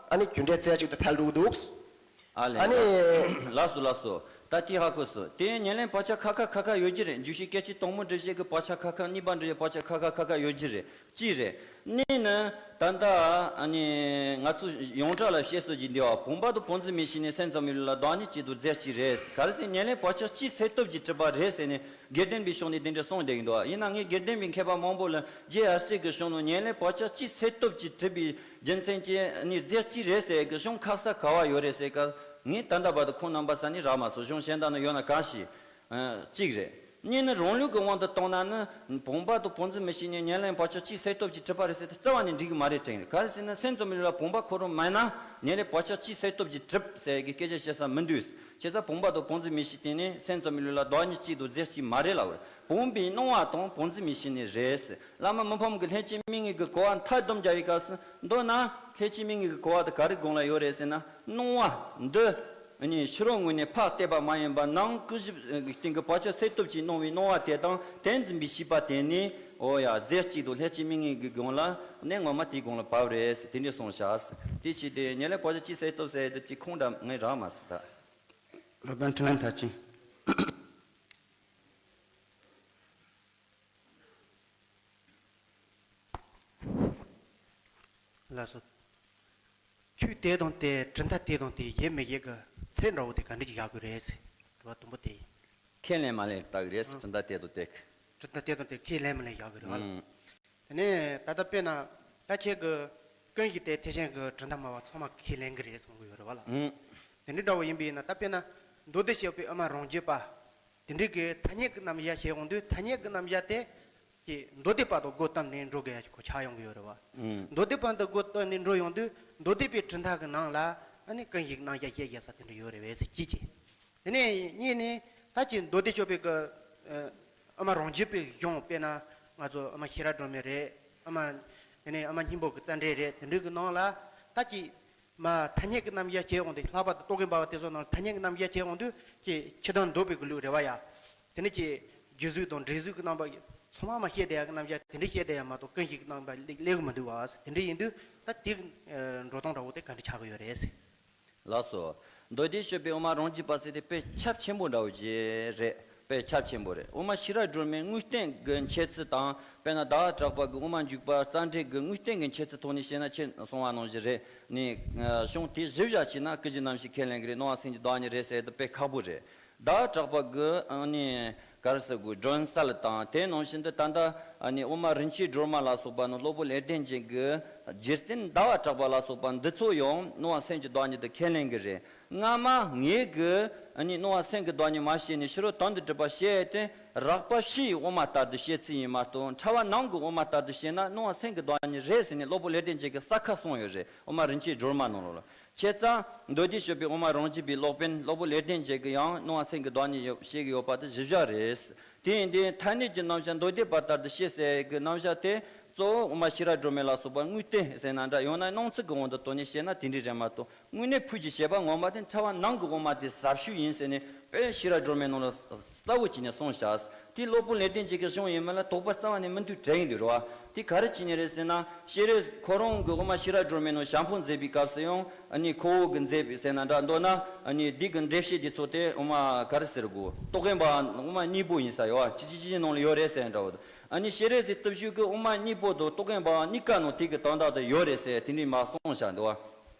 ཨ་ནི་རྒྱུ་འབྲས་རྫས་གཅིག་ཏུ་ཐལ་འགྲོ་གི་འདུག་ཨ་ལས། ཨ་ནི། ལགས་སོ་ལགས་སོ། ད་དེ་ཧ་གོ་སོང་། དེ་ཉེར་ལེན་བག་ཆགས་ཁ་ཁ་ཁ་ཁ་ཡོད་ཀྱི་རེད། འཇུག་ཤེས་སྐད་ཅིག་དང་པོ་སྒྲུབ་བྱེད་ཀྱི་བག་ཆགས་ཁ་ཁ། གཉིས་པ་སྒྲུབ་བྱེད་བག་ཆགས་ཁ་ཁ་ཁ་ཁ་ཡོད་ཀྱི་རེད། གཅིག་རེད། གཉིས་ནི། ད་ལྟ་ཨ་ནི་ང་ཚོ་ཡོངས་གྲགས་ལ་བཤད་སྲོལ་གྱི་འདི་བ་བུམ་པ་དང་བུམ་འཛིན་མིག་ཤེས་ནི་སེམས་ཙམ་པའི་ལུགས་ལ་བདག་ཉིད་གཅིག་ཏུ་རྫས་གཅིག་རེད། ག་རེ་ཟེར་ཉེར་ལེན་བག་ཆགས་གཅིག་སེལ་སྟོབས་ཀྱིས་གྲུབ་པ་རེད་ཟེར་ནས་དགེ་ལྡན་པའི་ཕྱོགས་ནས་དེ་འདྲ་གསུངས་བསྡད་ཀྱི་འདུག་ཡིན་ན་ངས་དགེ་ལྡན་པའི་མཁས་པ་མང་པོ་ལ་རྗེ་ཡབ་སྲས་ཀྱི་གཞུང་ནང་ཉེར་ལེན་བག་ཆགས་གཅིག་སེལ་སྟོབས་ཀྱིས་གྲུབ་པའི་རྒྱུ་མཚན་གྱིས་ནི་རྫས་གཅིག་རེད་ཟེར་གྱི་གཞུང་ཁ་གསལ་ག་བ་ཡོད་རེད་ཟེར་སྐབས་ངས་ད་ལྟ་བར་དུ་ཁོང་རྣམ་པ་ས་ནས་རག་མ་སོང་། གཞུང་གཞན་དག་ན་ཡོད་ན་གང་ཞིག་ཨ། གཅིག་རེད། གཉིས་ནི་རང་ལུགས་ཀྱི་དབང་དུ་བཏང་ན་ནི་བུམ་པ་དང་བུམ་འཛིན་མིག་ཤེས་ནི་ཉེར་ལེན་བག་ཆགས་གཅིག་སེལ་སྟོབས་ཀྱིས་གྲུབ་པ་རེད་ཟེར་ཏེ་རྩ་བ་ནས་འགྲིག་གི་མ་རེད་དྲན་རེད། ག་རེ་ཟེར་ན་སེམས་ཙམ་པའི་ལུགས་ལ་བུམ་པ་ཁོ་རང་མེད་ན་ཉེར་ལེན་བག་ཆགས་གཅིག་སེལ་སྟོབས་ཀྱིས་གྲུབ་ཟེར་གྱི་སྐད་ཆ་བཤད་ས་མི་འདུག་བྱས་ཙང་བུམ་པ་དང་བུམ་འཛིན་མིག་ཤེས་དེ་ནི་སེམས་ཙམ་པའི་ལུགས་ལ་བདག་ཉིད་གཅིག་ཏུ་རྫས་གཅིག་མ་རེད་ལབ་པ་རེད། བུམ་པའི་སྣང་བ་དང་བུམ་འཛིན་མིག་ཤེས་ནི་རེད། བླ་མ་མི་ཕམ་གྱི་ལྷན་ཅིག་དམིགས་ངེས་ཀྱི་གོ་བ་མཐའ་བསྡོམས་རྒྱག་པའི་སྐབས་སུ་མདོར་ན་ལྷན་ཅིག་དམིགས་ངེས་ཀྱི་གོ་བ་དེ་ག་རེ་དགོངས་ལ་ཡོད་རེད་ཟེར་ན་སྣང་བ་འདི། ཨ་ནི་ཕྱི་རོལ་ངོས་ནས་ཕར་བལྟས་པ་མ་ཡིན་པར་ནང་ཀུན་གཞི་སྟེང་གི་བག་ཆགས་སེལ་སྟོབས་ཀྱིས་སྣང་བའི་སྣང་བ་དེ་དང་དེ་འཛིན་པའི་ཤེས་པ་དེ་ནི་འོ་ཡ་རྫས་གཅིག་ཏུ་ལྷན་ཅིག་དམིགས་ངེས་ཀྱི་སྒང་ལ་གནད་ངོ་མ་དེའི་སྒང་ལ་བབས་རེད་ཟེར་དེ་འདྲས་གསུངས་བཞག་དེ་བྱས་ཏེ་ཉེར་ལེན་བག་ཆགས་གཅིག་སེལ་སྟོབས་ཟེར་དེ་གཅིག་ཁུངས་འདྲ་ངས་རག་མ་སོང་ད། སློབ་དཔོན་འཕྲིན་ལས་མཐར་ཕྱིན། ལགས་སོ། ཆོས་དེ་དང་དེ་གྲུབ་མཐའ་དེ་དང་དེ་ཡོད་མི་ཡོད་ཀྱི་ཚད་འདྲ་བོ་དེ་ག་འདྲ་ཅིག་བཞག་དགོས་རེད་ཟེར། དྲི་བ་དང་པོ་དེ་ཡིན། ཁས་ལེན་མ་ལེན་ལྟ་གི་རེད། ཨང་། གྲུབ་མཐའ་དེ་དང་དེ། གྲུབ་མཐའ་དེ་དང་དེ་ཁས་ལེན་མ་ལེན་བཞག་དགོས་རེད་བ་ལ། ཨང་། དེ་ནས་ད་ལྟ་དཔེར་ན་ད་ཁྱེད་ཀྱི་ཀུན་གཞི་དེ་ཐེག་ཆེན་གྱི་གྲུབ་མཐའ་སྨྲ་བ་ཚང་མ་ཁས་ལེན་གྱི་རེད་གསུང་གི་ཡོད་རེད་བ་ལ། ཨང་། དེ་འདྲ་འདྲ་བོ་ཡིན་པ་ཡིན་ན་ད་དཔེར་ན་མདོ་སྡེ་སྤྱོད་པའི་དབུ་མ་རང་རྒྱུད་པ། དེ་འདྲའི་གི་ཐ་སྙད་ཀྱི་རྣམ་གཞག་བྱེད་ཡོང་དུས་ཐ་སྙད་ཀྱི་རྣམ་གཞག་དེ་ཀྱི་མདོ་སྡེ་པ་དང་སྒོ་བསྟུན་ནས་འགྲོ་དགོས་ཡ་ཁོ་ཆགས་ཡོང་གི་ཡོད་རེད་བ། ཨང་། མདོ་སྡེ་པ་དང་སྒོ་བསྟུན་ནས་འགྲོ་ཡོང་དུས་མདོ་སྡེ་པའི་གྲུབ་མཐའ་གི་ནང་ལ་ཨ་ནི་ཀུན་གཞི་རྣམ་གཞག་བཤད་བཞག་ས་དེ་འདྲ་ཡོད་རེད་བས་ཟེར་གྱིས་ཀྱི། དེ་ནས་གཉིས་ནས་ད་ཀྱི་མདོ་སྡེ་སྤྱོད་པའི་གི་དབུ་མ་རང་རྒྱུད་པའི་གཞུང་དཔེར་ན་ང་ཚོ་དབུ་མ་ཤེས་རབ་སྒྲོན་མེ་རེད། དབུ་མ་དེ་ནས་དབུ་མ་སྙིང་པོ་གི་རྩ་འགྲེལ་རེད། དེ་འདྲའི་གི་ནང་ལ་ད་ཀྱི། མ་ཐ་སྙད་ཀྱི་རྣམ་གཞག་བྱེད་འོང་དུས་ལྷག་པར་དུ་རྟོག་གེ་འབར་བ་དེ་ཚོ་ནང་ཐ་སྙད་ཀྱི་རྣམ་གཞག་བྱེད་འོང་དུས་ཀྱི་ཕྱི་དོན་འདོད་པའི་གི་ལུགས་རེད་བ་ཡ། དེ་ནི་ཀྱི་རྒྱུ་གཟུགས་དང་འབྲས་གཟུགས་ཀྱི་རྣམ་པ་ཚང་མ་མ་བཤད་བསྡད་ཡ་གི་རྣམ་གཞག་དེ་འདྲ་བཤད་བསྡད་ཡ་མ་གཏོགས་ཀུན་གཞི་གི་རྣམ་པ་སླེབས་སླེབས་གི་མི་འདུག་བ། དེ་འདྲ་ཡིན་དུས་ད་དེ་གི་འགྲོ་སྟངས་འདྲ་བོ་དེ་ག་འདྲ་ཆགས་གི་ཡོད་རེད། ལགས་སོ། མདོ་སྡེ་སྤྱོད་པའི་དབུ་མ་རང་རྒྱུད་པ་ཟེར་དེ་དཔེ་ཁྱབ་ཆེན་པོ་འདྲ་བོ་ཅིག་རེད། དཔེ་ཁྱབ་ཆེན་པོ་རེད། དབུ་མ་ཤེས་རབ་སྒྲོན་མེའི་དངོས་བསྟན་གྱི་འཆད་ཚུལ་དང་དཔེར་ན་ཟླ་བ་གྲགས་པ་གི་དབུ་མ་འཇུག་པ་རྩ་འགྲེལ་གྱི་དངོས་བསྟན་གྱི་འཆད་ཚུལ་ཐོག་ནས་བཤད་ན་ཁྱེད་གསུང་བ་ནང་བཞིན་རེད། ནི་གཞུང་དེ་གཞི་བཞག་བྱས་ན་ཀུན་གཞི་རྣམ་ཤེས་ཁས་ལེན་གྱི་རེད། སྣང་བ་སེམས་ཀྱི་བདག་ཉིད་རེད་ཟེར་དེ་དཔེ་ཁག་པོ་རེད། ཟླ་བ་གྲགས་པ་གི་ཨ་ནི་ག་རེ་ཟེར་དགོས་སྒྲོན་གསལ་དང་དེ་ནང་བཞིན་དུ་ད་ལྟ་ཨ་ནི་དབུ་མ་རིན་ཆེན་སྒྲོན་མ་ལ་སོགས་པ་ནི་སློབ་དཔོན་ལེགས་ལྡན་འབྱེད་ཀྱི་རྗེ་བཙུན་ཟླ་བ་གྲགས་པ་ལ་སོགས་པ་འདི་ཚོ་ཡང་སྣང་བ་སེམས་ཀྱི་བདག་ཉིད་དུ་ཁས་ལེན་གྱི་རེད། སྔ་མ་ངེད་ཀྱི་ཨ་ནི་སྣང་བ་སེམས་ཀྱི་བདག་ཉིད་མ་བཤད་ནས་ཕྱི་རོལ་དོན་དུ་གྲུབ་པ་བཤད་དེ་རགས་པ་ཕྱིའི་དབུ་མ་ལྟར་དུ་བཤད་ཚུལ་ཡིན་མ་གཏོགས་ཕྲ་བ་ནང་གི་དབུ་མ་ལྟར་དུ་བཤད་ན་སྣང་བ་སེམས་ཀྱི་བདག་ཉིད་རེད་ཟེར་ནས་སློབ་དཔོན་ལེགས་ལྡན་འབྱེད་ཀྱིས་གསལ་ཁ་གསུངས་ཡོད་རེད། དབུ་མ་རིན་ཆེན་སྒྲོན་མ་ནང་ལོགས་ལ། བྱས་ཙང་མདོ་སྡེ་སྤྱོད་པའི་དབུ་མ་རང་རྒྱུད་པའི་སློབ་དཔོན་སློབ་དཔོན་ལེགས་ལྡན་འབྱེད་ཀྱིས་ཡང་སྣང་བ་སེམས་ཀྱི་བདག་ཉིད་ཡོད་བཤད་ཀྱི་ཡོད་པ་དེ་གཞི་བཞག་རེད། དེ་ཡིན་དུས་ཐ་སྙད་ཀྱི་རྣམ་གཞག་མདོ་སྡེ་པ་ལྟར་དུ་བཤད་ཟེར་གྱི་རྣམ་གཞག་དེ་གཙོ་བོ་དབུ་མ་ཤེས་རབ་སྒྲོན་མེ་ལ་སོགས་པ་དངོས་བསྟན་ཟེར་ན་འདྲ། ཡང་ན་སྣང་ཚུལ་གྱི་དབང་དུ་བཏང་ནས་བཤད་ན་དེ་འདྲ་རེད་མ་གཏོགས་དངོས་གནས་ཕུགས་ཀྱི་བྱེད་པ་ངོ་མ་དེ་ཕྲ་བ་ནང་གི་དབུ་མ་དེ་ཟབ་ཤོས་ཡིན་ཟེར་ནས་ ཨེ་ཤེས་རབ་སྒྲོན་མེ་ནང་ལ་གསལ་བོ་བྱས་ནས་གསུངས་བཞག་དེ་སློབ་དཔོན་ལེགས་ལྡན་འབྱེད་ཀྱི་གཞུང་ཡིན་མིན་ལ་དོགས་པ་རྩ་བ་ནས་མི་འདུག་དྲན་གྱི་འདུག་རེད་བ། དེ་ག་རེ་བྱས་ནས་རེད་ཟེར་ན། སྤྱན་རས་ཁོ་རང་གི་དབུ་མ་ཤེས་རབ་སྒྲོན་མེ་ནང་ཞལ་འཕངས་མཛད་པའི་སྐབས་སུ་ཡང་ཨ་ནི་ཁོ་བོ་གི་མཛད་པའི་ཟེར་ན་འདྲ་མདོར་ན་ཨ་ནི་འདི་གི་འགྲེལ་བཤད་འདི་ཚོ་དེ་དབུ་མ་ག་རེ་ཟེར་དགོས། རྟོག་གེ་འབར་བ་དབུ་མ་གཉིས་པོ་ཡིན་ས་ཡོད་བ། ཅི་ཅི་ཅི་ཅི་ནང་ལ་ཡོད་རེད་ཟེར་འདྲ་བོ། ཨ་ནི་སྤྱན་རས་གཟིགས་སྟོབས་བཞུགས་ཀྱི་དབུ་མ་གཉིས་པོ་དང་རྟོག་གེ་འབར་བ་གཉིས་ཀ་ནང་དེ་གི་དོན་དག་དེ་ཡོད་རེད་ཟེར་དེ་འདྲའི་མ་གསུངས་བཞག་འདུག་བ།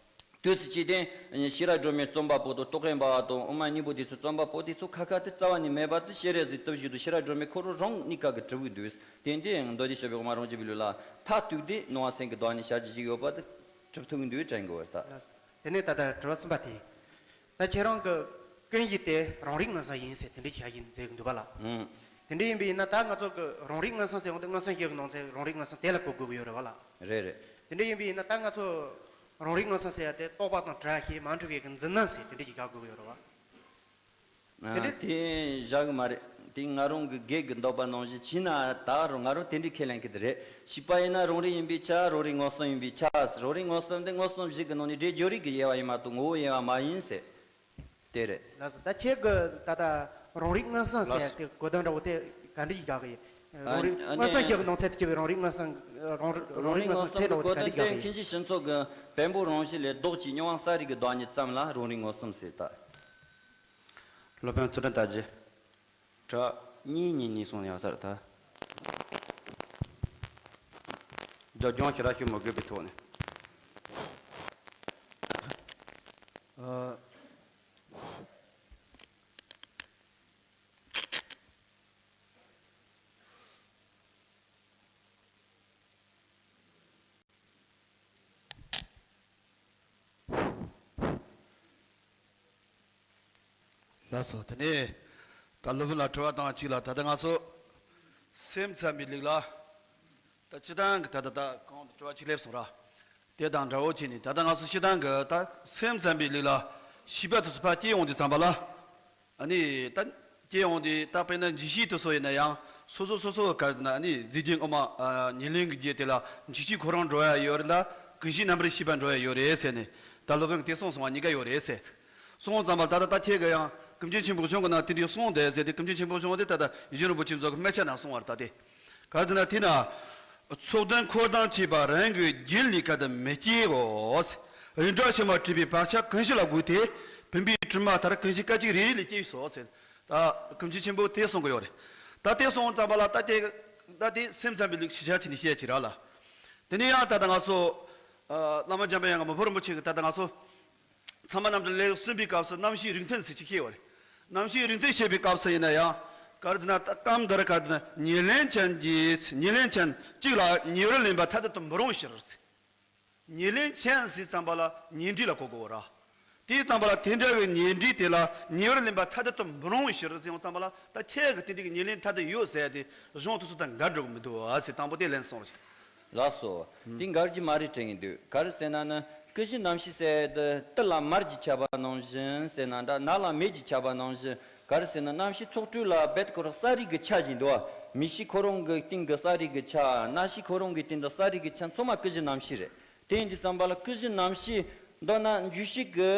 དུས་སུ་ཅི་སྟེ་ཤེས་རབ་སྒྲོན་མེ་རྩོམ་པ་པོ་དང་རྟོག་གེ་འབར་བ་དང་དབུ་མ་གཉིས་པོ་དེ་ཚོ་རྩོམ་པ་པོ་དེ་ཚོ་ཁ་ཁ་དེ་རྩ་བ་ནས་མེད་པ་དེ་སྤྱན་རས་གཟིགས་སྟོབས་བཞུགས་དང་ཤེས་རབ་སྒྲོན་མེ་ཁོ་རང་རང་གཉིས་ཀ་གི་གྲུབ་ཀྱི་འདུག་དེ་འདི་མདོ་སྡེ་ཞབས་པའི་དབུ་མ་རང་རྒྱུད་པའི་ལུགས་ལ་མཐར་གཏུགས་ཏེ་སྣང་བ་སེམས་ཀྱི་བདག་ཉིད་ཤར་གྱི་ཞིག་ཡོད་པ་དེ་གྲུབ་ཐུབ་ཀྱི་འདུག་དྲན་དགོས་པ་རེད་ད། དེ་ནས་ད་ལྟ་དྲི་བ་གསུམ་པ་དེ། ད་ཁྱེད་རང་གི་ཀུན་གཞི་དེ་རང་རིག་མངོན་སུམ་ཡིན་ཟེར་དེ་འདྲའི་བྱ་བཞིན་མཛད་ཀྱི་འདུག་པ་ལ། ཨང་། དེ་འདྲ་ཡིན་པ་ཡིན་ན་ད་ང་ཚོ་གི་རང་རིག་མངོན་སུམ་ཟེར་འོང་དུས་མངོན་སུམ་གཞི་གི་ནང་ཚན་རང་རིག་མངོན་སུམ་དེ་ལ་གོ་དགོས་ཀྱི་ཡོད་རེད་བ་ལ། རེད་རེད། དེ་འདྲ་ཡིན་པ་ཡིན་ན་ད་ང་ཚོ་རང་རིག་མངོན་སུམ་ཟེར་ཡ་དེ་རྟོག་པ་དང་བྲལ་ཞེས་མ་འཁྲུལ་བའི་གི་འཛིན་རྣམ་ཟེར་དེ་འདྲ་ཞིག་ག་གོ་གི་ཡོད་རེད་བ། ཨ། དེ་འདྲ། དེ་བཞག་གི་མ་རེད། དེ་ང་རང་གི་སྒེར་གྱི་འདོད་པ་ནང་བཞིན་བྱས་ན་ད་རུང་ང་རང་དེ་འདྲའི་ཁས་ལེན་གྱི་དེ་རེད། བྱས་པ་ཡིན་ན་རང་རིག་ཡིན་པའི་ཆ། རང་རིག་མངོན་སུམ་ཡིན་པའི་ཆ། རང་རིག་མངོན་སུམ་དེ་མངོན་སུམ་བཞི་གི་ནང་ནས་སྒྲས་སྦྱོར་རིག་གི་དབྱེ་བ་ཡིན་མ་གཏོགས་ངོ་བོའི་དབྱེ་བ་མ་ཡིན་ཟེར། དེ་རེད། ལགས་སོ། ད་ཁྱེད་ཀྱི་ད་ལྟ་རང་རིག་མངོན་སུམ་ཟེར་ཡ་དེ་གོ་དོན་འདྲ་བོ་དེ་ག་འདྲ་ཞིག་བཞག་གི་ཡིན། རང་རིག་ཨ་ནི་མངོན་སུམ་བཞི་གི་ནང་ཚན་དུ་གྱུར་པའི་རང་རིག་མངོན་སུམ་རང་རང་རང་རིག་རིག་མངོན་མངོན་སུམ་སུམ་ཚད་འདྲ་བོ་དེ་ག་འདྲ་གོ་དོན་བཞག་དེ་གི་ཡིན། མཁན་ཆེན་ཞི་འཚོ་གི་བེམ་པོ་རང་བཞིན་ལས་ལྡོག་ཅིང་མྱོང་བ་གསལ་རིག་གི་བདག་ཉིད་ཙམ་ལ་རང་རིག་མངོན་སུམ་ཟེར་ད། སློབ་དཔོན་ཚུལ་ཁྲིམས་དར་རྒྱས། དྲི་བ་གཉིས་གཉིས་གཉིས་གསུངས་ཡོད་ས་རེད་ད། རྒྱབ་ལྗོངས་ཞེ་དྲག་ཞུ་མི་དགོས་པའི་ཐོག་ནས། ཨ། ལགས་སོ། དེ་ནས་ད་སློབ་དཔོན་ལ་དྲི་བ་དང་གཅིག་ལ། ད་ལྟ་ང་ཚོ་སེམས་ཙམ་པའི་ལུགས་ལ་ད་སྤྱིར་བཏང་གི་ད་ལྟ་ད་གོང་དུ་དྲི་བ་གཅིག་སླེབས་སོང་ར། དེ་དང་འདྲ་བོ་བྱས་ནས་ད་ལྟ་ང་ཚོ་སྤྱིར་བཏང་གི་ད་སེམས་ཙམ་པའི་ལུགས་ལ་ཤེས་པ་དེ་ཚོ་ཕར་སྐྱེ་ཡོང་དུས་ཙམ་པ་ལ། ཨ་ནི་ད་སྐྱེ་ཡོང་དུས་ད་དཔེར་ན་འཇིགས་ཤིང་དེ་ཚོ་ཡིན་ན་ཡང་སོ་སོ་སོ་སོ་ག་རེ་ཟེར་ན། ཨ་ནི་རྫས་རྒྱུད་སྔོན་མ་ཨ་ཉེར་ལེན་གྱི་རྒྱུད་དེ་ལ་འཇིགས་ཤིང་ཁོ་རང་འགྲོ་ཡ་ཡོད་རེད་ལ། ཀུན་གཞི་རྣམ་པར་ཤེས་པ་འགྲོ་ཡ་ཡོད་རེད་ཟེར་ནས་ད་སློབ་དཔོན་གྱིས་དེ་གསུངས་སོང་བ་གཉིས་ཀ་ཡོད་རེད་ཟེར། གསུངས་ཙམ་པ་ད་ལྟ་ད་ཁྱེད་ཀྱིས་ཡང་ཀུན་མཁྱེན་ཆེན་པོ་གཞུང་གི་ནང་དེ་འདྲའི་གསུངས་བསྡད་ཟེར་ཏེ། ཀུན་མཁྱེན་ཆེན་པོ་གཞུང་དེ་ད་ལྟ་ཡིད་བཞིན་རིན་པོ་ཆེ་མཆོག་གི་སྨད་ཆ་ནང་གསུངས་པ་རེད་ད་དེ། ག་རེ་ཟེར་ན་དེ་ན། ཚོགས་ལྡན་འཁོར་དང་བཅས་པ་རང་གི་རྒྱུད་ལས་ཀ་དུ་མི་སྐྱེའོ། རིགས་འདྲ་ཕྱི་མ་སྲིད་པའི་བག་ཆགས་ཀུན་གཞི་ལ་བསྒུགས་ཏེ། བུམ་པའི་དྲི་མ་མཐར་ཀུན་གཞི་སྐད་ཅིག་རེ་རེ་ལས་སྐྱེས་སོ་ཟེར། ད་ཀུན་མཁྱེན་ཆེན་པོས་དེ་གསུང་གི་ཡོད་རེད། ད་དེ་གསུངས་ཙམ་པ་ལ་ད་དེ་ད་དེ་སེམས་ཙམ་པའི་ལུགས་ཤེས་བྱ་བྱས་ནས་བཤད་ཅིག་ར་ལ། དེ་ནས་ཡང་ད་ལྟ་ང་ཚོ་ཨ་བླ་མ་འཇམ་པའི་དབྱངས་མི་ཕམ་རིན་པོ་ཆེ་གིས་ད་ལྟ་ང་ཚོ་ཚད་མ་རྣམ་འགྲེལ་ལེའུ་གསུམ་པའི་སྐབས་སུ་རྣམ་ཤེས་རིགས་མཐུན་ཟེར་ཅིག་བཤད་ཡོད་རེད། རྣམ་ཤེས་རིགས་མཐུན་བཤད་པའི་སྐབས་སུ་ཡིན་ན་ཡང་ག་རེ་ཟེར་ན། ད་སྐབས་འདིར་ག་རེ་ཟེར་ན། ཉེར་ལེན་ཅན་གྱི། ཉེར་ལེན་ཅན་གཅིག་ལ་ཉེ་བར་ལེན་པ་ཐ་དད་དུ་མི་རུང་ཕྱིར་ཟེར། ཉེར་ལེན་ཅན་ཟེར་ཙམ་པ་ལ་ཉེར་འབྲེལ་ལ་གོ་དགོས་ར། དེ་ཙམ་པ་ལ་དེ་འདྲ་བའི་ཉེར་འབྲེལ་དེ་ལ་ཉེ་བར་ལེན་པ་ཐ་དད་དུ་མི་རུང་བའི་ཕྱིར་ཟེར་ཡོང་ཙམ་པ་ལ། ད་ཁྱེད་ཀྱིས་དེ་འདྲའི་ཉེར་ལེན་ཐ་དད་ཡོད་ཟེར་ཏེ་གཞུང་དེ་ཚོ་དང་འགལ་འགྲོ་གི་མི་འདུག་ཨ་ཟེར། དང་པོ་དེ་ལན་གསུང་རོགས་བྱེད། ལགས་སོ། ཨུམ། དེ་འགལ་གྱི་མ་རེད་དྲན་གྱི་འདུག་ག་རེ་ཟེར་ན་ནི། ཀུན་གཞི་རྣམ་ཤེས་ཟེར་དེ་ཏི་ལ་མར་གྱིས་ཁྱབ་པ་ནང་བཞིན་ཟེར་ན་འདྲ། ནགས་ལ་མེ་གྱིས་ཁྱབ་པ་ནང་བཞིན། ག་རེ་ཟེར་ན་རྣམ་ཤེས་ཚོགས་དྲུག་ལ་རྦད་ཁོ་རང་གསལ་རིག་གི་ཆ་ཞིག་འདུག་མིག་ཤེས་ཁོ་རང་གི་སྟེང་གི་གསལ་རིག་གི་ཆ། རྣ་ཤེས་ཁོ་རང་གི་སྟེང་དུ་གསལ་རིག་གི་ཆ་ཚང་མ་ཀུན་གཞི་རྣམ་ཤེས་རེད། དེ་ཡིན་དུས་ཙམ་པ་ལ་ཀུན་གཞི་རྣམ་ཤེས། མདོར་ན་འཇུག་ཤེས་ཀྱི་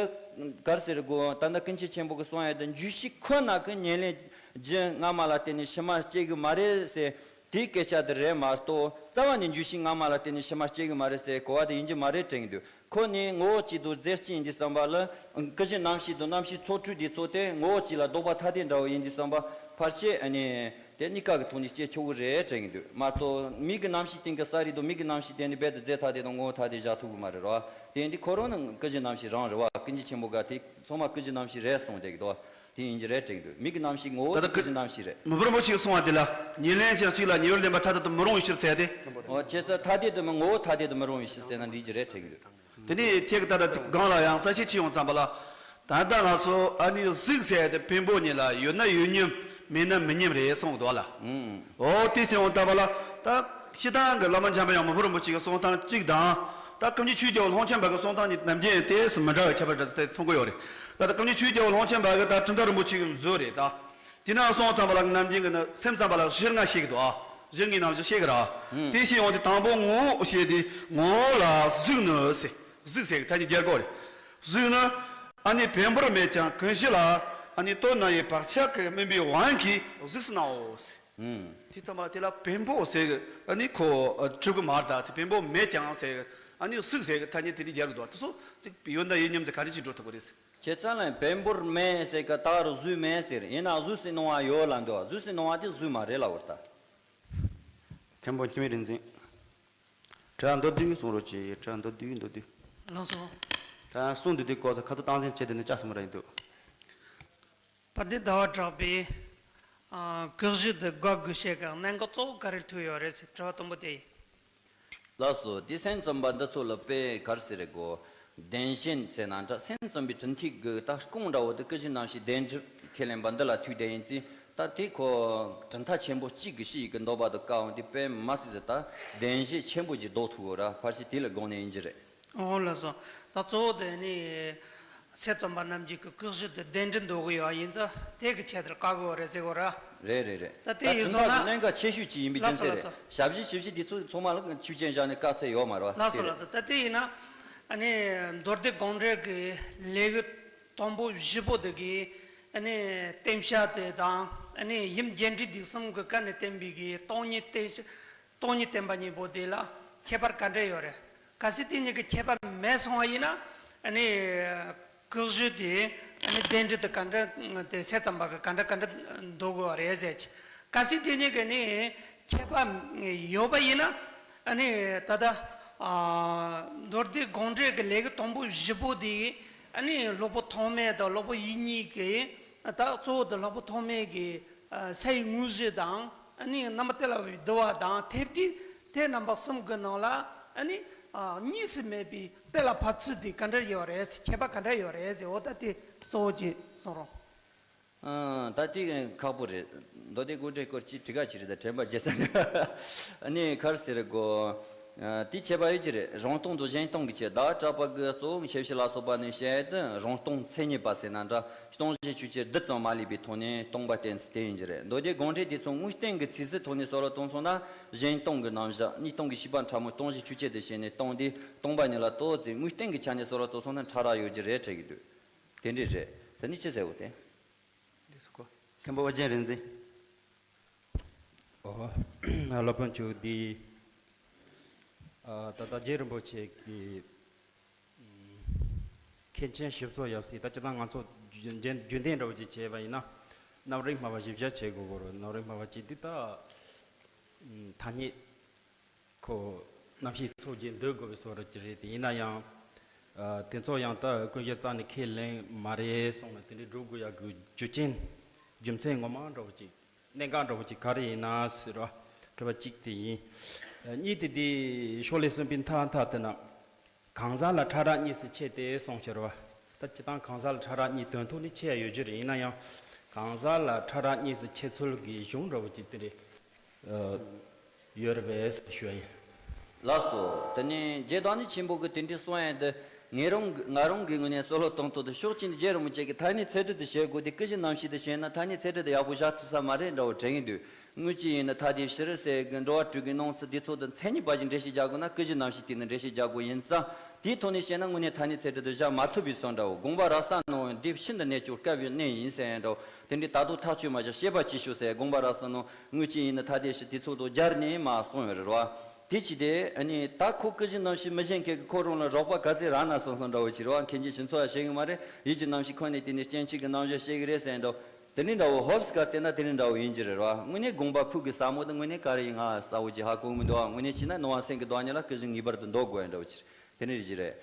ག་རེ་ཟེར་དགོས། ད་ལྟ་ཀུན་མཁྱེན་ཆེན་པོ་གིས་གསུངས་ཡ་དེ་འཇུག་ཤེས་ཁོ་ན་གི་ཉེར་ལེན་རྒྱུ་སྔ་མ་ལ་བརྟེན་ནས་ཕྱི་མ་སྐྱེ་གི་མ་རེད་ཟེར། དེའི་སྐད་ཆ་དེ་རེད་མ་གཏོགས། རྩ་བ་ནས་འཇུག་ཤེས་སྔ་མ་ལ་བརྟེན་ནས་ཕྱི་མ་སྐྱེ་གི་མ་རེད་ཟེར་གོ་བ་དེ་ཡིན་གྱི་མ་རེད་དྲན་གྱི་འདུག་ཁོ་ནི་ངོ་བོ་གཅིག་དང་རྫས་གཅིག་ཡིན་དུས་ཙམ་པ་ལ། ཀུན་གཞི་རྣམ་ཤེས་དང་རྣམ་ཤེས་ཚོགས་དྲུག་འདི་ཚོ་དེ་ངོ་བོ་གཅིག་ལ་ལྡོག་པ་ཐ་དད་འདྲ་བོ་ཡིན་དུས་ཙམ་པ་ཕལ་ཆེར་ཨ་ནི་དེ་གཉིས་ཀ་གི་ཐོག་ནས་སྐྱེ་ཆོག་གི་རེད་དྲན་གྱི་འདུག་མ་གཏོགས་མིག་གི་རྣམ་ཤེས་སྟེང་གི་གསལ་རིག་དང་མིག་གི་རྣམ་ཤེས་སྟེང་ནས་རྦད་དེ་རྫས་ཐ་དད་དང་ངོ་བོ་ཐ་དད་བཞག་ཐུབ་ཀྱི་མ་རེད་རོ། དེ་ཡིན་དུས་ཁོ་རང་ནི་ཀུན་གཞི་རྣམ་ཤེས་རང་རེད་བ། ཀུན་མཁྱེན་ཆེན་པོ་ག་དེ་ཚང་མ་ཀུན་གཞི་རྣམ་ཤེས་རེད་གསུངས་བསྡད་ཀྱི་འདུག་དེ་ཡིན་གྱི་རེད་དྲན་གྱི་འདུག་མིག་གི་རྣམ་ཤེས་ངོ་བོ་ད་ལྟ་ཀུན་གཞི་རྣམ་ཤེས་རེད། མི་ཕམ་རིན་པོ་ཆེས་གསུངས་པ་དེ་ལ་ཉེར་ལེན་ཅན་གཅིག་ལ་ཉེ་བར་ལེན་པ་ཐ་དད་དུ་མི་རུང་བའི་ཕྱིར་ཟེར་ཏེ། འོ་བྱས་ཙང་ཐ་དད་དུ་མི་ངོ་བོ་ཐ་དད་དུ་མི་རུང་བའི་ཕྱིར་ཟེར་ན་འགྲིག་གི་རེད་དྲན་གྱི་འདུག་དེ་ནས་ཁྱེད་ཀྱིས་ད་ལྟ་སྒང་ལ་ཡང་གསལ་བཤད་བྱས་ཡོང་ཙམ་པ་ལ། ད་ལྟ་ང་ཚོ་ཨ་ནི་གཟུགས་ཟེར་ཏེ་བེམ་པོ་ཉིད་ལ་ཡོད་ན་ཡོད་མཉམ་མེད་ན་མེད་མཉམ་རེད་གསུངས་འདུག་ལ། ཨུམ། འོ་དེ་ཟེར་ཡོང་ཙམ་པ་ལ། ད་སྤྱིར་བཏང་གི་བླ་མ་འཇམ་པའི་དབྱངས་མི་ཕམ་རིན་པོ་ཆེ་གི་གསུང་སྟངས་གཅིག་དང་། ད་ཀུན་མཁྱེན་ཆོས་རྒྱལ་པོ་ལྷུན་ཆེན་པ་གི་གསུང་སྟངས་ནི་ནམ་རྒྱུན་དེ་སུ་མི་འདྲ་བའི་ཁྱད་པར་འདྲ་ཟེར་ཏེ་མཐོང་གི་ཡོད་རེད། ད་ལྟ་ཀུན་མཁྱེན་ཆོས་རྒྱལ་པོ་ལྷུན་ཆེན་པ་གི་ད་གྲུབ་མཐའ་རིན་པོ་ཆེ་གི་མཛོད་རེད་ད། དེ་ན་སོང་ཙམ་པ་ལ་ནམ་རྒྱུན་གྱི་ནི་སེམས་ཙམ་པ་ལ་གཞིར་ལྔ་བཤད་ཀྱི་འདུག་ཨ། གཞིར་ལྔའི་རྣམ་གཞག་བཤད་ཀྱི་ར། ཨུམ། དེ་བཤད་ཡོང་དུས་དང་པོ་ངོ་བོ་བཤད་དེ་ངོ་བོ་ལ་གཟུགས་ནི་ཟེར། གཟུགས་ཟེར་གྱི་ཐ་སྙད་རྒྱག་དགོས་རེད། གཟུགས་ནི་ཨ་ནི་བེམ་པོར་མེད་ཀྱང་ཀུན་གཞི་ལ་ ཨ་ནི་ལྟོ་ན་ཡི་བག་ཆགས་ཀྱིས་སྨིན་པའི་དབང་གིས་གཟུགས་སུ་སྣང་ངོ་ཟེར། ཨུམ། དེ་ཚང་མ་དེ་ལ་བེམ་པོ་ཟེར་གི་ཨ་ནི་ཁོ་ཨ་གྲུབ་གི་མ་རེད་ད་ཟེར། བེམ་པོ་མེད་ཀྱང་ཟེར་གི་ཨ་ནི་གཟུགས་ཟེར་གི་ཐ་སྙད་དེ་འདྲ་སྦྱར་གི་འདུག་ད་སོ་ཅིག་ཡོད་ན་ཡོད་མཉམ་ཟེར་ག་རེ་ཅིག་འགྲོ་ཐུབ་གི་རེད་ཟེར། བྱས་ཙང་ལ་བེམ་པོར་མེད་ཟེར་གི་ད་རུ་གཟུགས་མེད་ཟེར། ཡིན་ན་གཟུགས་སུ་སྣང་བ་ཡོད་ལབ་འདུག་གཟུགས་སུ་སྣང་བ་དེ་གཟུགས་མ་རེད་ལབ་འོ་ད། མཁན་པོ་འཆི་མེད་རིག་འཛིན། དྲི་བ་མདོར་བསྡུས་གསུང་རོགས་གྱིས། དྲི་བ་མདོར་བསྡུས་མདོར་བསྡུས། ལགས་སོ། ད་གསུང་འདི་དུས་སྐོར་ས་ཁ་ཐུག་སྟངས་འཛིན་བྱས་དེ་ནི་ཅག་སུ་མ་ར་ཡིན་འདུག་བར་དེ་ཟླ་བ་གྲགས་པས། ཨ། ཀུ་ཤུ་དེ་དགོད་དགོས་ཤེས་ཀྱི་གནད་འགག་གཙོ་བོ་ག་རེ་ཐུག་ཡོད་རེད་ཟེར་དྲི་བ་དང་པོ་དེ་ཡིན། ལགས་སོ། དེ་སེམས་ཙམ་པ་འདི་ཚོ་ལ་དཔེ་ག་རེ་ཟེར་རེད་གོ། བདེན་ཞེན་ཟེར་ན་འདྲ། སེམས་ཙམ་པའི་གྲུབ་མཐའི་གི་ད་རྐང་འདྲ་བོ་དེ་ཀུན་གཞི་རྣམ་ཤེས་བདེན་གྲུབ་ཁས་ལེན་པ་འདི་ལ་ཐུག་བསྡད་ཡིན་ཙང་། ད་དེ་ཁོ་གྲུབ་མཐའ་ཆེན་པོ་གཅིག་གི་ཕྱི་ཡི་གི་འདོད་པ་དེ་བཀག་འོང་དེ་དཔེ་མ་སྲིད་ཟེར། ད་བདེན་ཞེན་ཆེན་པོ་ཅིག་ལྡོག་ཐུབ་ཡོད་ར། ཕལ་ཆེར་དེ་ལ་དགོངས་ནས་ཡིན་གྱི་རེད། འོ་ལགས་སོ། ད་གཙོ་བོ་དེ་ནི་སེམས་ཙམ་པ་རྣམས་ཀྱིས་ཀྱི་ཀུ་ཤུ་དེ་བདེན་གྲུབ་འདོད་གི་ཡོད་ཡིན་ཙང་དེ་གི་ཆེད་དུ་བཀག་གི་ཡོད་རེད་ཟེར་གོ་ར། རེད་རེད་རེད། ད་དེ་ད་ཡིན་གྲུབ་སོང་མཐའ་ན། གནད་འགག་ཆེ་ཤོས་ཅིག་ཡིན་པའི་རྒྱུ་ལགས་སོ་མཚན་ལགས་རེད། སོ། ཞབས་ཕྱི་ཞིབ་ཕྱི་དེ་ཚོ་ཚང་མ་ལ་ཆུ་ཅན་བཞག་ནས་བཀག་ཚད་ཡོད་མ་རེད་བ། ལགས་སོ་དེ་ལགས་རེད། སོ། ད་དེ་ཡིན་ན། ཨ་ནི་མདོ་སྡེ་དགོངས་འགྲེལ་གྱི་ལེའུ་དང་པོ་བཞི་པོ་དེ་གི་ཨ་ནི་བསྟན་བྱ་དེ་དང་། ཨ་ནི་ཡུམ་རྒྱས་འབྲིང་སྡེ་གསུམ་གྱི་སྐབས་ནས་བསྟན་པའི་གི་སྟོང་ཉིད་བསྟན། སྟོང་ཉིད་བསྟན་པ་གཉིས་པོ་དེ་ལ་ཁྱད་པར་ག་འདྲ་ཡོད་རེད། གལ་སྲིད་དེ་གཉིས་ཀྱི་ཁྱད་པར་མེད་སོང་བ་ཡིན་ན། ཨ་ནི་ཀུ་ཤུ་དེ་ཨ་ནི་བདེན་གྲུབ་དེ་ག་འདྲ་དེ་སེམས་ཙམ་པ་གི་ག་འདྲ་ག་འདྲ་འདོད་དགོས་པ་རེད་ཟེར་གྱི། གལ་སྲིད་དེ་གཉིས་ཀྱི་ནི་ཁྱད་པར་ཡོད་པ་ཡིན་ན། ཨ་ནི་ད་ལྟ་ཨ་མདོ་སྡེ་དགོངས་འགྲེལ་གྱི་ལེའུ་དང་པོ་བཞི་པོ་དེ་ཨ་ནི་སློབ་དཔོན་ཐོགས་མེད་དང་སློབ་དཔོན་ཡིད་གཉིས་ཀྱི། ད་གཙོ་བོ་དེ་སློབ་དཔོན་ཐོགས་མེད་ཀྱི་ཨ་སའི་དངོས་གཞི་དང་། ཨ་ནི་རྣམ་པར་དེ་ལ་བའི་བསྡུ་བ་དང་ཐེར་འདོན་དེ་རྣམ་པ་གསུམ་གྱི་ནང་ལ། ཨ་ནི་ཨ་གཉིས་སུ་མེད་པའི་དེ་ལ་བབ་ཚུལ་དེ་ག་འདྲ་ཡོད་རེད། ཁྱད་པར་ག་འདྲ་ཡོད་རེད་ཟེར། འོ་ད་དེ་གཙོ་བོ་གཅིག་གསུང་རོགས། ཨ། ད་དེ་ཁག་པོ་རེད། མདོ་སྡེ་དགོངས་འགྲེལ་སྐོར་གྱི་དྲི་ག་ཅི་རེད། ད་དྲན་པ་བརྗེད་ས་ནས། ཨ་ནི་ག་རེ་ཟེར་དགོས། ཨ། དེ་ཁྱད་པར་ཡོད་ཀྱི་རེད། རང་སྟོང་དང་གཞན་སྟོང་གི་ཆེད། ད་གྲགས་པ་གི་གཙོ་བོ་ཞེས་བྱ་ལ་སོགས་པ་ནས་བཤད་དུས་རང་སྟོང་མཚན་ཉིད་པ་ཟེར་ན་འདྲ། སྟོང་གཞི་ཆོས་ཅན་བསྡུ་ཙམ་མ་ལུས་པའི་ཐོག་ནས་སྟོང་པ་བསྟན་ཚུལ་དེ་ཡིན་གྱི་རེད། མདོ་སྡེ་དགོངས་འགྲེལ་དེ་ཚོ་དངོས་བསྟན་གྱི་ཚིག་ཟིན་ཐོག་ནས་བསམ་བློ་གཏོང་སོང་ན། གཞན་སྟོང་གི་རྣམ་གཞག་གཉིས་སྟོང་གི་ཤེས་པ་ཕྲ་མོ་སྟོང་གཞི་ཆོས་ཅན་དུ་བྱས་ནས་སྟོང་དེ་སྟོང་པ་ཉིད་ལ་ལྟོས་ཚེ། དངོས་བསྟན་གྱི་ཆ་ནས་བསམ་བློ་གཏོང་སོང་ན་ཕྲ་རགས་ཡོད་ཀྱི་རེད་དྲན་གྱི་འདུག་དེ་འདྲས་རེད། དེ་ནི་ཅི་ཟེར་འོ་དེ། འདི་སུ་གོ། མཁན་པོ་ཨོ་རྒྱན་རིག་འཛིན། ཨོ། སློབ་དཔོན་མཆོག་འདི། ཨ། ད་ལྟ་རྗེ་རིན་པོ་ཆེ་གི། ཨ། མཁན་ཆེན་ཞིག་གཙོ་ཡབ་སྲས། ད་སྤྱིར་བཏང་ང་ཚོ་རྒྱུན་རྒྱུན་ལྡན་འདྲ་བོ་ཅིག་བྱས་པ་ཡིན་ན། རྣམ་རིག་སྨྲ་བ་ཞིབ་ཆ་བྱེད་དགོས་གོ་རོ། རྣམ་རིག་སྨྲ་བ་ཅིག་འདི་ད། ཨ། ཐ་སྙད། ཁོ་རྣམ་ཤེས་ཚོགས་ཀྱིས་འདོད་དགོས་པའི་བཟོ་འདྲ་ཅིག་རེད་དེ། ཡིན་ན་ཡང་། ཨ། དེ་ཚོ་ཡང་ད་ཀུན་གཞི་རྩ་ནས་ཁས་ལེན་མ་རེད་གསུངས་ན་དེ་འདྲའི་འགྲོ་དགོས་ཡག་གི་རྒྱུ་རྐྱེན། རྒྱུ་མཚན་ངོ་མ་འདྲ་བོ་ཅིག་གནད་འགག་འདྲ་བོ་ཅིག་ག་རེ་ཡིན་ན་ཟེར་བ། དྲི་བ་གཅིག་དེ་ཡིན། ཨ། གཉིས་དེ་དེ་ཤོ་ལོ་གསུམ་པའི་མཐའ་མཐའ་དེ་ན། གང་ཟག་ལ་ཕྲ་རགས་གཉིས་སུ་ཕྱེ་སྟེ་གསུངས་ཤར་བ། ད་སྤྱིར་བཏང་གང་ཟག་ལ་ཕྲ་རགས་གཉིས་དོན་ཐོག་ནས་ཕྱེ་ཡ་ཡོད་རྒྱུ་རེད། ཡིན་ན་ཡང་། གང་ཟག་ལ་ཕྲ་རགས་གཉིས་སུ་ཕྱེ་ཚུལ་གྱི་གཞུང་འདྲ་བོ་ཅིག་དེ་འདྲ། ཨ། ཡོད་རེད་པས་ཞུ་ཡ་ཡིན། ལགས་སོ། དེ་ནས་རྗེ་བདག་ཉིད་ཆེན་པོ་གིས་དེ་འདྲའི་གསུང་ཡ་འདི། ངེད་རང་གི་ང་རང་གི་ངོས་ནས་བསམ་བློ་གཏོང་སྟངས་དེ་ཕྱོགས་གཅིག་ནས་རྗེ་རིན་པོ་ཆེ་གིས་ཐ་སྙད་ཚད་གྲུབ་ཏུ་བྱེད་དགོས་ཏེ། ཀུན་གཞི་རྣམ་ཤེས་དེ་བྱས་ན་ཐ་སྙད་ཚད་གྲུབ་དེ་ཡག་པོ་བཞག་ཐུབ་ས་མ་རེད་འདྲ་བོ་དྲན་གྱི་འདུག་དངོས་གཞི་ཡིན་ན་ཐ་དད་སྤྱི་རིག་ཟེར་གི་འགྲོ་བ་དྲུག་གི་སྣང་ཚུལ་དེ་ཚོ་དང་མཚན་ཉིད་པ་ཞིག་འགྲེལ་བཤད་རྒྱག་དགོས་ན་ཀུན་གཞི་རྣམ་ཤེས་དེ་ནི་འགྲེལ་བཤད་རྒྱག་དགོས་ཡིན་ཙང་། དེའི་ཐོག་ནས་བཤད་ན་དངོས་གནས་ཐ་སྙད་ཚད་གྲུབ་དེ་བཞག་མ་ཐུབ་པའི་བཟོ་འདྲ་བོ། དགོངས་པ་རབ་གསལ་ནང་འདི་ཤིན་ཏུ་གནད་གཅོད་དཀའ་བའི་གནད་ཡིན་ཟེར་འདྲ་བོ། དེ་འདྲའི་ད་དུང་ཐག་གཅོད་མ་བྱས་ཤེས་པ་གྱིས་ཤོག་ཟེར། དགོངས་པ་རབ་གསལ་ནང་དངོས་གཞི་ཡིན་ན་ཐ་དད་སྤྱི་དེ་ཚོ་དང་སྦྱར་ནས་མར་གསུངས་ཡོད་རེད་བ། དེ་ཅི་སྟེ་ཨ་ནི་ད་ཁོ་ཀུན་གཞི་རྣམ་ཤེས་མི་ཤེས་མཁན་གྱི་ཁོ་རང་ལ་རོགས་པ་ག་ཚད་རག་ན་སོང་སོང་འདྲ་བོ་ཅིག་རེད་བ། མཁན་ཆེན་ཞིག་གཙོ་ཡ་བྱེད་གི་མ་རེད། ཡིད་ཀྱི་རྣམ་ཤེས་ཁོ་ནས་དེ་ནི་སྐྱེ་མཆེད་ཀྱི་རྣམ་གཞག་བཤད་གི་རེད་ཟེར་འདྲ་བོ། དེ་འདྲའི་འདྲ་བོ་ཧོབ་སི་ག་བལྟས་ན་དེ་འདྲའི་འདྲ་བོ་ཡིན་གྱི་རེད་བ། དངོས་གནས་དགོངས་པ་ཕུགས་ཀྱི་ཟབ་མོ་དེ་དངོས་གནས་ག་རེ་ཡིན་ང་གསལ་བོ་ཅིག་ཧ་གོ་གི་མི་འདུག་བ། དངོས་གནས་བྱས་ན་སྣང་བ་སེམས་ཀྱི་བདག་ཉིད་ལ་ཀུན་གཞི་ངེས་པར་དུ་འདོད་དགོས་ཡ་འདྲ་བོ་ཅིག་དེ་འདྲ་རེད་ཀྱི་རེད།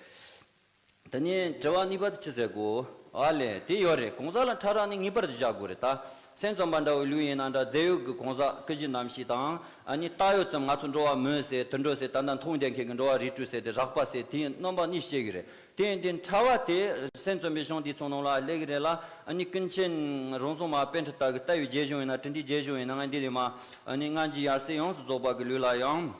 དེ་ནས་དྲི་བ་གཉིས་པ་དེ་ཅི་ཟེར་གོ། ཨ་ལས་དེ་ཡོད་རེད། གང་ཟག་ལ་ཕྲ་རགས་ནི་ངེས་པར་དུ་བཞག་དགོས་རེད་ད། སེམས་ཙམ་པ་འདྲ་བོའི་ལུགས་ཡིན་ན་འདྲ། རྫས་ཡོད་ཀྱི་གང་ཟག་ཀུན་གཞི་རྣམ་ཤེས་དང་། ཨ་ནི་བཏགས་ཡོད་ཙམ་ང་ཚོ་འགྲོ་བ་མིན་ཟེར་དུད་འགྲོ་ཟེར་ད་ལྟ་མཐོང་ལྡན་མཁན་གྱི་འགྲོ་བ་རིགས་དྲུག་ཟེར་དེ་རགས་པ་ཟེར་དེའི་རྣམ་པ་གཉིས་བཤད་ཀྱི་རེད། དེ་ཡིན་དུས་ཕྲ་བ་དེ་སེམས་ཙམ་པའི་གཞུང་དེ་ཚོ་ནང་ལ་སླེབས་ཀྱི་རེད་ལ། ཨ་ནི་ཀུན་མཁྱེན་རང་བྱུང་མ་པཎྜི་ཏ་གི་ལྟ་བའི་རྒྱས་གཞུང་ཡིན་ན་དྲི་མཐའི་རྒྱས་གཞུང་ཡིན་ན་ང་འདི་ལས་མ། ཨ་ནི་སྔ་འགྱུར་ཡར་སེང་ཡོངས་སུ་རྫོགས་པ་གི་ལུགས་ལ་ཡང་།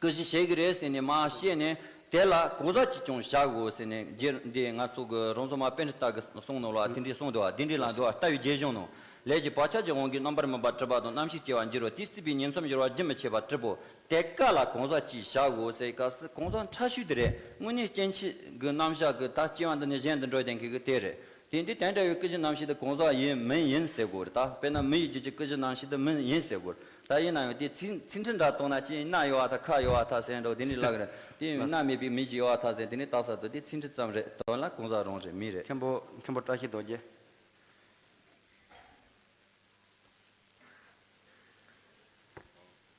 ཀུན་གཞི་བྱེད་ཀྱི་རེད་ཟེར་ནས་མར་བཤད་ནས། དེ་ལ་གང་ཟག་གཅིག་ཀྱང་བཞག་དགོས་ཟེར་ནས་རྗེ་འདི་ང་ཚོ་གི་རང་བྱུང་མ་པཎྜི་ཏ་གི་གསུང་ནང་ལ་དེ་འདྲའི་གསུངས་འདུག་བ། དེ་འདྲའི་ལ་འདུག་བ། ལྟ་བའི་རྒྱས་གཞུང་ནང་། ལས་ཀྱི་བག་ཆགས་ཀྱི་དབང་གིས་རྣམ་པར་སྨིན་པ་གྲུབ་པ་དང་རྣམ་ཤེས་སྐྱེ་བར་འགྱུར་རོ། དེ་སྲིད་པའི་ཉིང་མཚམས་སྦྱོར་བ་རྒྱུན་མི་འཆད་པར་གྲུབ་བོ། དེ་ཀ་ལ་གང་ཟག་གཅིག་བཞག་དགོས་ཟེར་སྐབས་སུ་གང་ཟག་ཕྲ་ཤོས་དེ་རེད། དངོས་གནས་སྐྱེ་མཆེད་ཀྱི་རྣམ་གཞག་གི་ད་སྐྱེ་བ་འདི་ནས་གཞན་དུ་འགྲོ་བསྡད་མཁན་གྱི་དེ་རེད། དེ་འདི་དེ་འདྲ་བའི་ཀུན་གཞི་རྣམ་ཤེས་དེ་གང་ཟག་ཡིན་མིན་ཡིན་ཟེར་དགོས་རེད། ད་དཔེར་ན་མི་ཡི་རྒྱུད་ཀྱི་ཀུན་གཞི་རྣམ་ཤེས་དེ་མིན་ཡིན་ཟེར་དགོས་རེད། ད་ཡིན་ན་ཡང་དེ་ཚིག་ཚིག་འབྲུ་འདྲ་བཏང་ན་ཅི་ཡིན་ན་ཡོད་བ་ཐལ་ཁ་ཡོད་བ་ཐལ་ཟེར་འགྲོ་དེ་འདྲའི་ལབ་རེད། དེ་ཡིན་ན་མེད་པའི་མི་ཞིག་ཡོད་བ་ཐལ་ཟེར་དེ་ནི་རྟགས་གསལ་དུ་དེ་ཚིག་འབྲུ་ཙམ་རེད། དོན་ལ་གང་ཟག་རང་རེད་མི་རེད། མཁན་པོ་མཁན་པོ་བཀྲ་ཤིས་རྡོ་རྗེ།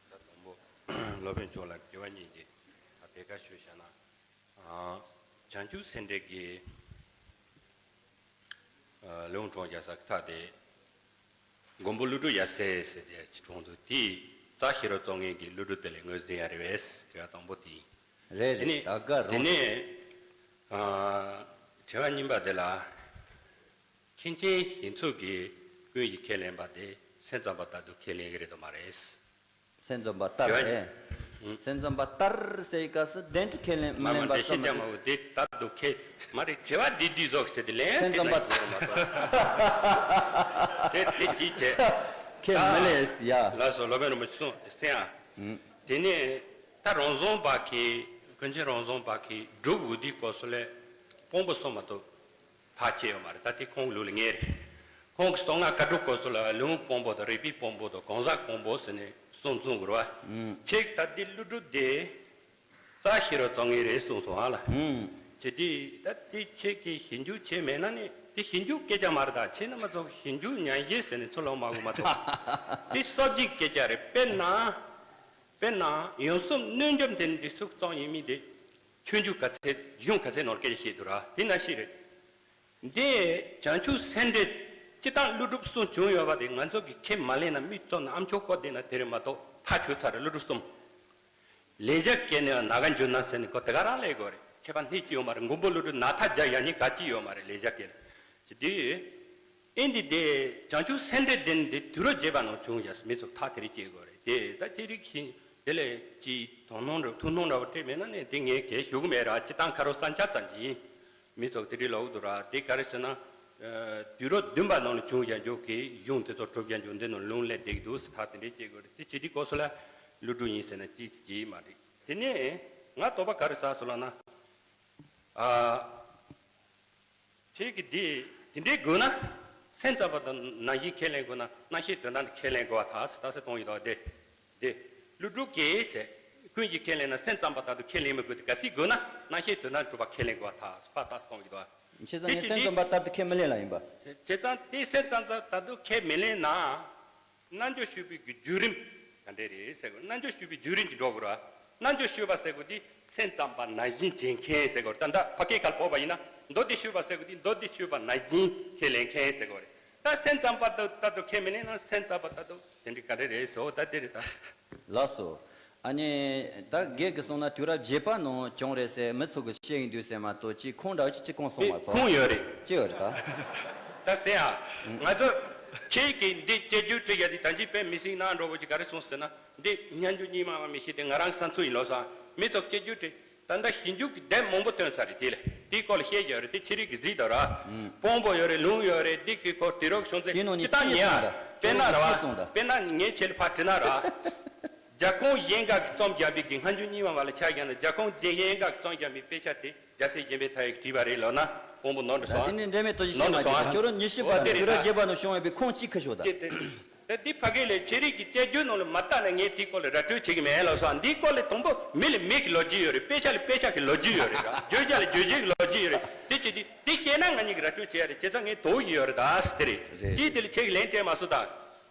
ད་དང་པོ་སློབ་དཔོན་མཆོག་ལ་དྲི་བ་གཉིས་ཀྱི་ད་དེ་ག་ཞུ་བྱ་ན། ཨ། བྱང་ཆུབ་སེམས་འགྲེལ་གྱི་ཨ་ལུང་དྲངས་རྒྱ་ས་ཐག་དེ་མགོན་པོ་ཀླུ་སྒྲུབ་ཡབ་སྲས་ཟེར་ཏེ་ཅི་དྲངས་འདུག་དེས་རྩ་ཤེས་རབ་རྩོམ་མཁན་གྱི་ཀླུ་སྒྲུབ་དེ་ལས་ངོས་ཟིན་ཡ་རེད་པས། དྲི་བ་དང་པོ་དེ་ཡིན། རེད་དེ་རེད། ནས་ད་ག་དེ་རང་ནས་ཨ་དྲི་བ་གཉིས་པ་དེ་ལ། མཁན་ཆེན་ཞིག་ཚོགས་ཀྱིས་ཀུན་གཞི་ཁས་ལེན་པ་དེ་སེམས་ཙམ་པ་ལྟར་དུ་ཁས་ལེན་གྱི་རེད་དམ་མ་རེད། སེམས་ཙམ་པ་ལྟར་དྲི་བ་ཨེ། ཨང་། སེམས་ཙམ་པ་ལྟར་ཟེར་བའི་སྐབས་སུ་གདན་དུ་ཁས་ལེན་མ་མ་ལེན་པ་འདྲ་ཙམ་ཤེས་མ་ཀྱང་མ་རེད། འོ་དེ་ལྟར་དུ་ཁས་མ་རེད། དྲི་བ་འདི་འདི་ཟོག་ཟེར་ཏེ་ལན་སེམས་དེ་ཙམ་ན་པ་ཤོར་མ་གཏོགས། དེ་དེ་ཅིའི་ཆེད། ཁས་མི་ལེན་ཡ། ལགས་སོ། སློབ་དཔོན་རིན་པོ་ཆེ་གསུངས་གསན་ཨ། ཨང་། དེ་ནས་ད་རང་བཟང་པ་གིས་ཀུན་མཁྱེན་རང་བཟང་པ་གིས་སྒྲུབ་འོས་དེའི་སྐབས་སུ་ལས་དཔང་པོ་གསུངས་མ་གཏོགས། ཐག་བཅད་ཡོད་མ་རེད། ད་དེ་ཁོང་གི་ལུགས་ལ་ངེས་རེད། ཁོང་གི་གསང་སྔགས་བཀའ་སྒྲུབ་སྐབས་སུ་ལ་ལུང་དཔང་པོ་དང་རིགས་པའི་དཔང་པོ་དང་གང་ཟག་དཔང་པོ་ཟེར་ནས་གསུང་གསུང་དགོས་རེད་བ། ཨང་། ཁྱེད་ད་འདི་ཀླུ་སྒྲུབ་དེ་རྩ་ཤེས་རབ་རྩོམ་མཁན་རེད་གསུངས་སོང་ཨ་ལ། ཨང་། ཅི་སྟེ་ད་དེ་ཁྱེད་ཀྱིས་ཞིབ་འཇུག་བྱས་མེད་ན་ནི་དེ་ཞིབ་འཇུག་སྐད་ཆ་མ་རེད། ད་ཁྱེད་རྣམ་པ་ཚོ་ཞིབ་འཇུག་ཉན་ཤེས་ཟེར་ནས་ཚུར་ལོག་མ་དགོས་མ་གཏོགས། དེ་སོབ་ཅིག་སྐད་ཆ་རེད། དཔེར་ན། དཔེར་ན་ཡོངས་སུ་གནོད་འཇོམས་དེ་འདི་ཚུགས་གཙང་ཡིན་མིན་དེ་ཆོས་འབྱུང་ག་ཚད་གཞུང་ག་ཚད་ནོར་སྐད་ཆ་བཤད་འདུག་ར། དེ་ན་ཤི་རེད། འདི་བྱང་ཆུབ་སེམས་འགྲེལ་སྤྱི་བཏང་ཀླུ་སྒྲུབ་གསུང་བྱུང་ཡོད་པ་དེ་ང་ཚོ་གི་ཁས་མ་ལེན་ན་མི་ཙོ་ན་ཨམ་ཆོག་ཀོ་དེ་ན་དེ་རེད་མ་གཏོགས་ཐག་ཆོད་ཚར་རེད། ཀླུ་སྒྲུབ་གསུམ། ལེགས་སྦྱར་སྐད་ནས་ན་ག་འཇུ་ན་ཟེར་ནས་ཁོ་དེ་ག་རང་ལས་དགོས་རེད། ཁྱད་པར་སྣེ་གཅིག་ཡོད་མ་རེད། མགོན་པོ་ཀླུ་སྒྲུབ་ན་ཐག་རྒྱ་ཡ་གཉིས་ག་གཅིག་ཡོད་མ་རེད། ལེགས་སྦྱར་སྐད་ནས་འདི། ཨེ་འདི་དེ་བྱང་ཆུབ་སེམས་འགྲེལ་ལྡན་འདི་དུས་རབས་བརྒྱད་པ་ནང་བྱུང་ཡ་མི་ཚོ་ཐག་དེ་རིགས་སྐྱེ་དགོས་རེད། དེ་ད་དེ་རིགས་ཤིང་དེ་ལས་ཀྱི་དོ་སྣང་རུ་ཐུགས་སྣང་འདྲ་བོ་སྤྲད་མེད་ན་ནི་འདི་ངས་གལ་ཞུ་གི་མེད་ར། སྤྱི་བཏང་ཁ་རོག་ས་འཆར་ཙམ་གྱིས་ཡིན། མི་ཚོ་དེ་རིགས་ལོག་འདུག་ར། དེ་ག་རེ་ཟེར་ན། དུས་རབས་བདུན་པ་ནང་ལ་བྱུང་ཡ་འཇོག་གི་གཞུང་དེ་ཚོ་གྲུབ་ཡ་འཇོག་འདི་ནང་ལུང་ལས་འདེགས་འདུག་ཟེར་ཐག་དེ་འདྲས་སྐྱེ་དགོས་རེད། དེ་ཇི་སྟེ་ལྐོག་སོ་ལ་ཀླུ་སྒྲུབ་ཡིན་ཟེར་ན་ཅི་ཅི་མ་རེད། དེ་ནས་ང་དོགས་པ་ག་རེ་ཟ་སོང་ལབ་ན། ཨ། ཁྱེད་ཀྱིས་འདི་དེ་འདྲའི་དགོས་ན། སེམས་ཙམ་པ་དང་ནང་བཞིན་ཁས་ལེན་དགོས་ན་རྣམ་ཤེས་དོན་དམ་དུ་ཁས་ལེན་དགོས་པ་ཐག་ཟེར་ད་ཟེར་གཏོང་ཡོད་དོ། དེ་དེ་ཀླུ་སྒྲུབ་ཀྱིས་ཟེར་ཀུན་གྱིས་ཁས་ལེན་ན་སེམས་ཙམ་པ་ལྟར་དུ་ཁས་ལེན་མི་དགོས་ཏེ། གལ་སྲིད་དགོས་ན་རྣམ་ཤེས་དོན་དམ་གྲུབ་པ་ཁས་ལེན་དགོས་པ་ཐག་ཟེར་ཕར་ད་ཟེར་གཏོང་ཡོད་དོ། བྱས་ཙང་དེ་ངས་ཅི་སེམས་ཙམ་པ་ལྟར་དུ་ཁས་མི་ལེན་ལ་ཡིན་པ། བྱས་ཙང་དེ་སེམས་ཙམ་ཙམ་ལྟར་དུ་ཁས་མི་ལེན་ན། རྣལ་འབྱོར་ཞུས་པའི་གི་བརྒྱུད་རིམ་ག་འདྲས་རེད་ཟེར་གོ། རྣལ་འབྱོར་ཞུས་པའི་བརྒྱུད་རིམ་གྱི་འགྲོ་དགོས་ར། རྣལ་འབྱོར་ཞུས་པ་ཟེར་གོ་དེ་སེམས་ཙམ་པ་ནང་བཞིན་བྱེད་མཁན་ཟེར་གོ། ད་ལྟ་ཕ་སྐད་ཁ་ལ་ཕོག་པ་ཡིན་ན་མདོ་སྡེ་ཞུས་པ་ཟེར་གོ་དེ་མདོ་སྡེ་ཞུས་པ་ནང་བཞིན་ཁས་ལེན་མཁན་ཟེར་གོ་རེད། ད་སེམས་ཙམ་པ་ལྟར་དུ་ཁས་མི་ལེན་ན་སེམས་ཙམ་པ་ལྟར་དུ་དེ་འདྲ་ག་འདྲས་རེད་ཟེར་གོ། ད་དེ་རེད་ད། ལགས་སོ། ཨ་ནི། ད་རྒན་གྱིས་གསུངས་ན་དུས་རབས་བརྒྱད་པ་ནང་བྱུང་རེད་ཟེར་མི་ཚོ་གིས་བཤད་ཡིན་དུས་ཟེར་མ་གཏོགས་ཅིག་ཁུངས་འདྲ་ཅིག་ཅིག་གང་སོང་མ་སོང་། ཁུངས་ཡོད་རེད། ཅི་ཡོད་རེད་ད། ད་ཟེར་ཨ། ང་ཚོ་ཁྱེད་ཀྱིས་འདི་དཔྱད་བརྗོད་བྲིས་ཡ་འདི་ད་ཅི་དཔེ་མི་སྲིད་ན་འགྲོ་བོ་ཅིག་ག་རེ་གསུངས་ཟེར་ན་འདི་སྙན་བརྒྱུད་རྙིང་མ་མ་མི་ཤེས་ཏེ་ང་རང་བསམ་ཚུལ་ཡིན་ལོ་ས། མི་ཚོ་དཔྱད་བརྗོད་བྲིས། ད་ལྟ་ཞིབ་འཇུག་གི་དེབ་མང་པོ་བཏོན་ཚར་རེད། དེ་ལས་དེའི་སྐོར་ལ་བཤད་ཡོད་རེད། དེ་ཕྱི་རིགས་ཀྱི་གཟིགས་དང་ར། དཔང་པོ་ཡོད་རེད། ལུང་ཡོད་རེད། འདི་གི་སྐོར་དུས་རབས་བྱུང་ཚེ་དེ་ནང་ནས་ཅི་ལྟར་ཅི་ཉན་ཨ། གསུངས་ད། དཔེར་ན་ར་བ། ཅི་གསུངས་ད། དཔེར་ན་ངས་ཁྱེད་ལ་ཕར་དྲིས་ན་ར། རྒྱ་ཁོང་གཞན་དགའ་གིས་རྩོམ་བརྒྱབ་པའི་གི་སྔ་འགྱུར་རྙིང་མ་བ་ལ་ཆ་བཞག་ན་རྒྱ་ཁོང་གཞན་དགའ་གིས་རྩོམ་བརྒྱབ་པའི་དཔེ་ཆ་དེ་རྒྱལ་སྲས་གཞན་ཕན་མཐའ་ཡས་ཀྱིས་བྲིས་པ་རེད་ལབ་ན་དཔང་པོ་ནོར་འགྲོ་ད་སོང་དེ་ཨ། ནི་འབྲེལ་མེད་དོ་ཞིག་ནོར་བཤད་མ་འགྲོ་སོང་ཨ། རྒྱུ་ར་ཉི་ཤུ་པ་འོ་དེ་དེ་རེད་དུས་རབས་ད། བརྒྱད་པ་ནང་བྱུང་བའི་གི་ཁུངས་གཅིག་ཁ་ཤོག་ད། ཅེས་ཏེ། ད་འདི་ཕ་གི་ལས་ཆེ་རིགས་ཀྱི་དཔྱད་བརྗོད་ནང་ལ་མ་བལྟས་ན་ངས་དེའི་སྐོར་ལ་ར་སྤྲོད་བྱེད་ཀྱི་མེད་ལབ་སོང་། འདིའི་སྐོར་ལ་དང་པོ་མི་ལ་མི་གི་ལོ་རྒྱུས་ཡོད་རེད། དཔེ་ཆ་ལ་དཔེ་ཆ་གི་ལོ་རྒྱུས་ཡོད་རེད་ར། བརྗོད་བྱ་ལ་བརྗོད་བྱའི་གི་ལོ་རྒྱུས་ཡོད་རེད། དེ་བྱེད་དུས་འདི་ཤེས་ན་ང་གཉིས་ཀྱིས་ར་སྤྲོད་བྱེད་ཡ་རེད། བྱས་ཙང་ངས་དོགས་ཀྱི་ཡོད་རེད་ད་ཟེར་དེ་རེད། རེད། ཅིའི་དེ་ལ་ཁྱེད་ཀྱིས་ལན་སྤྲད་མ་སོང་ད།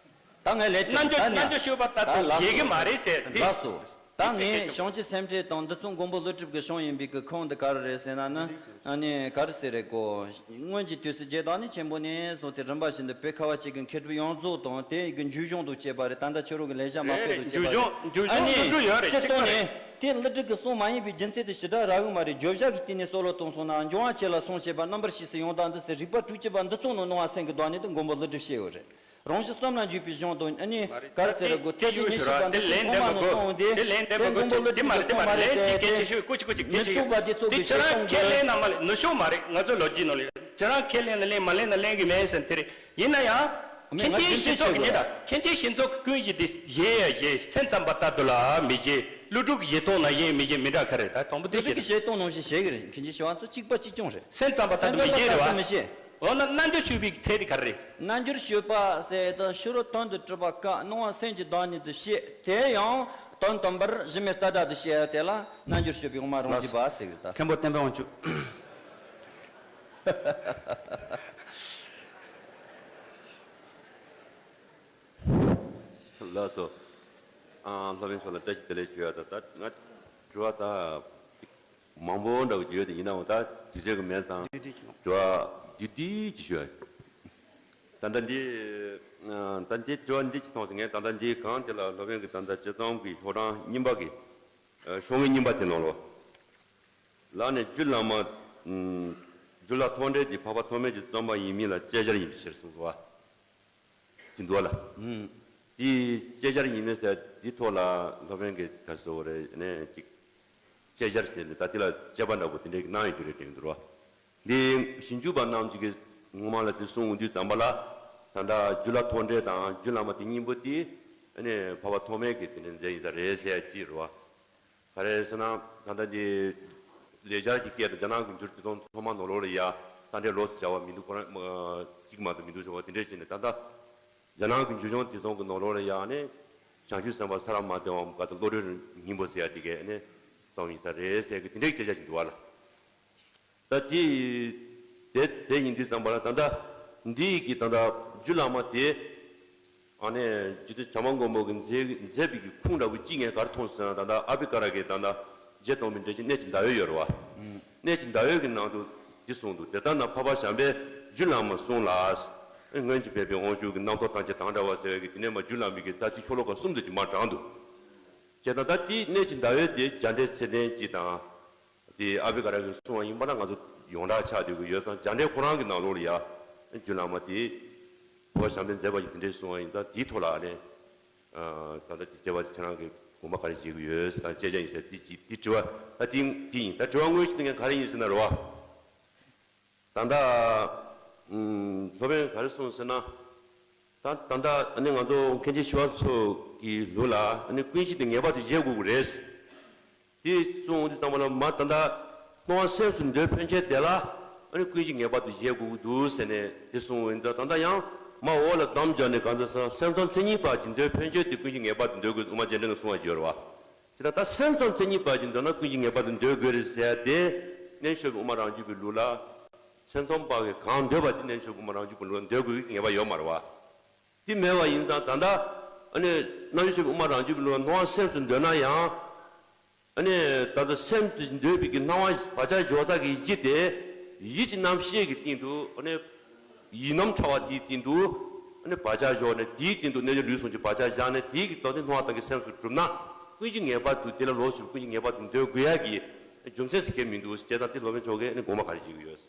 ད་ངས་ལན་སྤྲད་རྣལ་འབྱོར་ད་ནི་རྣལ་འབྱོར་ཤོད་པ་ལྟར་དུ་ཡེ་གི་མ་རེད་ཟེར་དེ། ལགས་སོ། ད་ངས་བྱང་ཆུབ་སེམས་འགྲེལ་དང་འདི་ཚོ་མགོན་པོ་ཀླུ་སྒྲུབ་ཀྱི་གཞུང་ཡིན་པའི་གི་ཁུངས་འདི་ག་རེ་རེད་ཟེར་ན་ནི། ཨ་ནི་ག་རེ་ཟེར་རེད་གོ། སྔོན་གྱི་དུས་སུ་རྗེ་བདག་ཉིད་ཆེན་པོ་ནས་བཟུང་སྟེ་རིམ་པ་བཞིན་དུ་བོད་ཁ་བ་ཅན་གྱི་མཁས་གྲུབ་ཡོངས་རྫོགས་དང་དེ་ཡི་གི་འཇུག་གཞུང་དུ་བྱས་པ་རེད། ད་ལྟ་ཁྱོད་རང་གི་ལས་བྱ་མ་རེད་དཔེ་རེད། དུ་བྱས་པ་འཇུག་གཞུང་འཇུག་གཞུང་ཨ་ནི་ཀླུ་སྒྲུབ་ཡོད་རེད། ཕྱིར་གཏོང་ནས་དེ་ཀླུ་སྒྲུབ་ཀྱི་གསུང་མ་ཡིན་པའི་རྒྱུ་མཚན་དེ་ཞེ་དྲག་རག་གི་མ་རེད། བརྗོད་བྱ་གི་སྟེང་ནས་སྲོལ་ལ་གཏོང་སོང་ན་འབྱུང་བ་ཆེ་ལ་གསུང་བྱེད་པ་རྣམ་པར་ཤེས་སུ་ཡོང་སྟངས་འདི་ཟེར་རིགས་པ་དྲུག་ཅུ་པ་འདི་ཚོ་ནང་སྣང་བ་སེང་གེ་གདོང་ནས་དེ་མགོན་པོ་ཀླུ་སྒྲུབ་བཤད་ཡོད་རེད། རང་གཞི་གསུམ་ལ་འཇུག་པའི་གཞུང་དང་ཨ་ནི་མ་རེད། ག་རེ་ཟེར་དགོས། ཐེག་ཆེན་ཉི་ཤུ་པ་འདི་ཚོ་ཚང་མ་ནས་གསུངས་ཏེ་དེ་ལན་འདེབས་མི་དགོས། དེ་མགོན་པོ་ཀླུ་སྒྲུབ་ཀྱི་གསུང་མ་རེད་ཟེར་ཏེ། ལན་ཅིག་གལ་ཆེ་ཤོས་ཀུ་ཅི་ཀུ་ཅི་གལ་ཆེ་ཤོས། ནུབ་ཕྱོགས་པ་འདི་ཚོ་གི་ཁྱེད་རང་ཁས་ལེན་ན་མ་ལེན་ནུབ་ཕྱོགས་མ་རེད། ང་ཚོའི་ལོ་རྒྱུས་ནང་ལ་ཁྱེད་རང་ཁས་ལེན་ན་ལེན་མ་ལེན་ན་ལེན་གི་མེད་ཟེར་དེ་རེད། ཡིན་ན་ཡང་མཁན་ཆེན་ཞིག་ཚོགས་ཀྱི་ཉེ་ད་མཁན་ཆེན་ཞིག་ཚོགས་ཀྱི་ཀུན་གཞི་འདི་ཞེས་ཡ་ཞེས་སེམས་ཙམ་པ་ལྟར་དུ་ལ་མི་ཞེས། ཀླུ་སྒྲུབ་ཀྱི་ཞེས་སྟོང་ན་ཞེས་མི་ཞེས་མི་འདྲ་ག་རེ་རེད། ད་དང་པོ་དེ་ཀླུ་སྒྲུབ་ཀྱི་ཞེས་སྟོང་ནང་བཞིན་ཞེས་ཀྱི་རེད། མཁན་ཆེན་ཞི་བ་འཚོ་གཅིག་པ་གཅིག་རྐྱང་རེད། སེམས་ཙམ་པ་ལྟར་དུ་མི་ཞེས་རེད་བ། མི་ཞེས། འོ་ན་རྣལ་འབྱོར་སྤྱོད་པའི་ཚད་དེ་ག་རེ་རེད། རྣལ་འབྱོར་སྤྱོད་པ་ཟེར་དུས་ཕྱི་རོལ་དོན་དུ་གྲུབ་པ་ཀ་སྣང་བ་སེམས་ཀྱི་བདག་ཉིད་དུ་བཤད་དེ་ཡང་དོན་དམ་པར་གཞི་མེད་རྩ་བྲལ་དུ་བཤད་དེ་ལ་རྣལ་འབྱོར་སྤྱོད་པའི་དབུ་མ་རང་རྒྱུད་པ་ཟེར་གི་ད། མཁན་པོ་བསྟན་པའི་དབང་ཕྱུག་ལགས་སོ། ཨ། སློབ་དཔོན་མཆོག་ལ་བཀྲ་ཤིས་བདེ་ལེགས་ཞུ་ཡ་ད་ད་ང་དྲི་བ་ད་མང་པོ་འདྲ་བོ་ཅིག་ཡོད་དེ་ཡིན་ནའང་ད་དུས་ཚོད་ཀྱི་མེད་ཙང་བསྡུས་བསྡུས་ཅིག་ལ། དྲི་བ་བསྡུས་བསྡུས་ཅིག་ཞུ་ཡ། ད་ལྟ་འདི་ཨ། ད་འདི་དྲི་བ་འདི་ཅིག་མཐོང་སོང་ངས། ད་ལྟ་འདི་གང་དེ་ལ་སློབ་དཔོན་གྱིས་ད་ལྟ་དཔྱད་རྩོམ་གྱི་ཤོག་གྲངས་རྙིང་པ་གི་ཨ། ཤོག་ངོས་རྙིང་པ་དེ་ནང་ལོགས་ལ་ནས་རྒྱུད་བླ་མ་ཨ། རྒྱུད་བླ་ཐོག་འགྲེལ་འདི་འཕགས་པ་ཐོགས་མེད་ཀྱི་རྩོམ་པ་ཡིན་མིན་ལ་དཔྱད་བྱར་ཡིན་པའི་ཕྱིར་གསུངས་སོ། ཅི་འདུག་ལ། ཨུམ། དེའི་དཔྱད་བྱར་ཡིན་མིན་ཟེར་འདི་ཐོག་ལ་སློབ་དཔོན་གྱིས་ག་རེ་ཟེར་བ་རེད་ནས་ཅིག་དཔྱད་བྱར་ཟེར་ནས་ད་དེ་ལ་དཔྱད་པ་འདྲ་པོ་དེ་འདྲའི་གནང་ཡོད་རྒྱུ་རེད་དྲན་འདུག་རོ། འདི་ཞིབ་འཇུག་པ་རྣམས་ཀྱིས་ངོ་མ་ལ་དེ་གསུང་འོང་དུས་ཙམ་པ་ལ་ད་ལྟ་རྒྱུད་བླ་ཐོག་འགྲེལ་དང་རྒྱུད་བླ་མ་དེ་གཉིས་པོ་དེ་ནས་འཕགས་པ་ཐོགས་མེད་ཀྱི་དེ་འདྲའི་མཛད་ཡིན་ས་རེད་ཟེར་ཡ་ཅིག་རོ། ག་རེ་ཟེར་ན་ད་ལྟ་འདི་ལེགས་སྦྱར་གྱི་སྐད་དུ་རྒྱ་ནག་གི་འགྱུར་དེ་ཚོ་ཚང་མ་ནང་ལོགས་ལ་ཡ་ད་འདྲའི་ལོགས་སུ་སྦྱར་བ་མི་འདུག་ཁོ་རང་གཅིག་མ་གཏོགས་མི་འདུག་ཟེར་བ་དེ་འདྲས་བྱས་ནས་ད་ལྟ་རྒྱ་ནག་གི་འགྱུར་སྦྱོང་དེ་ཚོ་གི་ནང་ལོགས་ལ་ཡ་ནི་བྱང་ཆུབ་སེམས་དཔའ་ས་ར་མ་ཏི་བ་ག་ད་བློ་གྲོས་སྙིང་པོ་ཟེར་ཡ་དེ་གས་ནི་གསུངས་ཡིན་ས་རེད་ཟེར་གི་དེ་འདྲའི་སྐད་ཆ་ཞིག་འདུག་བ་ལ། ད་དེ་དེ་དེ་ཡིན་དུས་ཙམ་པ་ལ་ད་ལྟ་འདི་ཡི་གི་ད་ལྟ་རྒྱུད་བླ་མ་དེ་ཨ་ནི་རྗེ་བཙུན་བྱམས་པ་མགོན་པོ་གི་མཛད་མཛད་པའི་གི་ཁུངས་འདྲ་བོ་གཅིག་ངས་ག་རེ་མཐོང་ཟེར་ན་ད་ལྟ་ཨ་བྷི་ཀ་ར་གི་ད་ལྟ་རྗེ་སྟོན་པའི་འགྲེལ་ཆེན་གནས་ཀྱི་ཟླ་འོད་ཡོད་རེད་བ། གནས་ཀྱི་ཟླ་འོད་ཀྱི་ནང་དུ་འདི་གསུངས་འདུག་དེ་ལྟར་ན་འཕགས་པ་བྱམས་པས་རྒྱུད་བླ་མ་གསུངས་ལ། སྔོན་གྱི་ཕན་པའི་དབང་ཕྱུག་གི་རྣམ་རྟོག་ཐམས་ཅད་དང་བྲལ་བ་ཟེར་བའི་གི་དེ་ནས་མ་རྒྱུད་བླ་མའི་གི་རྩ་ཚིག་ཤོ་ལོ་ཀ་གསུམ་དུ་ཅིག་མར་དྲངས་འདུག་བྱས་ཙང་ད་དེའི་གནས་ཀྱི་ཟླ་འོད་དེ་རྒྱ་འགྲེལ་ཚད་ལྡན་གཅིག་དང་། དེ་ཨ་བྷི་ཀ་ར་གིས་གསུངས་པ་ཡིན་པ་ན་ང་ཚོ་ཡོངས་གྲགས་ཆགས་བསྡད་ཀྱི་ཡོད་ཙང་རྒྱ་འགྲེལ་ཁོ་རང་གི་ནང་ལོགས་ལ་ཡ་རྒྱུད་བླ་མ་དེ་འཕགས་པ་བྱམས་པས་མཛད་པ་ཡིན་དེ་འདྲས་གསུངས་པ་ཡིན་ཙང་དེའི་ཐོག་ལ་ཨ་ནི་ད་ལྟ་དེ་སྐྱེ་བ་དེ་ཁྱེད་རང་གིས་དགོངས་པ་ག་རེ་བཞེས་ཀྱི་ཡོད་ཟེར་དང་དཔྱད་བྱ་ཡིན་ཟེར་དེ་ཅིག་དེ་དྲི་བ་ད་དེ་དེ་ཡིན། ད་དྲི་བ་དངོས་གཞི་དེ་ངས་ག་རེ་ཡིན་ཟེར་ན་རེད་བ། ད་ལྟ་ཨུམ་སློབ་དཔོན་ག་རེ་གསུངས་ཟེར་ན། ད་ད་ལྟ་ཨ་ནི་ང་ཚོ་མཁན་ཆེན་ཞི་བ་འཚོ་གི་ལུགས་ལ་ཨ་ནི་ཀུན་གཞི་དེ་ངེས་པར་དུ་བཞེད་དགོས་ཀྱི་རེད། དེ་གསུངས་དུས་ཙམ་པ་ལ་མ་ད་ལྟ་སྣང་བ་སེམས་སུ་འདོད་ཕན་ཆད་དེ་ལ་ཨ་ནི་ཀུན་གཞི་ངེས་པར་དུ་བཞེད་དགོས་ཀྱི་འདུག་ཟེར་ནས་དེ་གསུངས་ཡིན། ད་ད་ལྟ་ཡང་མ་འོག་ལ་གདམས་བརྒྱབ་ནས་གང་ཟེར་ན་སེམས་ཙམ་མཚན་ཉིད་པ་ཅིག་འདོད་ཕན་ཆད་དེ་ཀུན་གཞི་ངེས་པར་དུ་འདོད་དགོས་དབུ་མ་རྒྱས་འབྲིང་ལ་གསུངས་པ་ཡོད་རེད་བ། དེ་ལྟར་ད་སེམས་ཙམ་མཚན་ཉིད་པ་ཅིག་འདོད་ན་ཀུན་གཞི་ངེས་པར་དུ་འདོད་དགོས་རེད་ཟེར་ཏེ། རྣལ་འབྱོར་པའི་དབུ་མ་རང་རྒྱུད་པའི་ལུགས་ལ། སེམས་ཙམ་པ་གིས་གང་འདོད་པ་དེ་རྣལ་འབྱོར་པའི་དབུ་མ་རང་རྒྱུད་པའི་ལུགས་ལ་འདོད་དགོས་ཀྱི་ངེས་པ་ཡོད་མ་རེད་བ། དེ་མེད་པ་ཡིན་ཙང་ད་ལྟ་ཨ་ནི་རྣལ་འབྱོར་པའི་དབུ་མ་རང་རྒྱུད་པའི་ལུགས་ལ་སྣང་བ་སེམས་སུ་འདོད་ན་ཡང་། ཨ་ནི་ད་ལྟ་སེམས་སུ་འདོད་པའི་གི་སྣང་བ་བག་ཆགས་འཇོག་ས་གི་གཞི་དེ་ཡིད་ཀྱི་རྣམ་ཤེས་ཀྱི་སྟེང་དུ་ཨ་ནི། ཡིད་རྣམ་ཕྲ་བ་དེའི་སྟེང་དུ་ཨ་ནི་བག་ཆགས་བཞག་ནས་དེའི་སྟེང་དུ་རྣལ་འབྱོར་ལུས་ཟུངས་ཀྱི་བག་ཆགས་བཞག་ནས་དེའི་གི་རྟོགས་ལྡན་སྣང་བ་དང་གི་སེམས་སུ་གྲུབ་ན་ཀུན་གཞི་ངེས་པར་དུ་དེ་ལ་ལོགས་སུ་ཀུན་གཞི་ངེས་པར་དུ་འདོད་དགོས་ཡ་གི་རྒྱུ་མཚན་ཟེར་མཁན་མི་འདུག་ཅེས་དང་དེ་སློབ་དཔོན་མཆོག་གིས་ཨ་ནི་དགོངས་པ་ག་རེ་བཞེས་ཀྱི་ཡོད།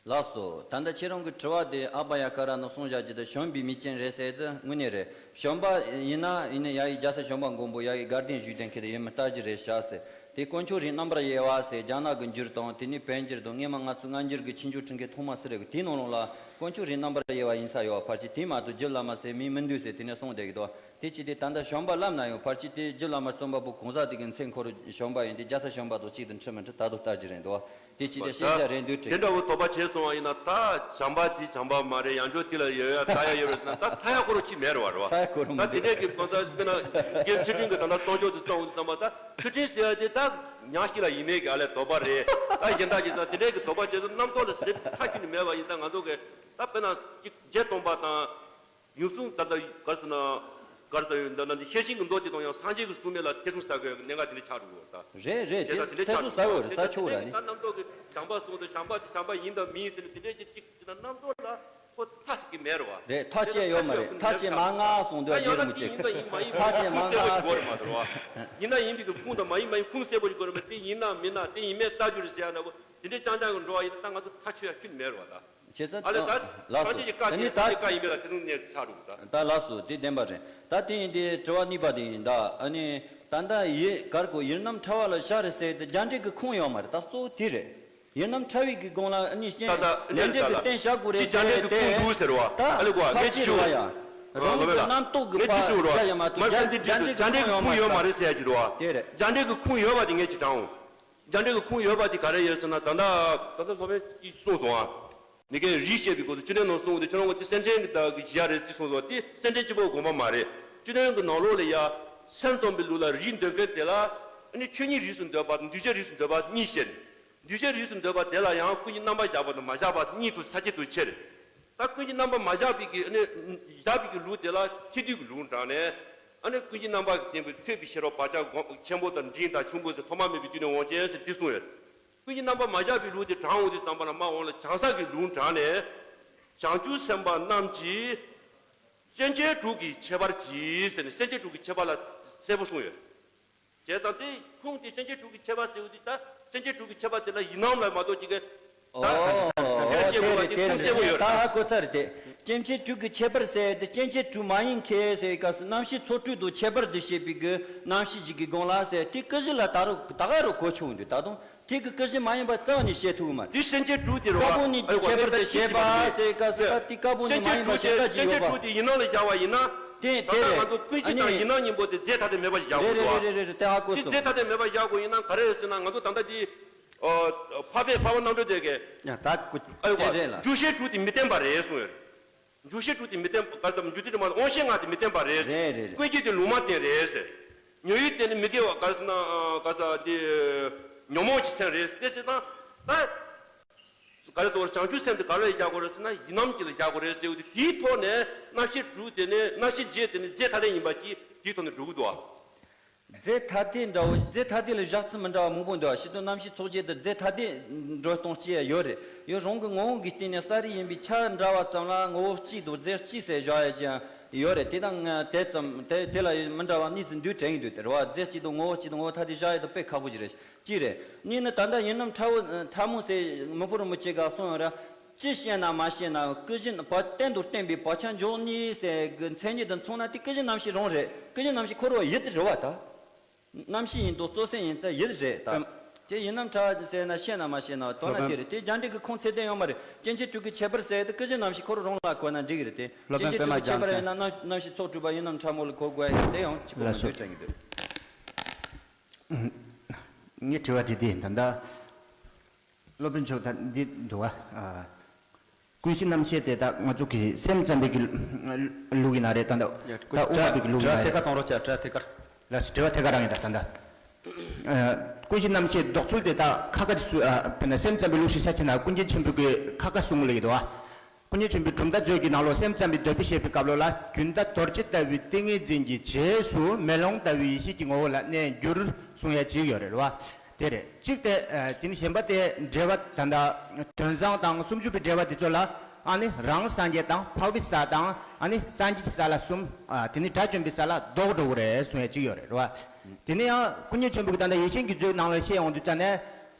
ལགས་སོ། ད་ལྟ་ཁྱེད་རང་གི་དྲི་བ་དེ་ཨ་བྷ་ཡ་ཀ་ར་ནས་གསུངས་བཞག་རྒྱུ་དེ་བྱམས་པའི་མིག་ཅན་རེད་ཟེར་དུས་དངོས་གནས་རེད། བྱམས་པ་ཡིན་ན་ཡིན་ན་ཡ་ཡི་རྒྱལ་སྲས་བྱམས་པ་མགོན་པོ་ཡ་ཡི་དགའ་ལྡན་བཞུགས་གདན་ཁྱེད་དེ་ཡོད་མི་ལྟ་རྒྱུ་རེད་བཞག་ཟེར། དེ་དཀོན་མཆོག་རིགས་རྣམ་པར་དབྱེ་བ་ཟེར་རྒྱ་ནག་གི་འགྱུར་དང་དེ་ནས་བོད་འགྱུར་དང་སྔས་མ་ང་ཚོའི་སྔ་འགྱུར་གྱི་ཕྱིན་ཅི་ཁྲིམས་ཀྱི་ཐོག་མ་ཟེར་རེད་གི་དེའི་ནང་ལོགས་ལ་དཀོན་མཆོག་རིགས་རྣམ་པར་དབྱེ་བ་ཡིན་ས་ཡོད་པ་ཕལ་ཆེར་དེ་མ་གཏོགས་རྒྱུད་བླ་མ་ཟེར་མིང་མི་འདུག་ཟེར་དེ་ནས་གསུངས་བསྡད་ཀྱི་འདུག་དེ་ཅི་སྟེ་ད་ལྟ་བྱམས་པ་ལབ་ན་ཡང་ཕལ་ཆེར་དེ་རྒྱུད་བླ་མ་རྩོམ་པ་པོ་གང་ཟག་དེ་གི་མཚན་ཁོ་རང་བྱམས་པ་ཡིན་ཏེ་རྒྱལ་སྲས་བྱམས་པ་དང་གཅིག་ཏུ་འཁྲིལ་མི་འཁྲིལ་ད་དུང་ལྟ་རྒྱུ་རེད་འདུག་དེ་ཅི་སྟེ་ཤེས་བྱ་རེད་འདུག་དེ་དྲན། འདྲ་བོ་དོགས་པ་བྱས་སོང་བ་ཡིན་ན་ད་བྱམས་པ་དེ་བྱམས་པ་མ་རེད། ཡང་བསྐྱར་དེ་ལ་ཡོད་ཡ་ལྟ་ཡ་ཡོད་རེད་ཟེར་ན་ད་ལྟ་ཡ་ཁོ་རང་ཅི་མེད་རེད་བ་རེད་བ། ལྟ་ཡ་ཁོ་རང་ད་མི་དེ་འདྲས་ཀྱི་གང་ལྟར་དཔེར་ན་རྒན་ཚུལ་ཁྲིམས་ཀྱི་ད་ལྟ་གཏོང་ཕྱོགས་དེ་གཏོང་དུས་ཙམ་པ་ད་ཚུལ་ཁྲིམས་ཟེར་ཡ་དེ་ད་ཉག་གཅིག་ལ་ཡིན་མེད་ཀྱི་ཨ་ལས་དོགས་པ་རེད། ད་གཞན་དག་གི་ད་དེ་འདྲས་ཀྱི་དོགས་པ་བྱས་སོང་རྣམ་རྟོག་ལ་ཟེར་མཐའ་གཅིག་ནས་མེད་པ་ཡིན་ད་ང་ཚོ་གི་ད་དཔེར་ན་ཅིག་རྗེ་སྟོན་པ་དང་། ཡུལ་སྲུང་ད་ལྟ་གར་སོང་ན་གར་སོང་ཡོད་འདི་ན་འདི་ཤེར་ཕྱིན་གྱི་མདོ་དེ་དང་ཡང་སངས་རྒྱས་ཀྱི་གསུང་མེད་ལ་ཐེ་ཚོམ་ཟ་དགོས་གནད་འགག་དེ་འདྲ་ཆགས་འགྲོ་གི་ད། རེད་རེད། དེ་ད་དེ་འདྲ་ཐེ་ཚོམ་ཟ་འོས་རེད་ས་ཆོག་ར་ནི། ད་རྣམ་རྟོག་གི་བྱམས་པ་གསུང་དུ་བྱམས་པ་དེ་བྱམས་པ་ཡིན་དང་མིན་ཟེར་ནས་དེ་འདྲ་ཅིག་ཅིག་ཅིག་ན་རྣམ་རྟོག་ལ་ཁོ་མཐའ་ཟེར་གི་མེད་རེད་བ། རེད་མཐའ་དཔྱད་ཡོད་མ་རེད། མཐའ་དཔྱད་མ་ང་གསུང་དུས་ཡང་རྗེ་རིན་པོ་ཆེ་མཐའ་དཔྱད་མ་ང་ཟེར་གི་གོ་རེད་མ་རེད་བ། ཡིན་ན་ཡིན་པའི་གི་ཁུངས་དང་མ་ཡིན་མ་ཡིན་ཁུངས་གསལ་པོ་ཞིག་གོ་རེད་མ་དེ་ཡིན་ན་མིན་ན་དེ་ཡིན་མེད་ལྟ་རྒྱུ་རེད་ཟེར་ཡ་འདྲ་བོ་དེ་འདྲ་ཅང་ཅང་གི་འགྲོ་བ་ཡིན་ན་ད་ང་ཚོ་མཐའ་ཆོད་ཡ་ཁྱོན་མེད་རེད་བ་ད། བྱས་ཙང་ཨ་ལས་ད་ལགས་སོ། སངས་རྒྱས་ཀྱི་བཀའ་ཨ་ནི་དེ་ད་སངས་རྒྱས་བཀའ་ཡིན་པས་ལ་དེ་ཚོ་ནས་ཆགས་འགྲོ་གི་ད། ད་ལགས་སོ་དེ་བདེན་པ་རེད། ད་དེ་ཡིན་དེ་དྲི་བ་གཉིས་པ་དེ་ཡིན་ད་ཨ་ནི་ད་ལྟ་ཡི་གར་གོ་ཡིད་རྣམ་ཕྲ་བ་ལ་ཤ་རེ་ཟེར་དེ་རྒྱ་འགྲེལ་གྱི་ཁུངས་ཡོད་མ་རེད་ད་གཙོ་བོ་དེ་རེད། ཡིད་རྣམ་ཕྲ་བའི་གི་སྒང་ལ་ཨ་ནི་ད་ད་ལས་རེད་ད་ལ་ལས་འགྲེལ་གྱི་ད་ལ་རྟེན་བཞག་དགོས་རེད་ཅི་རྒྱ་འགྲེལ་ཟེར་གྱི་དེ་ཁུངས་འདུག་ཟེར་བ་ད་ཨ་ལས་གོ་ཕལ་ངས་ཅི་ཆེ་ཞུ་རུ་བ་ཡ། རང་ལོ་གི་བས་ལ་རྣམ་རྟོག་གི་ངས་ཅི་བར་ཞུ་རུ་བ་རྒྱ་ཡ་མ་གཏོགས་མར་རྒྱ་ཁ་འདི་འགྲེལ་ཟེར་རྒྱ་འགྲེལ་གྱི་ཁུངས་ཡོད་མ་རེད་ཟེར་ཡ་ཅི་རུ་བ་དེ་རེད། རྒྱ་འགྲེལ་གྱི་ཁུངས་ཡོད་པ་དེ་ངས་ཅི་དྲང་འོང་། རྒྱ་འགྲེལ་གྱི་ཁུངས་ཡོད་པ་དེ་ག་རེ་ཡོད་ཟེར་ན་ད་ལྟ་ད་ལྟ་སློབ་དཔོན་གྱིས་གསུངས་སོང་ཨ། མི་དགེ་རིགས་བཤད་པའི་སྐོར་དུ་བཅུ་དོན་ནང་གསུངས་ཏེ། ཁྱོད་རང་གི་དེ་སེམས་ཅན་གྱི་བདག་གི་གཞི་ཡ་རེད་ཅེས་གསུངས་སོ། དེ་སེམས་ཅན་གཅིག་པོ་དགོངས་པ་མ་རེད། བཅུ་དོན་གྱི་ནང་ལོགས་ལ་ཡ་སེམས་ཙམ་པའི་ལུགས་ལ་རིགས་འདོད་མཁན་དེ་ལ་ཨ་ནི་ཆོས་ཉིད་རིགས་སུ་འདོད་པ་དང་འདུས་བྱས་རིགས་སུ་འདོད་པ་གཉིས་བཤད་ནས། འདུས་བྱས་རིགས་སུ་འདོད་པ་དེ་ལ་ཡང་ཀུན་གྱིས་རྣམ་པར་གཞག་པ་དང་མ་བཞག་པ་གཉིས་སུ་ས་བཅད་དུ་ཕྱེ། ད་ཀུན་གྱིས་རྣམ་པར་མ་བཞག་པའི་གི་ཨ་ནི་བཞག་པའི་གི་ལུགས་དེ་ལ་ཁྱེད་དུས་ཀྱི་ལུང་དྲངས་ནས། ཨ་ནི་ཀུན་གྱིས་རྣམ་པར་བསྟན་པའི་ཐོས་པའི་ཤེས་རབ་བག་ཆགས་སྒོམ་ཆེན་པོ་དང་འབྲིང་དང་ཆུང་ཀུ་ཟེར་ཐོག་མ་མེད་པའི་དུས་ནས་འོངས་ཅན་ཟེར་དེ་གསུངས་ཡོད། ཀུན་གྱིས་རྣམ་པར་མ་བཞག་པའི་ལུགས་དེ་དྲངས་འོང་དུས་ཙམ་པ་ལ་མ་འོངས་ལ་བྱང་ས་གི་ལུང་དྲངས་ནས། བྱང་ཆུབ་སེམས་དཔའ་རྣམས་ཀྱིས་སྐྱེ་མཆེད་དྲུག་གི་ཁྱད་པར་གྱིས་ཟེར་ནས། སྐྱེ་མཆེད་དྲུག་གི་ཁྱད་པར་ལ་གསལ་པོ་གསུངས་ཡོད། བྱས་ཙང་དེ་ཁུངས་དེ་སྐྱེ་མཆེད་དྲུག་གི་ཁྱད་པར་ཟེར་བ་དེ། ད་སྐྱེ་མཆེད་དྲུག་གི་ཁྱད་པར་དེ་ལ་ཡིན་ནམ་ལ་མ་གཏོགས་ཅིག་གི། ད་ཨོ་ད་ཨོ་དེ་ལ་དེ་བཤད་དགོས་པ་རེད། དེ་དེ་ཁུངས་གསལ་པོ་རེད། ཡོད་ད་རེད། ཧ་གོ་ཚར་རེད། དེ་སྐྱེ་མཆེད་དྲུག་གི་ཁྱད་པར་ཟེར་དེ་སྐྱེ་མཆེད་དྲུག་མ་ཡིན་མཁན་ཟེར་བའི་སྐབས་སུ་རྣམ་ཤེས་ཚོགས་དྲུག་ཏུ་ཁྱད་པར་དུ་བཤད་པའི་གི་རྣམ་ཤེས་ཀྱི་གི་སྒོ་ལ་ཟེར། དེ་ཀུན་གཞི་ལ་ད་རུང་ད་ག་རུ་གོ་ཆོག་འདུག་ད་དུང་དེ་གི་ཀུན་གཞི་མ་ཡིན་པ་རྩ་བ་ནས་བཤད་ཐུབ་ཀྱི་མ་རེད། དེ་སྐྱེ་མཆེད་དྲུག་དེ་རེད་བ། ཀ་པོ་གཉིས་ཀྱི་ཁྱད་པར་དུ་བཤད་པ་ཟེར་བའི་སྐབས་སུ་ད་དེ་ཀ་པོ་གཉིས་མ་ཡིན་པ་གཞན་དག་ཅིག་ཡོད་པ། སྐྱེ་མཆེད་དྲུག་དེ་ཡིན་ནམ་ལ་བཞག་པ་ཡིན་ན། དེ་ད་དེ་ལྟ་རེད། ང་ཚོ་ཀུན་གཞི་དང་ཡིན་ནམ་གཉིས་པོ་དེ་རྫས་ཐ་དད་མེད་པ་བཞག་དགོས་རེད། རེད་རེད་རེད་རེད། དེ་ཧ་གོ་སོང་། དེ་རྫས་ཐ་དད་མེད་པ་བཞག་དགོས་ཡིན་ན་ག་རེ་རེད་ཟེར་ན། ང་ཚོ་ད་ལྟ་དེ་འཕགས་པས་འཕགས་པ་རྣམ་གྲོལ་དེ་གས། ཡ་ད་ཀུ་ཨ་ཡོ་དེ་རེད་ལ། འཇུག་ཤེས་དྲུག་དེ་མི་བརྟན་པ་རེད་གསུངས་ཡོད། འཇུག་ཤེས་དྲུག་དེ་མི་བརྟན་པ། ག་ཚོད་འཇུག་དེ་དྲུག་མ་དབང་ཤེས་ལྔ་དེ་མི་བརྟན་པ་རེད། རེད་རེད་རེད། ཀུན་གཞི་དེ་ལུང་མ་བསྟན་རེད་ཟེར། ཉོན་ཡིད་དེ་ནི་མི་དགེ་བ་ག་རེ་ཟེར་ན། ག་ས་དེ་ཉོན་མོངས་ཀྱི་མཚན་རེད་དེ་ཟེར་ན། ད་ག་རེ་ཟེར་བ། བྱང་ཆུབ་སེམས་དེ་ག་ལ་བཞག་དགོས་རེད་ཟེར་ན། ཡིན་ནམ་གྱི་ལ་བཞག་དགོས་རེད་ཟེར་བ་དེ། དེའི་ཐོག་ནས་རྣམ་ཤེས་དྲུག་དེ་ནི། རྣམ་ཤེས་བརྒྱད་དེ་ནི་རྫས་ཐ་དད་ཡིན་པ་གྱིས་དེའི་ཐོག་ནས་འགྲོ་གི་འདུག་ཨ། རྫས་ཐ་དད་འདྲ་བོ། རྫས་ཐ་དད་ལ་བཞག་ཚུལ་མི་འདྲ་བ་མང་པོ་འདུག་ཨ། སྤྱིར་བཏང་རྣམ་ཤེས་ཚོགས་བརྒྱད་དུ་རྫས་ཐ་དད་འགྲོ་སྟངས་གཅིག་ཡོད་རེད། ཡང་རང་གི་ངོ་བོ་གི་སྟེང་ནས་ས་རིག་ཡིན་པའི་ཆ་འདྲ་བ་ཙམ་ལ་ངོ་བོ་གཅིག་དང་རྫས་གཅིག་ཟེར་བཞག་ཡ་ཅིག་ཡང་ཡོད་རེད། དེ་དང་དེ་ཙམ་དེ་དེ་ལ་མི་འདྲ་བ་གཉིས་ཙམ་འདུས་དྲན་གྱི་འདུག་དེ་རེད་བ། རྫས་གཅིག་དང་ངོ་བོ་གཅིག་དང་ངོ་བོ་ཐ་དད་བཞག་ཡ་དང་དཔེ་ཁག་པོ་ཞིག་རེད། གཅིག་རེད། གཉིས་ནི་ད་ལྟ་ཡིན་ནམ་ཕྲ་བོ་ཕྲ་མོ་ཟེར་མི་ཕོ་རིན་པོ་ཆེ་ག་གསུངས་ཡོད་ར། ཅི་ཤེས་ན་མ་ཤེས་ན་ཀུན་གཞི་བ་གཏན་དུ་བརྟན་པའི་བག་ཆགས་འཇོག་གཉིས་ཟེར་གི་མཚན་ཉིད་དུ་མཚུངས་ན། དེ་ཀུན་གཞི་རྣམ་ཤེས་རང་རེད། ཀུན་གཞི་རྣམ་ཤེས་ཁོ་རང་ཡུལ་དེ་རེད་བ་ད། རྣམ་ཤེས་ཡིན་དང་གཙོ་སེམས་ཡིན་ཚད་ཡུལ་རེད་ད། དེ་ཡིན་ནམ་ཕྲ་ཟེར་ན་ཤེས་ན་མ་ཤེས་ན་དོན་ན་དེ་རེད། དེ་རྒྱ་འགྲེལ་གྱི་ཁུངས་ཚད་ལྡན་ཡོད་མ་རེད། སྐྱེ་མཆེད་དྲུག་གི་ཁྱད་པར་ཟེར་དེ་ཀུན་གཞི་རྣམ་ཤེས་ཁོ་རང་རང་ལ་གོ་ན་འགྲིག་གི་རེད་དེ། སྐྱེ་མཆེད་དྲུག་གི་ཁྱད་པར་ཡིན་ན་རྣམ་རྣམ་ཤེས་ཚོགས་དྲུག་པ་ཡིན་ནམ་ཕྲ་མོ་ལ་གོ་དགོས་ཡ་དེ་ཡང་གཅིག་པོ་མི་འདུག་དྲན་གྱི་འདུག་ངའི་དྲི་བ་དེ་དེ་ཡིན་ད་ལྟ། སློབ་དཔོན་མཆོག་ད་འདི་འདུག་བ། ཨ། ཀུན་གཞི་རྣམ་ཤེས་དེ་ད་ང་ཚོ་གི་སེམས་ཙམ་པའི་གི་ལུགས་ཡིན་ན་རེད་ད་ལྟ། ཡ། ད་དབུ་མ་པའི་གི་ལུགས་ཡིན་ན་རེད། དྲི་བ་ཐད་ཀར་གཏོང་རོགས་བྱ། དྲི་བ་ཐད་ཀར། ལགས་སོ། དྲི་བ་ཐད་ཀར་རང་ཡིན་ད་ད་ལྟ། ཨ། ཀུན་གཞི་རྣམ་ཤེས་ལྡོག་ཚུལ་དེ་ད་ཁ་ཁ་སུ། ཨ། དཔེར་ན་སེམས་ཙམ་པའི་ལུགས་ཤིག་ས་ཕྱིན་ན་ཀུན་མཁྱེན་ཆེན་པོའི་གི་ཁ་ཁ་གསུང་ལེ་གི་འདུག་བ། ཀུན་མཁྱེན་ཆེན་པོའི་གྲུབ་མཐའ་མཛོད་ཀྱི་ནང་ལོགས་སེམས་ཙམ་པའི་འདོད་པས་དཔྱད་པའི་སྐབས་ལོ་ལ། རྒྱུན་མཐའ་རྡོ་རྗེ་ལྟ་བུའི་ཏིང་ངེ་འཛིན་གྱི་རྗེས་སུ་མེ་ལོང་ལྟ་བུའི་ཡེ་ཤེས་ཀྱི་ངོ་བོ་ལ་གནས་འགྱུར་གསུང་ཡ་ཅིག་ཡོད་རེད་བ། དེ་རེད། གཅིག་དེ། ཨ། དེ་ནི་གཞན་པ་དེ་འགྲེལ་པ་ད་ལྟ་དོན་བཟང་དང་སུམ་ཅུ་པའི་འགྲེལ་པ་དེ་ཚོ་ལ། ཨ་ནི་རང་སངས་རྒྱས་དང་འཕགས་པའི་ས་དང་། ཨ་ནི་སངས་རྒྱས་ཀྱི་ས་ལ་གསུམ། ཨ། དེ་ནི་དགྲ་བཅོམ་པའི་ས་ལ་ལྡོག་འགྲོ་གི་རེད་གསུང་ཡ་ཅིག་ཡོད་རེད་བ། དེ་ནི་ཡང་ཀུན་མཁྱེན་ཆེན་པོ་གི་ད་ལྟ་ཡེ་ཤེས་ཀྱི་མཛོད་ནང་ལ་བཤད་ཡོང་དུས་ཙ་ནས།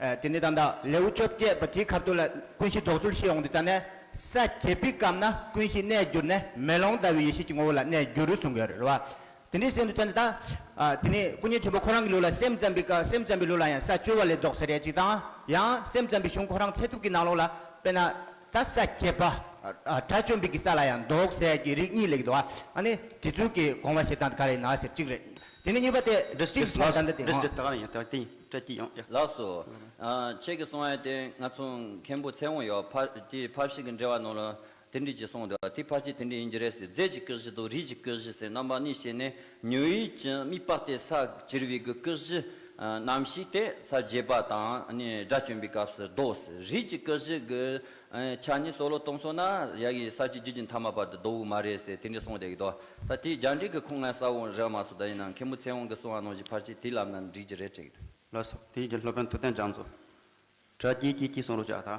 ཨ། དེ་ནི་ད་ལྟ་ལེའུ་བཅོ་བརྒྱད་པ་དེའི་ཁ་ཐུག་ལ་ཀུན་གཞི་ལྡོག་ཚུལ་བཤད་ཡོང་དུས་ཙ་ནས། ས་བརྒྱད་པའི་སྐབས་ན་ཀུན་གཞི་གནས་འགྱུར་ནས་མེ་ལོང་ལྟ་བུའི་ཡེ་ཤེས་ཀྱི་ངོ་བོ་ལ་གནས་འགྱུར་གསུང་གི་ཡོད་རེད་བ། དེ་འདྲའི་ཟེར་དུས་ཙ་ནས་ད། ཨ། དེ་ནས་ཀུན་མཁྱེན་ཆེན་པོ་ཁོ་རང་གི་ལུགས་ལ་སེམས་ཙམ་པའི་སྐབས། སེམས་ཙམ་པའི་ལུགས་ལ་ཡང་ས་བཅུ་པ་ལས་ལྡོག་ཟེར་ཡ་གཅིག་དང་། ཡང་སེམས་ཙམ་པའི་གཞུང་ཁོ་རང་ཚད་ཐུབ་ཀྱི་ནང་ལོགས་ལ་དཔེར་ན། ད་ས་བརྒྱད་པ། ཨ། དགྲ་བཅོམ་པའི་གི་ས་ལ་ཡང་ལྡོག་ཟེར་གྱི་རིགས་གཉིས་ལེགས་འདུག་ཨ། ཨ་ནི་དེ་ཚོའི་གི་དགོངས་པ་བཞེས་སྟངས་དེ་ག་རེ་ཡིན་ན་ཟེར་གཅིག་རེད། དེ་ནས་གཉིས་པ་དེ་འདྲི་གཅིག་ལགས་སོ། ད་ལྟ་དེ་འདྲི་ཧང་། གཅིག་ད་ག་རེ་ཡིན། ད་དེ་ཡིན། ད་དེ་ཡང་ཡ། ལགས་སོ། ཨ། ཁྱེད་ཀྱིས་གསུངས་ཡ་དེ་ང་ཚོ་མཁན་པོ་ཚེ་དབང་ཡོད་ཕ་དེ་ཕར་ཕྱིན་གྱི་འགྲེལ་པ་ནང་ལ་དེ་འདྲ་ཅིག་གསུངས་འདུག་དེ་ཕར་ཕྱིན་དེ་འདྲ་ཡིན་གྱི་རེད་ཟེར། རྫས་ཀྱི་ཀུན་གཞི་དང་རིགས་ཀྱི་ཀུན་གཞི་ཟེར་རྣམ་པ་གཉིས་བཤད་ནས། ཉོན་ཡིད་ཀྱི་དམིགས་པ་སྟེ་ས་གྱུར་པའི་གི་ཀུན་གཞི། ཨ། རྣམ་ཤེས་དེ་ས་བརྒྱད་པ་དང་ནི་དགྲ་བཅོམ་པའི་སྐབས་སུ་ལྡོག་ཟེར། རིགས་ཀྱི་ཀུན་གཞི་གི། ཨ། ཆ་གཉིས་སོ་ལོ་གཏོང་སོང་ན་ཡ་གི་ས་བཅུ་རྒྱུད་ཀྱི་མཐའ་མ་བར་དུ་ལྡོག་གི་མ་རེད་ཟེར་དེ་འདྲ་གསུངས་བསྡད་ཀྱི་འདུག་ད་དེའི་རྒྱ་འགྲེལ་གྱི་ཁུངས་ང་གསལ་བོ་རག་མ་སོང་། ད་ཡིན་ནའང་མཁན་པོ་ཚེ་དབང་གིས་གསུངས་པ་ནང་བཞིན་ཕར་ཕྱིན་དེ་ལབ་ན་འགྲིག་གི་རེད་དྲན་གྱི་འདུག་ལགས་སོ། དེའི་རྗེས་སློབ་དཔོན་ཐུབ་བསྟན་རྒྱ་མཚོ། དྲི་བ་གཅིག་གཅིག་གཅིག་གསུང་རོགས་བྱ། ད་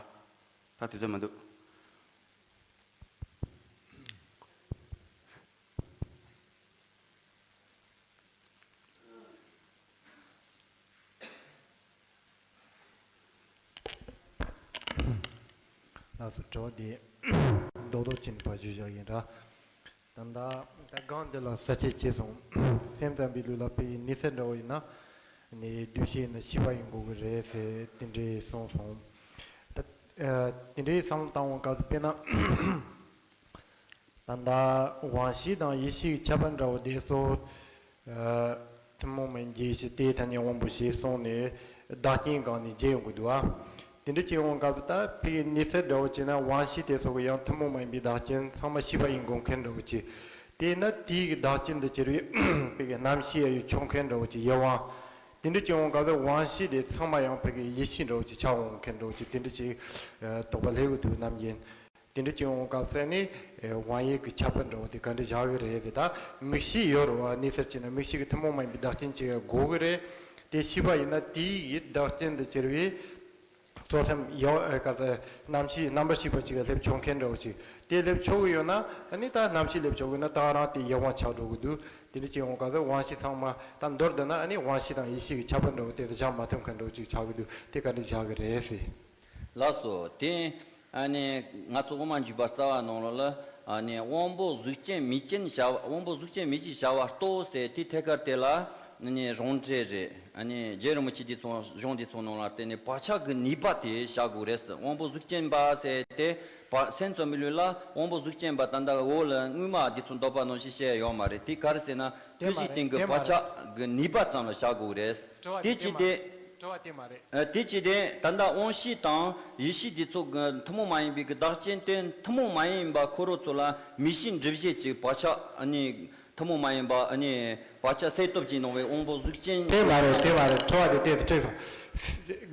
ད་དུས་ཚོད་མི་འདུག་ལགས་སོ། དྲི་བ་འདི་རྡོག་རྡོག་ཅིག་ཕར་ཞུས་བཞག་ཡིན་ར། ད་ལྟ་ད་སྒང་འདི་ལ་ས་བཅད་བྱས་སོང་། སེམས་ཙམ་པའི་ལུགས་ལ་དཔེ་ཡི་ནི་ས་འདྲ་བོ་ཡིན་ན། ནི་འདུས་བྱས་ནི་ཤེས་པ་ཡིན་དགོས་ཀྱི་རེད་ཟེར་དེ་འདྲའི་གསུངས་སོང་། ད་ཨ་དེ་འདྲའི་བསམ་བློ་བཏང་བའི་སྐབས་སུ་དཔེར་ན། ད་ལྟ་དབང་ཤེས་དང་ཡེ་ཤེས་ཀྱི་ཁྱད་པར་འདྲ་བོ་དེ་ཚོ། ཨ་ཐུན་མོང་མ་ཡིན་རྒྱས་ཤིང་། དེའི་ཐ་སྙད་དབང་པོ་ཞེས་གསུངས་ནས་བདག་རྐྱེན་སྒང་ནས་འབྱེད་ཡོང་གི་འདུག་ཨ། དེ་འདྲ་བྱེད་ཡོང་སྐབས་སུ་ད་ཕ་གི་ནི་ཚེ་འདྲ་བོ་བྱས་ན་དབང་ཤེས་དེ་ཚོ་གི་ཡང་ཐུན་མོང་མ་ཡིན་པའི་བདག་རྐྱེན་ཚང་མ་ཤེས་པ་ཡིན་དགོས་མཁན་འདྲ་བོ་བྱས། དེས་ན་དེའི་གི་བདག་རྐྱེན་དུ་གྱུར་བའི་ཕ་གི་རྣམ་ཤེས་ཡ་ཡུལ་ཆོག་མཁན་འདྲ་བོ་བྱས་ཡེ་དབང་། དེ་འདྲ་བྱེད་ཡོང་སྐབས་སུ་དབང་ཤེས་དེ་ཚང་མ་ཡང་ཕ་གི་ཡེ་ཤེས་འདྲ་བོ་བྱས་ཆགས་འོང་མཁན་འདྲ་བོ་བྱས་དེ་འདྲ་བྱས་དོགས་པ་སླེབས་ཀྱི་འདུག་ནམ་རྒྱུན། དེ་འདྲ་བྱེད་ཡོང་སྐབས་སུ་ནི་དབང་ཡེ་གི་ཁྱད་པར་འདྲ་བོ་དེ་ག་འདྲ་བཞག་གི་རེད་དེ། ད་མིག་ཤེས་ཡོད་རེད་བ། ནི་ཚེ་བྱས་ན་མིག་ཤེས་ཀྱི་ཐུན་མོང་མ་ཡིན་པའི་བདག་རྐྱེན་ཅིག་དགོས་གི་རེད། དེ་ཤེས་པ་ཡིན་ན་དེའི་གི་བདག་རྐྱེན་དུ་གྱུར་བའི་རྩོལ་སེམས་ཡོད་ཨེ་ག་ཚོད་རྣམ་ཤེས་རྣམ་པར་ཤེས་པ་ཅིག་ལ་སླེབས་ཆོག་མཁན་འདྲ་བོ་ཅིག་དེ་སླེབས་ཆོག་གི་ཡོད་ན་ཨ་ནི་ད་རྣམ་ཤེས་སླེབས་ཆོག་གི་ཡོད་ན་ད་རང་དེ་ཡེ་དབང་ཆགས་འགྲོ་གི་འདུག་དེ་འདྲ་བྱེད་ཡོང་སྐབས་སུ་དབང་ཤེས་ཚང་མ་ད་མདོར་བསྡུ་ན་ཨ་ནི་དབང་ཤེས་དང་ཡེ་ཤེས་ཀྱི་ཁྱད་པར་འདྲ་བོ་དེ་ཚོ་བཞག་མ་ཐུབ་མཁན་འདྲ་བོ་ཅིག་ཆགས་གི་འདུག་དེ་ག་འདྲ་བཞག་གི་རེད་ཟེར། ལགས་སོ། དེ་ཨ་ནི་ང་ཚོ་དབུ་མ་འཇུག་པ་རྩ་བ་ནང་ལོགས་ལ་ཨ་ནི་དབང་པོ་གཟུགས་ཅན་མིག་ཅན་བྱ་བ། དབང་པོ་གཟུགས་ཅན་མིག་ཅན་བྱ་བ་རྟོགས་ཟེར་དེ་ཐད་ཀར་དེ་ལ་ཨ་ནི་རང་འགྲེལ་རེད། ཨ་ནི་རྗེ་རིན་པོ་ཆེ་དེ་ཚོ་གཞུང་དེ་ཚོ་ནང་ལ་བརྟེན་ནས་བག་ཆགས་ཀྱི་ནུས་པ་དེ་བཞག་དགོས་རེད། དབང་པོ་གཟུགས་ཅན་པ་ཟེར་དེ་བ་སེམས་ཙམ་མི་ལུས་ལ་དབང་པོ་གཟུགས་ཅན་པ་ད་ལྟ་འོག་ལ་དངོས་མ་དེ་ཚོ་འདོད་པ་ནང་བཞིན་བཤད་ཡ་ཡོད་མ་རེད། དེ་ག་རེ་ཟེར་ན་དེ་ཀུན་མ་གཞིའི་རེད། སྟེང་གི་དེ་མ་བག་རེད། ཆགས་ཀྱི་ནུས་པ་ཙམ་ལ་བཞག་དགོས་རེད། དྲི་བ་དེ་དེ་ཅི་དེ་དེ་མ་རེད། དྲི་བ་དེ་མ་རེད། ཨ། དེ་ཅི་སྟེ་ད་ལྟ་དབང་ཤེས་དང་ཡེ་ཤེས་འདི་ཚོ་གི་ཐུན་མོང་མ་ཡིན་པའི་གི་བདག་རྐྱེན་སྟེ་ཐུན་མོང་མ་ཡིན་པ་ཁོ་རང་ཚོ་ལ་མིག་ཤེས་འགྲུབ་བྱེད་ཀྱི་བག་ཆགས་ཨ་ནི་ཐུན་མོང་མ་ཡིན་པ་ཨ་ནི་བག་ཆགས་སད་སྟོབས་ཀྱིས་སྣང་བའི་དབང་པོ་གཟུགས་ཅན། དེ་མ་རེད། དེ་མ་རེད། དྲི་བ་དེ་དེ་དྲིས་སོང་།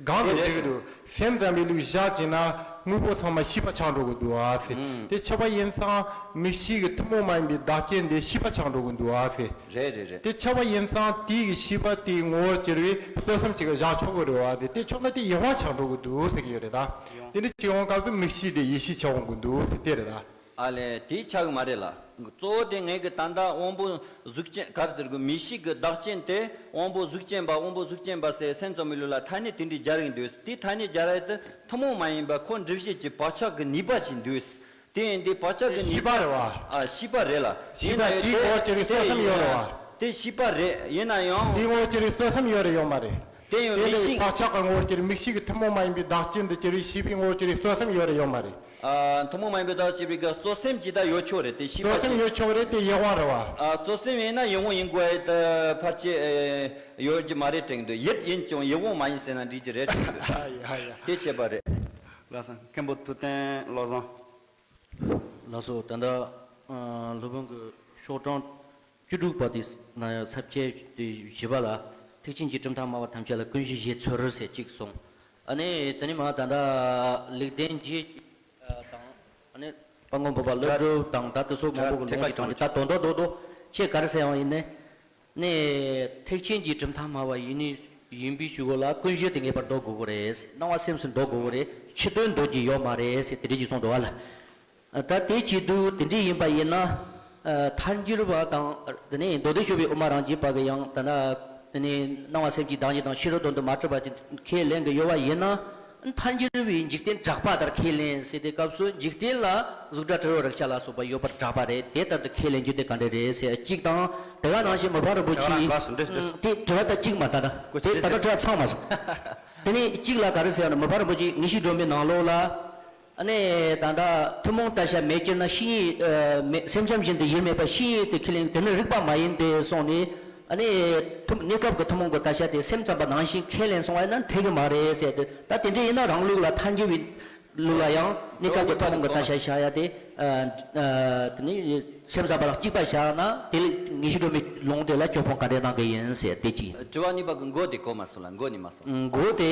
གང་དེ་དེ་རེད། འགྲིག་གི་འདུག་སེམས་ཙམ་པའི་ལུགས་བཞག་བྱས་ན་དངོས་པོ་ཚང་མ་ཤེས་པ་ཆགས་འགྲོ་གི་འདུག་ཨ་ཟེར། ཨང་། དེ་ཆགས་པ་ཡིན་ཙང་མིག་ཤེས་ཀྱི་ཐུན་མོང་མ་ཡིན་པའི་བདག་རྐྱེན་དེ་ཤེས་པ་ཆགས་འགྲོ་གི་འདུག་ཨ་ཟེར། རེད་རེད་རེད། དེ་ཆགས་པ་ཡིན་ཙང་དེ་གི་ཤེས་པ་དེའི་ངོ་བོར་གྱུར་བའི་རྩོལ་སེམས་ཅིག་བཞག་ཆོག་གི་རེད་བ། དེ་དེ་ཆོག་ན་དེ་ཡེ་དབང་ཆགས་འགྲོ་གི་འདུག་ཟེར་གྱི་ཡོད་རེད་ད། ཡོང་། དེ་འདྲ་བྱེད་ཡོང་སྐབས་སུ་མིག་ཤེས་དེ་ཡེ་ཤེས་ཆགས་འོང་གི་འདུག་ཟེར་དེ་རེད་ད། ཨ་ལས་དེ་ཆགས་གི་མ་རེད་ལ། གཙོ་བོ་དེ་ངས་གི་ད་ལྟ་དབང་པོ་གཟུགས་ཅན་ག་རེ་ཟེར་གི་མིག་ཤེས་གི་བདག་རྐྱེན་དེ་དབང་པོ་གཟུགས་ཅན་པ་དབང་པོ་གཟུགས་ཅན་པ་ཟེར་སེམས་ཙམ་མི་ལུས་ལ་ཐ་སྙད་དེ་འདྲའི་སྦྱར་གི་འདུག་དེ་ཐ་སྙད་སྦྱར་ཡ་དེ་ཐུན་མོང་མ་ཡིན་པ་ཁོ་འགྲུབ་བྱེད་ཀྱི་བག་ཆགས་གི་ནུས་པ་ཅིག་འདུག་དེ་ཡིན་དུས་བག་ཆགས་ཀྱི་ནུས་པ། ཤེས་པ་རེད་བ། ཨ། ཤེས་པ་རེད་ལ། ཤེས་པ་ཡིན་ན་ཡང་དེའི་དེ་ངོ་བོར་གྱུར་བའི་རྩོལ་སེམས་ཡོད་རེད་བ། དེ་ཤེས་པ་རེད། ཡིན་ན་ཡང་། དེའི་ངོ་བོར་གྱུར་བའི་རྩོལ་སེམས་ཡོད་རེད་ཡོད་མ་རེད། དེ་ཡང་དེ་མིག་ལྟ་བུའི་ཤེས། བག་ཆགས་ཀྱི་ངོ་བོར་གྱུར་མིག་ཤེས་ཀྱི་ཐུན་མོང་མ་ཡིན་པའི་བདག་རྐྱེན་དུ་གྱུར་བའི་ཤེས་པའི་ངོ་བོར་གྱུར་བའི་རྩོལ་སེམས་ཡོད་རེད་ཡོད་མ་རེད། ཨ། ཐུན་མོང་མ་ཡིན་པའི་བདག་ཅེས་པའི་གི་རྩོལ་སེམས་ཇི་ལྟར་ཡོད་ཆོག་རེད་དེ་ཤེས་པ་རྩོལ་སེམས་ཅིག་ཡོད་ཆོག་རེད་དེ་ཡེ་དབང་རེད་བ། ཨ། རྩོལ་སེམས་ཡིན་ན་ཡེ་དབང་ཡིན་དགོས་ཡ་དེ་ཕལ་ཆེར་ཡོད་ཀྱི་མ་རེད་དྲན་འདུག་ཡིད་ཡིན་ཀྱང་ཡེ་དབང་མ་ཡིན་ཟེར་ན་འགྲིག་གི་རེད་དྲན་འདུག་ཡ་ཡ་ཡ། དེ་བྱས་པ་རེད། ལགས་སོ། མཁན་པོ་ཐུབ་བསྟན་བློ་བཟང་། ལགས་སོ། ད་ལྟ་ཨ་སློབ་དཔོན་གྱི་ཤོག་གྲངས་བཅུ་དྲུག་པ་དེ་ན་ཡང་ཚབ་བྱས་ཏེ་བཞི་པ་ལ་ཐེག་ཆེན་གྱི་གྲུབ་མཐའ་སྨྲ་བ་ཐམས་ཅད་ལ་ཀུན་གཞི་བཞེས་ཚུལ་ཟེར་གཅིག་གསུངས། ཨ་ནི་དེ་ནས་མ་ད་ལྟ་ལེགས་ལྡན་འབྱེད་དང་ཨ་ནི་དཔལ་མགོན་འབུམ་པ་ཀླུ་སྒྲུབ་དང་ད་དེ་ཚོ་མང་པོ་གི་ལུང་གི་ཐོག་ནས་ད་དོན་དག་རྡོག་རྡོག་ཁྱེད་ག་རེ་ཟེར་ཡང་ཡིན་ནི། ནས་ཐེག་ཆེན་གྱི་གྲུབ་མཐའ་སྨྲ་བ་ཡིན་ནི་ཡིན་པའི་ཆོས་གོ་ལ་ཀུན་གཞི་དེ་ངེས་པར་འདོད་དགོས་ཀྱི་རེད། སྣང་བ་སེམས་སུ་འདོད་དགོས་ཀྱི་རེད། ཕྱི་དོན་འདོད་ཀྱི་ཡོད་མ་རེད་ཟེར་དེ་འདྲ་ཅིག་གསུངས་འདུག་བ་ལ། ད་དེ་བྱེད་དུས་དེ་འདྲ་ཡིན་པ་ཡིན་ན། ཐལ་འགྱུར་བ་དང་དེ་ནས་མདོ་སྡེ་སྤྱོད་པའི་དབུ་མ་རང་རྒྱུད་པ་གི་ཡང་ད་ལྟ་དེ་ནས་སྣང་བ་སེམས་ཀྱི་བདག་ཉིད་དང་ཕྱི་རོལ་དོན་དུ་མ་གྲུབ་པ་དེ་ཁས་ལེན་གྱི་ཡོད་པ་ཡིན་ན། ཐལ་འགྱུར་བའི་འཇིག་རྟེན་གྲགས་པ་ལྟར་ཁས་ལེན་ཟེར་དེ་སྐབས་སུ་འཇིག་རྟེན་ལ་གཟུགས་སྒྲ་དྲི་རོ་རེག་བྱ་ལ་སོགས་པ་ཡོད་པར་གྲགས་པ་རེད། དེ་ལྟར་དུ་ཁས་ལེན་རྒྱུ་དེ་ག་འདྲ་རེད་ཟེར་གཅིག་དང་། དེ་ག་ནང་བཞིན་མི་ཕམ་རིན་པོ་ཆེས། དེ་ག་ནང་བཞིན་འགྲོ་སོང་འགྲོ་སོང་། དེ་དྲི་བ་ད་གཅིག་མ་ད་ད། དེ་ད་ལྟ་དྲི་བ་ཚང་མ་སོང་། དེ་ནས་གཅིག་ལ་ག་རེ་ཟེར་ན་མི་ཕམ་རིན་པོ་ཆེས་ངེས་ཤེས་སྒྲོན་མེའི་ནང་ལོགས་ལ། ཨ་ནི་ད་ལྟ་ཐུན་མོང་བལྟ་བྱ་མེད་གྱུར་ན་བཤེས་གཉེན་མེད། སེམས་ཙམ་བཞིན་དུ་ཡུལ་མེད་པ་བཤེས་གཉེན་དེ་ཁས་ལེན་དེ་ནི་རིགས་པ་མ་ཡིན་ཏེ་གསུངས་ནས། ཨ་ནི་ཐུན་གནས་སྐབས་ཀྱི་ཐུན་མོང་གི་བལྟ་བྱ་དེ་སེམས་ཙམ་པ་ནང་བཞིན་ཁས་ལེན་སོང་བ་ཡིན་ན་འགྲིག་གི་མ་རེད་ཟེར་ཏེ། ད་དེ་འདྲ་ཡིན་ན་རང་ལུགས་ལ་ཐལ་འགྱུར་བའི་ལུགས་ལ་ཡང་གནས་སྐབས་ཀྱི་ཐུན་མོང་གི་བལྟ་བྱ་བཞག་ཡ་དེ། ཨ་ཨ་དེ་ནི་སེམས་ཙམ་པ་དང་གཅིག་པ་བཞག་ན་དེ་ངེས་ཤེས་སྒྲོན་མེའི་ལུང་དེ་ལ་གྱོད་དཔང་ག་འདྲས་གནང་གི་ཡིན་ཟེར་དེ་གཅིག་དྲི་བ་གཉིས་པ་གི་མགོ་དེ་གོ་མ་སོང་ལ། མགོ་ནས་མ་སོང་། མགོ་དེ་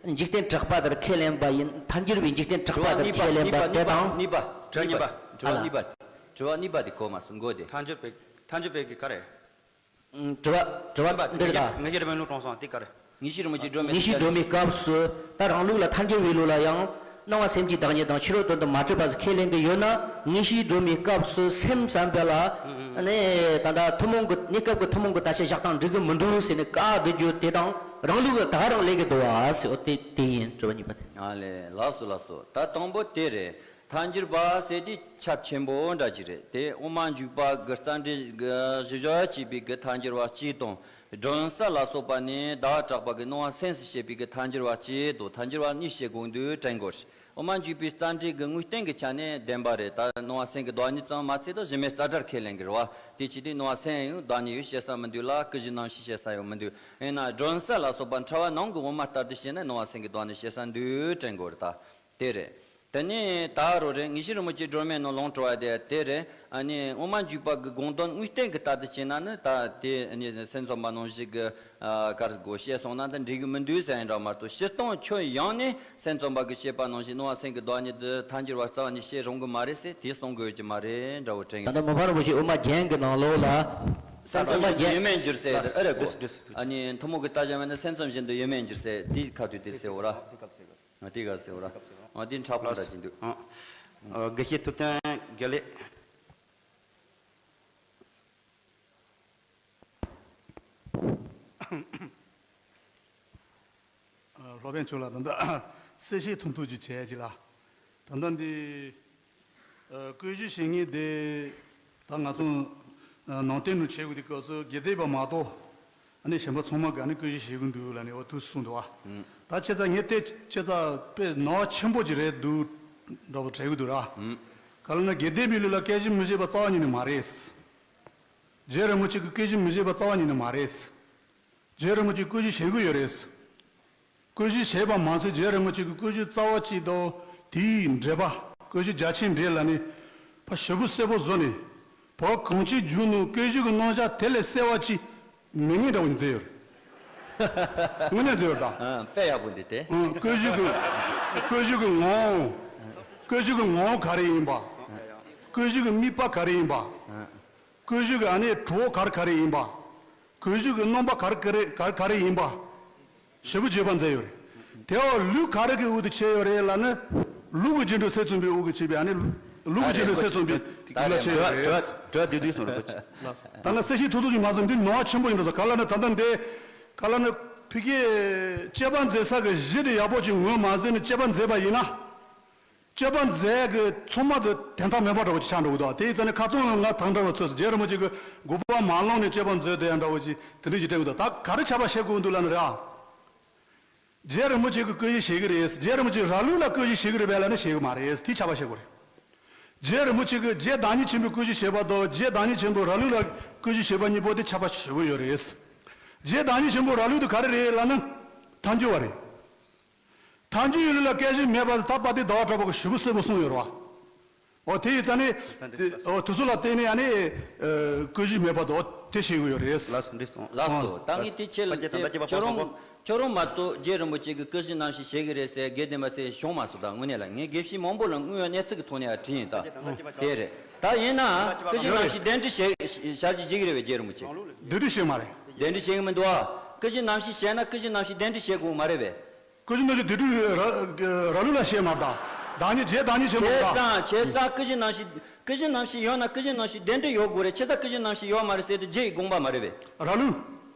འཇིག་རྟེན་གྲགས་པ་ལྟར་ཁས་ལེན་པ་ཡིན། ཐལ་འགྱུར་བའི་འཇིག་རྟེན་གྲགས་པ་ལྟར་ཁས་ལེན་པ་དེ་དང་། གཉིས་པ། དྲི་བ་གཉིས་པ། དྲི་བ་གཉིས་པ། དྲི་བ་གཉིས་པ། དྲི་བ་གཉིས་པ་དེ་གོ་མ་སོང་། མགོ་དེ། ཐལ་འགྱུར་བའི་ཐལ་འགྱུར་བའི་གི་ག་རེ། ཨུམ། དྲི་བ་དྲི་བ་འདི་རེད་ད། ངེས་ཤེས་སྒྲོན་མེ་ལུང་དྲངས་སོང་དེ་ག་རེ། ངེས་ཤེས་སྒྲོན་མེ་ཅིག་སྒྲོན་མེ། ངེས་ཤེས་སྒྲོན་མེའི་སྐབས་སུ་ད་རང་ལུགས་ལ་ཐལ་འགྱུར་བའི་ལུགས་ལ་ཡང་སྣང་བ་སེམས་ཀྱི་བདག་ཉིད་དང་ཕྱི་རོལ་དོན་དུ་མ་གྲུབ་པ་ཟེར་ཁས་ལེན་གྱི་ཡོད་ན། ངེས་ཤེས་སྒྲོན་མེའི་སྐབས་སུ་སེམས་ཙམ་པ་ལ་ནི་ད་ལྟ་ཐུན་མོང་གི་གནས་སྐབས་ཀྱི་ཐུན་མོང་གི་བལྟ་བྱ་བཞག་སྟངས་འགྲིག་གི་མི་འདུག་ཟེར་ནས་བཀག་སྡོད་རྒྱུ་དེ་དང་རང་ལུགས་ལ་ད་རང་ལས་ཀྱི་འདུག་བ་ཟེར། འོ་དེ་དེ་ཡིན། དྲི་བ་གཉིས་པ་དེ། ཨ་ལས། ལགས་སོ་ལགས་སོ། ད་དང་པོ་དེ་རེད། ཐལ་འགྱུར་བ་ཟེར་དེ་ཁྱབ་ཆེན་པོ་འདྲ་ཅིག་རེད། དེ་དབུ་མ་འཇུག་པ་གི་རྩ་འགྲེལ་གི་བཞི་བརྒྱ་བྱས་པའི་གི་ཐལ་འགྱུར་བ་གཅིག་དང་། སྒྲོན་གསལ་ལ་སོགས་པ་ནི་བརྡ་དྲག་པ་གི་སྣང་བ་སེམས་སུ་བྱེད་པའི་གི་ཐལ་འགྱུར་བ་གཅིག་དང་ཐལ་འགྱུར་བ་གཉིས་བྱེད་དགོས་འདུག་དྲན་དགོས། དབུ་མ་འཇུག་པའི་རྩ་འགྲེལ་གྱི་དངོས་བསྟན་གྱི་ཆ་ནས་བདེན་པ་རེད། ད་སྣང་བ་སེམས་ཀྱི་བདག་ཉིད་ཙམ་མ་ཚད་ད་གཞི་མེད་རྩ་བྲལ་ཁས་ལེན་གྱི་རེད་བ། དེ་བྱས་དུས་སྣང་བ་སེམས་ཡང་བདག་ཉིད་ཡོད་བཤད་ས་མི་འདུག་ལ། ཀུན་གཞི་རྣམ་ཤེས་བཤད་ས་ཡང་མི་འདུག་ཡིན་ན་སྒྲོན་གསལ་ལ་སོགས་པ་ཕྲ་བ་ནང་གི་དབུ་མ་ལྟར་དུ་བཤད་ན་སྣང་བ་སེམས་ཀྱི་བདག་ཉིད་བཤད་ས་འདུག་དྲན་དགོས་རེད་ད། དེ་རེད། དེ་ནས་ད་རུང་རེད། དངོས་གཞི་རིན་པོ་ཆེ་སྒྲོན་མེ་ནང་ལུང་དྲངས་པ་དེ་དེ་རེད། ཨ་ནི་དབུ་མ་འཇུག་པ་གི་དགོངས་དོན་དངོས་བསྟན་གྱི་ལྟར་དུ་བྱས་ན་ནི་ད་དེ་ཨ་ནི་སེམས་ཙམ་པ་ནང་བཞིན་གྱི་ཨ་གར་དགོས་བཤད་སོང་ན་ད་འགྲིག་གི་མི་འདུག་ཟེར་ཡིན་འདྲ་མ་གཏོགས། སྤྱིར་བཏང་ཁྱོན་ཡོངས་ནས་སེམས་ཙམ་པ་གི་བཤད་པ་ནང་བཞིན་སྣང་བ་སེམས་ཀྱི་བདག་ཉིད་དེ་ཐལ་འགྱུར་བ་རྩ་བ་ནས་བཤད་རུང་གི་མ་རེད་ཟེར་དེ་གསུང་དགོས་ཀྱི་མ་རེད་འདྲ་བོ་དྲན་ད་ཡོད། ལྟ་མོ་ཕ་རིན་པོ་ཆེ་དབུ་མ་རྒྱན་གྱི་ནང་ལོགས་ལ། སེམས་ཙམ་པ་རྒྱན་ཡོད་མེད་འགྱུར་ཟེར་དེ་ཨེ་རེད་གོ། ཨ་ནི་ཐུན་མོང་གི་ལྟ་བྱ་མེད་ན་སེམས་ཙམ་བཞིན་དུ་ཡོད་མེད་འགྱུར་ཟེར་དེའི་ཁ་ཐུག་དེ་ཟེར་བ་ར། ཨ་དེ་ག་ཟེར་བ་ར། ཨ་དེ་འཁྲབ་ཁོང་འདྲ་ཅིག་འདུག་ཨ། ཨ་དགེ་བཤེས་ཐུབ་བསྟན་དགེ་ལེགས། ཨ་སློབ་དཔོན་མཆོག་ལ་ད་ལྟ་གསལ་བཤད་ཐུང་ཐུང་ཅིག་བྱས་ཅིག་ལ། ད་ལྟ་འདི་ཨ་བཀོད་གཞི་བྱེད་མཁན་དེ་ད་ང་ཚོ་ཨ་ནང་བསྟན་ནང་བྱེད་དགོས་དུས་སྐབས་སུ་དགེ་ལྡན་པ་མ་གཏོགས། ཨ་ནི་གཞན་པ་ཚང་མ་གིས་ཨ་ནི་བཀོད་གཞི་བྱེད་ཀྱི་འདུག་ལབ་ནས་འོ་ཐུགས་སུ་གསུངས་འདུག་བ། ད་ཁྱེད་ཚ་ངས་བལྟས་ཁྱེད་ཚ་དཔེ་ནོར་བ་ཆེན་པོ་ཅིག་རེད་འདུག་འདྲ་པོ་དྲན་གྱི་འདུག་ར། ག་ལ་ན་དགེ་ལྡན་པའི་ལུགས་ལ་བཀོད་གཞི་མི་བྱེད་པ་རྩ་བ་ཉིད་ནས་མ་རེད། རྗེ་རིན་པོ་ཆེ་གིས་བཀོད་གཞི་མི་བྱེད་པ་རྩ་བ་ཉིད་ནས་མ་རེད། རྗེ་རིན་པོ་ཆེས་བཀོད་གཞི་བྱེད་ཀྱི་ཡོད་རེད། བཀོད་གཞི་བྱས་པ་མ་ཟད་རྗེ་རིན་པོ་ཆེ་གིས་བཀོད་གཞི་རྩ་བ་གཅིག་དང་དེའི་འགྲེལ་པ་བཀོད་གཞི་རྒྱ་ཆེན་འགྲེལ་ལ་ནི་ཕ་ཞེ་པོ་གསལ་པོ་བཟོ་ནས། བོད་གངས་ཅན་ལྗོངས་ནང་བཀོད་གཞི་གི་རྣམ་གཞག་དེ་ལས་གསལ་བ་ཅིག་མེད་ངེས་འདྲ་བོ་མཛད་ཡོད་རེད། དངོས་གནས་མཛད་ཡོད་རེད་ད། ཨ་དཔེ་ཡག་པོ་འདི་སྟེ། ཨ་བཀོད་གཞི་གི་བཀོད་གཞི་གི་ངོ་བོ། བཀོད་གཞི་གི་ངོ་བོ་ག་རེ་ཡིན་པ། བཀོད་གཞི་གི་དམིགས་པ་ག་རེ་ཡིན་པ། བཀོད་གཞི་གི་ཨ་ནི་གྲོགས་ག་རེ་ག་རེ་ཡིན་པ། བཀོད་གཞི་གི་རྣམ་པ་ག་རེ་ག་རེ་ག་རེ་ག་རེ་ཡིན་པ། ཞེ་པོ་རྒྱས་པ་མཛད་ཡོད་རེད། དེ་བ་ལུགས་ག་རེ་གི་འོག་ཏུ་ཕྱེ་ཡོད་རེད་ལབ་ན། ལུགས་ཀྱི་རྗེས་འགྲོ་ཚད་མཚོན་པའི་འོག་གི་ཕྱེ་བའི་ཨ་ནི་ལུགས་ཀྱི་རྗེས་འགྲོ་ཚད་མཚོན་པའི་ལུགས་ལ་ཕྱེ་ཡོད་རེད། ད་ལྟ་གསལ་བཤད་ཐུང་ཐུང་ཞིག་མ་ཟད་འདི་ནོར་བ་ཆེན་པོ་ཡིན་འགྲོ་ས་ག་ལ་ན་ད་ལྟ་འདི། ག་ལ་ན་ད་ལྟ་འདི། ག་ལ་ན་ཕ་གིའི་དཔྱད་པ་མཛད་ས་གི་གཞི་དེ་ཡག་པོ་ཅིག་ངོས་མ་ཟིན་ནས་དཔྱད་པ་མཛད་པ་ཡིན་ན། དཔྱད་པ་མཛད་གི་ཚང་མ་དེ་དོན་དག་མེད་པ་འདྲ་བོ་ཅིག་ཆགས་འགྲོ་གི་འདུག་དེ་ཡིན་ཙང་ནི་ཁ་ཚང་ང་དང་འདྲ་བོ་ཚོས་རྗེ་རིན་པོ་ཆེ་གི་དགོངས་པ་མ་བླངས་ནས་དཔྱད་པ་མཛད་དེ་ཡང་འདྲ་བོ་ཅིག་དེ་འདྲ་ཅིག་དྲན་གི་འདུག་ད་ག་རེ་ཆགས་པ་བཤད་དགོས་འདུག་ལབ་ན་རེད་ཨ། རྗེ་རིན་པོ་ཆེ་གི་བཀོད་གཞི་བྱེད་གི་རེད། རྗེ་རིན་པོ་ཆེ་ར་ལུག་ལ་བཀོད་གཞི་བྱེད་གི་རེད་པས་ལབ་ན་བྱེད་གི་མ་རེད། དེ་ཆགས་པ་བཤད་དགོས་རེད། རྗེ་རིན་པོ་ཆེ་གི་རྗེ་བདག་ཉིད་ཆེན་པོའི་བཀོད་གཞི་བྱེད་པ་དང་རྗེ་བདག་ཉིད་ཆེན་པོ་ར་ལུག་ལ་བཀོད་གཞི་བྱེད་པ་གཉིས་པོ་དེ་ཆགས་པ་ཞེ་པོ་ཡོད་རེད། རྗེ་བདག་ཉིད་ཆེན་པོ་ར་ལུག་དེ་ག་རེ་རེད་ལབ་ན་ཐལ་འགྱུར་བ་རེད། ཐལ་འགྱུར་ཡུལ་ལ་སྐད་ཅིག་མེད་པ་ད་པ་ཏི་ཟླ་བ་གྲགས་པ་གིས་ཞེ་པོ་གསལ་པོ་གསུངས་ཡོད་རེད་བ། འོ་དེ་ཡིན་ཙང་ནི། འོ་དེ་ཚོ་ལ་བརྟེན་ནས་ཨ་ནི། བཀོད་གཞི་མེད་པ་དོ་དེ་བཤད་གི་ཡོད་རེད། ལགས་སོ་འགྲིག་སོང་། ལགས་སོ། ད་ངས་དེ་ཁྱེད་ལ་ཁྱོད་རང་ཁྱོད་རང་མ་གཏོགས་རྗེ་རིན་པོ་ཆེ་གི་བཀོད་གཞི་རྣམ་བཤད་བྱེད་གི་རེད་ཟེར་དགེ་ལྡན་པ་ཟེར་བྱུང་མ་སོང་། ད་དངོས་གནས་ལ་ངས་དགེ་བཤེས་མང་པོ་ལ་དངོས་ཡོད་གནས་ཚུལ་གི་ཐོག་ནས་ཡང་དྲིས་ཡིན་ད། དེ་རེད། ད་ཡིན་ན་བཀོད་གཞི་རྣམ་བཤད་གདན་འདྲེན་བྱེད་བྱ་རྒྱུ་བྱེད་གི་རེད་པས་རྗེ་རིན་པོ་ཆེ། གདན་འདྲེན་བྱེད་མ་རེད། གདན་འདྲེན་བྱེད་གི་མི་འདུག་ཨ། བཀོད་གཞི་རྣམ་བཤད་བྱས་ན་བཀོད་གཞི་རྣམ་བཤད་གདན་འདྲེན་བྱེད་དགོས་མ་རེད་པས། བཀོད་གཞི་རྣམ་བཤད་དེ་དུས་ར་ར་ལུག་ལ་བཤད་མ་རེད་ད། བདག་ཉིད་རྗེ་བདག་ཉིད་ཆེན་པོ་བྱས་རེད་ད། ཙང་བྱས་ཙང་བཀོད་གཞི་རྣམ་བཤད་བཀོད་གཞི་རྣམ་བཤད་ཡོད་ན་བཀོད་གཞི་རྣམ་བཤད་གདན་འདྲེན་ཡོད་དགོས་རེད། བྱས་ཙང་བཀོད་གཞི་རྣམ་བཤད་ཡོད་མ་རེད་ཟེར་དུས་རྗེ་ཡི་དགོངས་པ་མ་རེད་པས། ར་ལུག་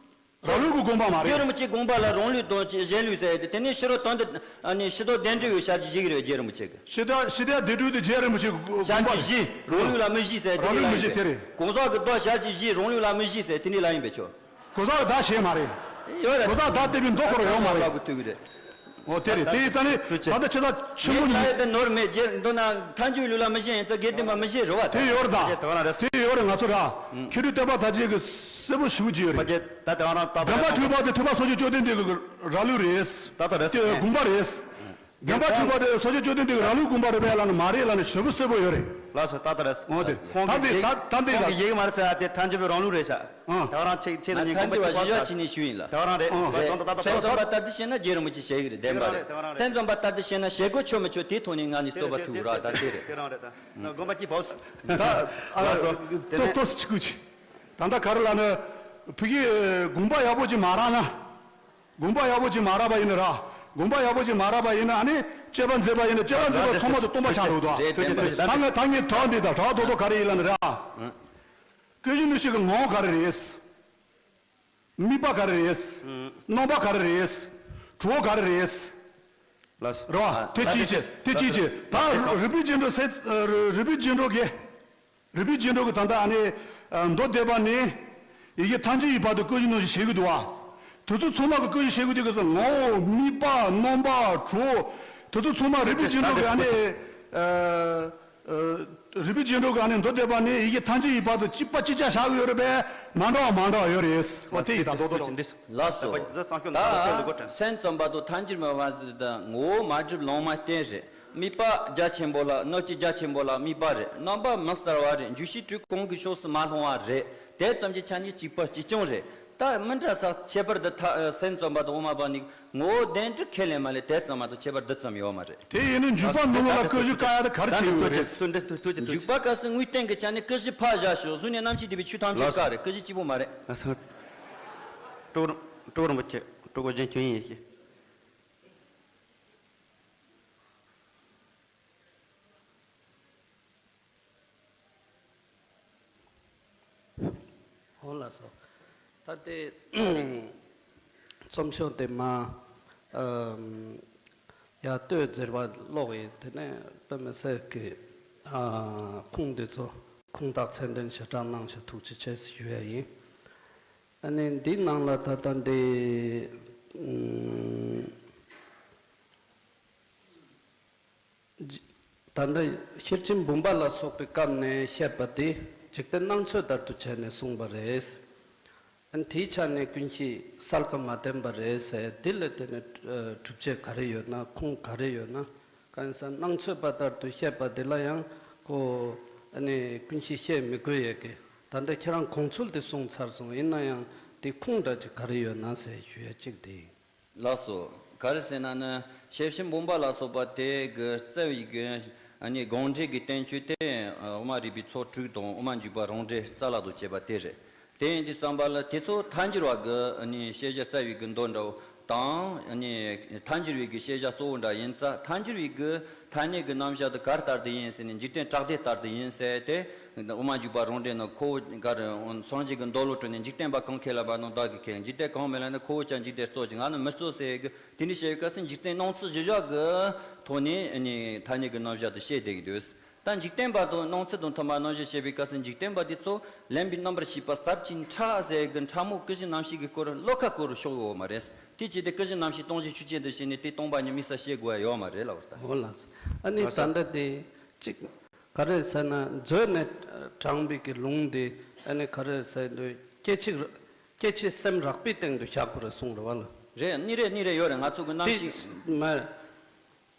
ར་ལུག་གི་དགོངས་པ་མ་རེད། རྗེ་རིན་པོ་ཆེའི་དགོངས་པ་ལ་རང་ལུགས་དང་གཞན་ལུགས་ཟེར་ཏེ་དེ་ནས་ཕྱི་རོལ་དོན་དུ་ཨ་ནི་ཕྱི་ལྡོག་གདན་འདྲེན་ཡོད་བྱ་རྒྱུ་བྱེད་ཀྱི་རེད་རྗེ་རིན་པོ་ཆེ་གིས། ཕྱི་ལྡོག་ཕྱི་ལྡོག་གདན་འདྲེན་དེ་རྗེ་རིན་པོ་ཆེ་གི་དགོངས་པ། བྱ་རྒྱུ་བཞི་རང་ལུགས་ལ་མི་བཞི་ཟེར་དེ་རང་ནས་ལ་ལུགས་མི་ཡིན་བཞི་དེ་རེད། པས། གང་ཟག་གི་ལྡོག་བྱ་རྒྱུ་བཞི་རང་ལུགས་ལ་མི་བཞི་ཟེར་དེ་ནས་ལ་ཡིན་པས་ཆོག་གོ་ས་གི་ད་བྱས་མ་རེད། ཡོད་རེད། གོ་ས་གི་ད་བལྟས་པའི་མདོ་ཁོ་རང་ཡོད་མ་རེད། ལབ་གི་ཐུག་གི་རེད། འོ་དེ་རེད། དེ་ཡིན་ཙང་ནི་ད་ལྟ་ཁྱེད་ཚ་ཆུ་མོ་ངས་ལ་ཡོད་དེ་ནོར་མེད་རྗེ་མདོར་ན་ཐལ་འགྱུར་ལུགས་ལ་མི་བཞེད་ཡིན་ཙང་དགེ་ལྡན་པ་མི་བཞེད་རེད་བ། དེ་ཡོད་རེད་ད། དེ་ཡོད་རེད། ང་ཚོ་ར་མཁས་གྲུབ་བསྟན་པ་དར་རྒྱས་ཀྱི་གསལ་པོ་ཞུ་གི་ཡོད་རེད། བདེན་པ་འཁྲུལ་པ་དེ་ཐེག་པ་སངས་རྒྱས་བཅོམ་ལྡན་འདས་ཀྱི་ར་ལུག་རེད། དེ་དགོངས་པ་རེད། བདེན་པ་འཁྲུལ་པ་དེ་སངས་རྒྱས་བཅོམ་ལྡན་འདས་ཀྱི་ར་ལུག་དགོངས་པ་རེད་པས་ལབ་ན་མ་རེད་ལབ་ན་ཞེ་པོ་གསལ་པོ་ཡོད་རེད། ལགས་སོ། ད་ལྟ་རེད། འོ་དེ་ད་འདི་ད་ད་འདི་ཁོང་གིས་ཡི་གེ་མ་རེད་ཟེར་ཡ་དེ་ཐལ་འགྱུར་བའི་རང་ལུགས་རེད་ཤག་ད་ག་རང་ཆེ་ཆེ་ན་ཉིན་ཐལ་འགྱུར་བ་གཞི་བཞག་བྱས་ནས་ཞུས་ཡིན་ལ། ད་ག་རང་རེད། ཨོ་དེ་སེམས་ཙམ་པ་ལྟར་དུ་བཤད་ན་རྗེ་རིན་པོ་ཆེ་བྱེད་ཀྱི་རེད། བདེན་པ་རེད། སེམས་ཙམ་པ་ལྟར་དུ་བཤད་ན་བྱེད་དགོས་ཆོག་མི་ཆོག་དེའི་ཐོག་ནས་ང་གཉིས་རྩོད་པ་ཐུག་ར་ད་དེ་རེད། དེ་རང་རེད་ད། དགོངས་པ་ཅི་བབས། ད་ལགས་སོ། དེ་ཏོག་ནས་ཏོག་ཙམ་ཅིག་སྐུ་མཁྱེན། ད་ལྟ་ག་རེ་ལབ་ན། ཕ་གི་དགོངས་པ་ཡག་པོ་ཅིག་མ་རག་ན། དགོངས་པ་ཡག་པོ་ཅིག་མ་རག་པ་ཡིན་ན་ར། དགོངས་པ་ཡག་པོ་ཅིག་མ་རག་པ་ཡིན་ན་ཨ་ནི་དཔྱད་པ་མཛད་པ་ཡིན་ན་དཔྱད་པ་མཛད་པ་ཚང་མ་དེ་སྟོང་པ་ཆགས་འགྲོ་འདུག་ཨ། རེད་རེད་རེད། ད་ངས་ད་ངས་དྲང་འདི་དང་དྲང་དོ་དོ་ག་རེ་ཡིན་ལབ་ན་ར། བཀོད་གཞི་ནུས་ཤུགས་ཀྱི་ངོ་བོ་ག་རེ་རེད། དམིགས་པ་ག་རེ་རེད། རྣམ་པ་ག་རེ་རེད། གྲོགས་ག་རེ་རེད། ལགས་སོ། རེད་བ། དེ་གཅིག་བྱས་དེ་གཅིག་བྱས་ད་རིག་པའི་རྗེས་འགྲོ་ཟེར། རིག་པའི་རྗེས་འགྲོ་གི། རིག་པའི་རྗེས་འགྲོ་གི་ད་ལྟ་ཨ་ནི། མདོ་སྡེ་པ་ནས་ཡི་གེ་ཐམས་ཅད་ཀྱི་བར་དུ་བཀོད་གཞི་ནང་བཞིན་བྱེད་ཀྱི་འདུག་བ། དེ་ཚོ་ཚང་མ་གི་བཀོད་གཞི་བྱེད་དགོས་དུས་སྐབས་སུ་ངོ་བོ་དམིགས་པ་རྣམ་པ་གྲོགས། དེ་ཚོ་ཚང་མ་རིག་པའི་རྗེས་འགྲོ་གི་ཨ་ནི། ཨ། ཨ། རིག་པའི་རྗེས་འགྲོ་གི་ཨ་ནི་མདོ་སྡེ་པ་ནི་ཡི་གེ་ཐམས་ཅད་ཀྱི་བར་དུ་གཅིག་པ་གཅིག་རྐྱང་བཞག་གི་ཡོད་རེད་པས། མ་འདྲ་བ་མ་འདྲ་བ་ཡོད་རེད། འོ་དེ་ཡི་ད་མདོ་སྡེ་པ། ལགས་སོ། ད་སེམས་ཙམ་པ་དང་ཐལ་འགྱུར་མེད་པ་ཟེར་དུས་ངོ་བོ་མ་གྲུབ་ལོང་མ་བརྟེན་རེད། དམིགས་པ་རྒྱ་ཆེན་པོ་ལ་གནོད་བྱེད་རྒྱ་ཆེན་པོ་ལ་དམིགས་པ་རེད། རྣམ་པ་མི་གསལ་བ་རེད། འཇུག་ཤེས་དྲུག་གང་གི་ཕྱོགས་སུ་མ་ལྷུང་བ་རེད། དེ་ཙམ་གྱི་ཆ་ནས་གཅིག་པ་གཅིག་རྐྱང་རེད། ད་མི་འདྲ་ས་ཁྱད་པར་འདི་ཐ་སེམས་ཙམ་པ་དང་དབུ་མ་པ་ནི་ངོ་བོ་བདེན་གྲུབ་ཁས་ལེན་མ་ལས་དེ་ཙམ་མ་གཏོགས་ཁྱད་པར་འདི་ཙམ་ཡོད་མ་རེད། དེ་ཡིན་ན་འཇུག་པ་ནང་ལ་ཀུན་གཞི་བཀག་ཡ་དེ་ག་རེ་བྱས་ཡོད་རེད། འཇུག་པ་སྐབས་སུ་དངོས་བསྟན་གྱི་ཆ་ནས་ཀུན་གཞི་ཕར་བཞག་ཤོག་གཟུགས་ནས་རྣམ་ཤེས་འདུས་པའི་ཆོས་ཐམས་ཅད་བཀག་རེད། ཀུན་གཞི་གཅིག་པོ་མ་རེད། ཨ་ས། ཀྲོག་ཀྲོག་རིན་པོ་ཆེ། ཀྲོག་གོ་རྒྱན་ཁྱོད་ཡིན་ཡིན་ཤེས། འོང་ལགས་སོ། ད་ལྟའི་རྩོམ་ཤོག་དེ་མ། ཨམ། ཡར་ལྟོས་ཟེར་བ་ཀློག་ཡིན། དེ་ནས་དཔེ་མི་སྲིད་ཀྱི། ཨ། ཁུངས་འདི་ཚོ་ཁུངས་དག་མཚན་ལྡན་ཞེ་དྲག་གནང་ཞེས་ཐུགས་རྗེ་ཆེ་ཞུ་ཡ་ཡིན། ཨ་ནི་འདིའི་ནང་ལ་ད་ལྟ་འདི། ཨམ། ད་ལྟ་ཤེར་ཕྱིན་འབུམ་པ་ལ་སོགས་པའི་སྐབས་ནས་བཤད་པ་དེ་འཇིག་རྟེན་སྣང་ཚོད་ལྟར་དུ་བྱས་ནས་གསུངས་པ་རེད། ཨ་ནི་དེའི་ཆ་ནས་ཀུན་གཞི་གསལ་ཁ་མ་བསྟན་པ་རེད་ཟེར། དེ་ལ་བརྟེན་ནས་ཨ་སྒྲུབ་བྱེད་ག་རེ་ཡོད་ན། ཁུངས་ག་རེ་ཡོད་ན། གང་ཡིན་ཟེར་ན་སྣང་ཚོད་པ་ལྟར་དུ་བཤད་པ་དེ་ལ་ཡང་ཁོ་ཨ་ནི་ཀུན་གཞི་བཤད་མི་དགོས་ཡས་ཀྱི། ད་ལྟ་ཁྱེད་རང་གོང་ཚུལ་དེ་གསུངས་ཚར་སོང་། ཡིན་ན་ཡང་དེ་ཁུངས་འདྲ་ཅིག་ག་རེ་ཡོད་ན་ཟེར་ཞུ་ཡ་གཅིག་དེ་ཡིན། ལགས་སོ། ག་རེ་ཟེར་ན་ནི་ཤེར་ཕྱིན་འབུམ་པ་ལ་སོགས་པ་དེ་གི་རྩ་བའི་གི་ཨ་ནི་དགོངས་འགྲེལ་གྱི་བསྟན་བཅོས་དེ་དབུ་མ་རིག་པའི་ཚོགས་དྲུག་དང་དབུ་མ་འཇུག་པ་རང་འགྲེལ་རྩ་བརླག་ཏུ་བྱས་པ་དེ་རེད། དེ་ཡིན་དུས་ཙམ་པ་ལ་དེ་ཚོ་ཐལ་འགྱུར་བ་གི་ཨ་ནི་བཤད་བྱ་རྩ་བའི་གི་མདོ་འདྲ་བོ་དང་། ཨ་ནི་ཐལ་འགྱུར་བའི་གི་བཤད་བྱ་གཙོ་བོ་འདྲ་ཡིན་ཙང་། ཐལ་འགྱུར་བའི་གི་ཐ་སྙད་ཀྱི་རྣམ་གཞག་དེ་ག་རེ་ལྟར་དུ་ཡིན་ཟེར་ནས་འཇིག་རྟེན་བྲག་སྡེ་ལྟར་དུ་ཡིན་ཟེར་ཏེ། དབུ་མ་འཇུག་པ་རང་འགྲེལ་ནང་ཁོ་བོ་ག་རེ་སངས་རྒྱས་ཀྱི་མདོ་ལོ་དྲུག་ནས་འཇིག་རྟེན་པ་གང་ཁེལ་ལ་བ་ནང་བདག་གིས་ཁེལ། འཇིག་རྟེན་གང་མེད་ལ་ནི་ཁོ་བོ་ཀྱང་འཇིག་རྟེན་གཙོ་ཅིང་ང་ནི་མི་གཙོ་ཟེར་གི། དེ་འདྲ་བཤད་པའི་སྐབས་སུ་འཇིག་རྟེན་སྣང་ཚུལ་གཞི་བཞག་གི་ཐོག་ནས་ནི་ཐ་སྙད་ཀྱི་རྣམ་གཞག་དེ་བཤད་བསྡད་ཀྱི་འདུག་ད་འཇིག་རྟེན་པ་དང་སྣང་ཚུལ་དང་མཐུན་པ་རྣམ་གཞག་བཤད་པའི་སྐབས་སུ་འཇིག་རྟེན་པ་དེ་ཚོ་ལེན་པའི་རྣམ་པར་ཤེས་པ་ཟབ་ཅིང་ཕྲ་ཟེར་གི་ཕྲ་མོ་ཀུན་གཞི་རྣམ་ཤེས་ཀྱི་སྐོར་བློ་ཁ་སྐོར་རུ་ཕྱོགས་ཡོད་མ་རེད། དེ་བྱས་ཏེ་ཀུན་གཞི་རྣམ་ཤེས་སྟོང་གཞི་ཆོས་ཅན་དུ་བྱས་ནས་དེ་སྟོང་པ་ཉིད་དམིགས་བསལ་བཤད་དགོས་ཡ་ཡོད་མ་རེད་ལབ་པ་རེད། འོ་ལགས་སོ། ཨ་ནི་ད་ལྟ་དེ་གཅིག་ག་རེ་ཟེར་ན་མཛོད་ནས་དྲངས་པའི་གི་ལུང་དེ་ཨ་ནི་ག་རེ་ཟེར་འདུག་སྐྱེ་འཆི། སྐྱེ་འཆི་སེམས་རགས་པའི་སྟེང་དུ་བཞག་དགོས་རེད་གསུངས་རེད་བ་ལ། རེད། གཉིས་རེ་གཉིས་རེ་ཡོད་རེད། ང་ཚོ་གི་རྣམ་ཤེས། མ་རེད།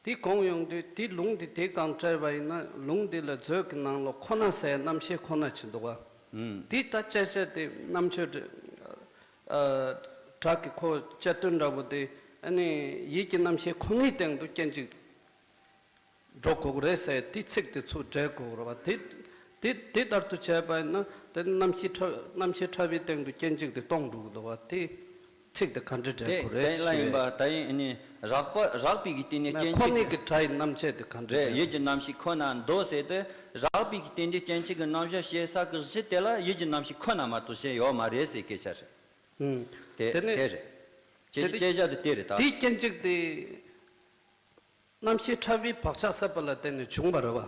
དེ་གོང་ཡོང་དུས་དེ་ལུང་དེ་དེ་གང་སྤྲད་པ་ཡིན་ན། ལུང་དེ་ལ་མཛོད་ཀྱི་ནང་ལོགས་ཁོ་ན་ཟེར་རྣམ་ཤེས་ཁོ་ན་ཅིག་འདུག་བ། ཨུམ། དེ་ད་དཔྱད་བྱས་ཏེ་རྣམ་དཔྱོད་ཨ་བྲག་གི་ཁོ་དཔྱད་དོན་འདྲ་པོ་དེ་ཨ་ནི་ཡིད་ཀྱི་རྣམ་ཤེས་ཁོ་ནའི་སྟེང་དུ་སྐྱེ་འཆི་འགྲོ་དགོས་ཀྱི་རེད་ཟེར་དེ་ཚིག་དེ་ཚུར་འགྲེལ་དགོས་ཀྱི་རེད་བ། དེ་དེ་དེ་ལྟར་དུ་བྱས་པ་ཡིན་ན་དེ་རྣམ་ཤེས་ཕྲ་རྣམ་ཤེས་ཕྲ་བའི་སྟེང་དུ་སྐྱེ་འཆི་དེ་སྟོང་འགྲོ་གི་འདུག་བ། དེ་ཚིག་དེ་ག་འདྲ་འགྲེལ་དེ་དགོས་རེད་དེ་ལ་ཞུ་ཡིན་པ། ཡས། ད་ཡིན་ནི་རགས་པ་རགས་པའི་གི་སྟེང་ནས་སྐྱེ་འཆི་ཁོ་ནའི་གི་གི་སྒྲ་ཡི་རྣམ་བཤད་དེ་ག་འདྲ་རེད། རེད། ཡིད་ཀྱི་རྣམ་ཤེས་ཁོ་ན་འདུག་ཟེར་ཏེ་རགས་པའི་གི་སྟེང་ནས་སྐྱེ་འཆི་གི་རྣམ་གཞག་བཤད་ས་གི་གཞི་དེ་ལ་ཡིད་ཀྱི་རྣམ་ཤེས་ཁོ་ན་མ་གཏོགས་གཞན་ཡོད་མ་རེད་ཟེར་སྐད་ཆ་རེད། ཨུམ། དེ་དེ་ནས་དེ་རེད། དེ་སྐད་ཆ་དེ་དེ་རེད་ད། དེའི་སྐྱེ་འཆི་དེ། རྣམ་ཤེས་ཕྲ་བའི་བག་ཆགས་ཟད་པ་ལ་བརྟེན་ནས་བྱུང་བ་རེད་བ།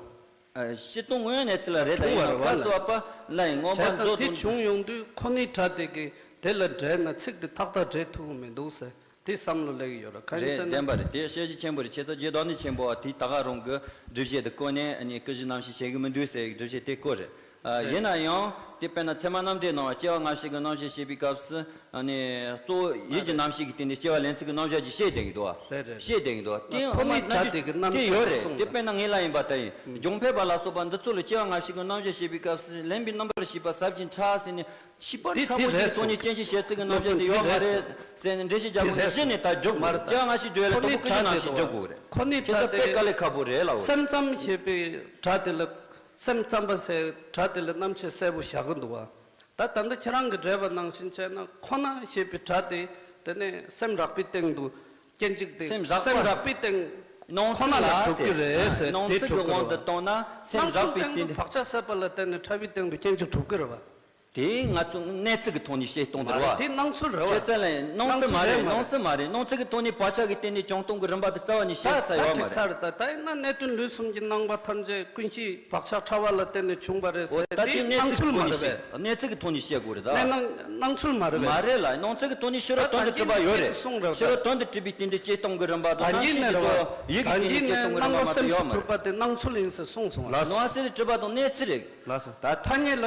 ཨ། སྤྱིར་བཏང་དངོས་ཡོད་གནས་ཚུལ་ལ་རེད། ད་བྱུང་བ་ཡིན་ནོ་རེད་བ་ལ། བཀའ་སྩལ་པ་ལ་ཡིན། མངོན་པ་བྱས་ཙང་མཛོད་དེ་དུ་བྱུང་ཡོང་དུས་ཁོ་ནའི་སྒྲ་དེ་གི་དེ་ལ་འགྲེལ་ན་ཚིག་དེ་ཏག་ཏག་འགྲེལ་ཐུབ་ཀྱི་མི་འདུག་ཟེར་དེ་བསམ་བློ་སླེབས་ཀྱི་ཡོད་རེད། གང་ཡིན་ཟེར་ན། རེད། བདེན་པ་རེད། དེ་དཔྱད་གཞི་ཆེན་པོ་རེད། ཁྱེད་ཚོ་རྗེ་བདག་ཉིད་ཆེན་པོ་བ་དེས་ད་ག་རང་གི་སྒྲུབ་བྱེད་དེ་བཀོད་ནས་ནི་ཀུན་གཞི་རྣམ་ཤེས་བཤད་གི་མི་འདུག་ཟེར་སྒྲུབ་བྱེད་དེ་བཀོད་རེད། ཨ། རེད། ཡིན་ན་ཡང་དེ་དཔེར་ན་ཚད་མ་རྣམ་འགྲེལ་ནང་བ་སྐྱེ་བ་སྔ་ཕྱི་གི་རྣམ་གཞག་བཤད་པའི་སྐབས་སུ། ཨ་ནི་གཙོ་བོ་ཡིད་ཀྱི་རྣམ་ཤེས་ཀྱི་སྟེང་ནས་སྐྱེ་བ་ལེན་ཚུལ་གྱི་རྣམ་གཞག་ཅིག་བཤད་བསྡད་ཀྱི་འདུག་བ། རེད་རེད། བཤད་བསྡད་ཀྱི་འདུག་བ། དེ་ཁོ་ནའི་སྒྲ་དེ་གི་རྣམ་གཞག་དེ་ཡོད་རེད། གསུངས་དེ་དཔེར་ན་ངེད་ལ་ཡིན་པ་ལྟ་ཡིན། ཨུམ། འབྱུང་འཕེལ་པ་ལ་སོགས་པ་འདི་ཚོ་ལ་སྐྱེ་བ་སྔ་ཕྱི་གི་རྣམ་གཞག་བཤད་པའི་སྐབས་སུ་ལེན་པའི་རྣམ་པར་ཤེས་པ་ཟབ་ཅིང་ཕྲ་ཟེར་ནས་ཤེས་པ་དེ་ཕྲ་དེ་མོ་དེའི་རེད་ཐོག་ནས་སོ། སྐྱེ་འཆི་བཤད་ཚུལ་གྱི་རྣམ་གཞག་དེ་ཡོད་མ་རེད་ཟེར་ནས་འགྲེལ་བཤད་རྒྱག་དགོས་ནས་གཞི་ནས་ད་འཇོག་དགོས་རེད། སྐྱེ་བ་སྔ་ཕྱི་བརྗོད་ཡ་ལ་དང་པོ་ཀུན་གཞི་རྣམ་ཤེས་འཇོག་དགོས་རེད། ཁོ་ནའི་ཁྱེད་ཚོ་དཔེ་དཀའ་ལས་ཁག་པོ་རེད་ལབ་པ་རེད། སེམས་ཙམ་ཞེས་པའི་སྒྲ་དེ་ལ། སེམས་ཙམ་པ་ཟེར་སྒྲ་དེ་ལ་རྣམ་བཤད་གསལ་པོ་བཞག་གི་འདུག་བ། ད་ད་ལྟ་ཁྱེད་རང་གི་འགྲེལ་པ་ནང་བཞིན་བྱས་ན་ཁོ་ན་ཞེས་པའི་སྒྲ་དེ་དེ་ནས་སེམས་རགས་པའི་སྟེང་དུ་སྐྱེ་འཆི་དེ། སེམས་རགས་པ། སེམས་རགས་པའི་སྟེང་ཁོ་ན་ལ་གྲུབ་ཀྱི་རེད་ཟེར། སྣང་ཚུལ་དེ་གྲུབ་ཀྱི་རེད་བ། སྣང་ཚུལ་གྱི་དབང་དུ་བཏང་ན་སེམས་རགས་པའི་སྟེང་དུ་བག་ཆགས་ཟད་པ་ལ་བརྟེན་ནས་ཕྲ་བའི་སྟེང་དུ་སྐྱེ་འཆི་གྲུབ་ཀྱི་རེད་བ། དེ་ང་ཚོ་གནས་ཚུལ་གྱི་ཐོག་ནས་བཤད་སྟངས་དེ་རེད་བ། དེ་སྣང་ཚུལ་རེད་བ། བཤད་ཚུལ་ལ་སྣང་ཚུལ་མ་རེད། སྣང་ཚུལ་མ་རེད། སྣང་ཚུལ་གྱི་ཐོག་ནས་བག་ཆགས་ཀྱི་སྟེང་ནས་བྱུང་སྟངས་ཀྱི་རིམ་པ་དེ་རྩ་བ་ནས་བཤད་ས་ཡོད་མ་རེད། ད་ད་ཡིན་ན་གནད་དོན་ལུས་གསུམ་གྱི་སྣང་བ་ཐམས་ཅད་ཀུན་གཞི་བག་ཆགས་ཕྲ་བ་ལ་བརྟེན་ནས་བྱུང་བ་རེད་ཟེར། དེ་གནས་ཚུལ་མ་རེད་པས། གནས་ཚུལ་གྱི་ཐོག་ནས་བཤད་དགོས་རེད་ད། གནས་སྣང་སྣང་ཚུལ་མ་རེད་པས། མ་རེད་ལ། སྣང་ཚུལ་གྱི་ཐོག་ནས་ཕྱི་རོལ་དོན་དུ་གྲུབ་པ་ཡོད་རེད། ཕྱི་རོལ་དོན་དུ་གྲུབ་པའི་སྟེང་དུ་བྱེད་སྟངས་ཀྱི་རིམ་པ་དང་ད་གིན་ནས་རེད་བ། ཡིད་ཀྱི་སྟེང་ནས་བྱེད་སྟངས་ཀྱི་རིམ་པ་མ་གཏོགས་ཡོད་མ་རེད། སྣང་བ་སེམས་སུ་གྲུབ་པ་དེ་སྣང་ཚུལ་ཡིན་ཟེར་གསུངས་སོང་བ། སྣང་བ་སེམས་སུ་གྲུབ་པ་དང་གནས་ཚུལ་རེད། ལགས་སོ། ད་ཐ་སྙད་ལ།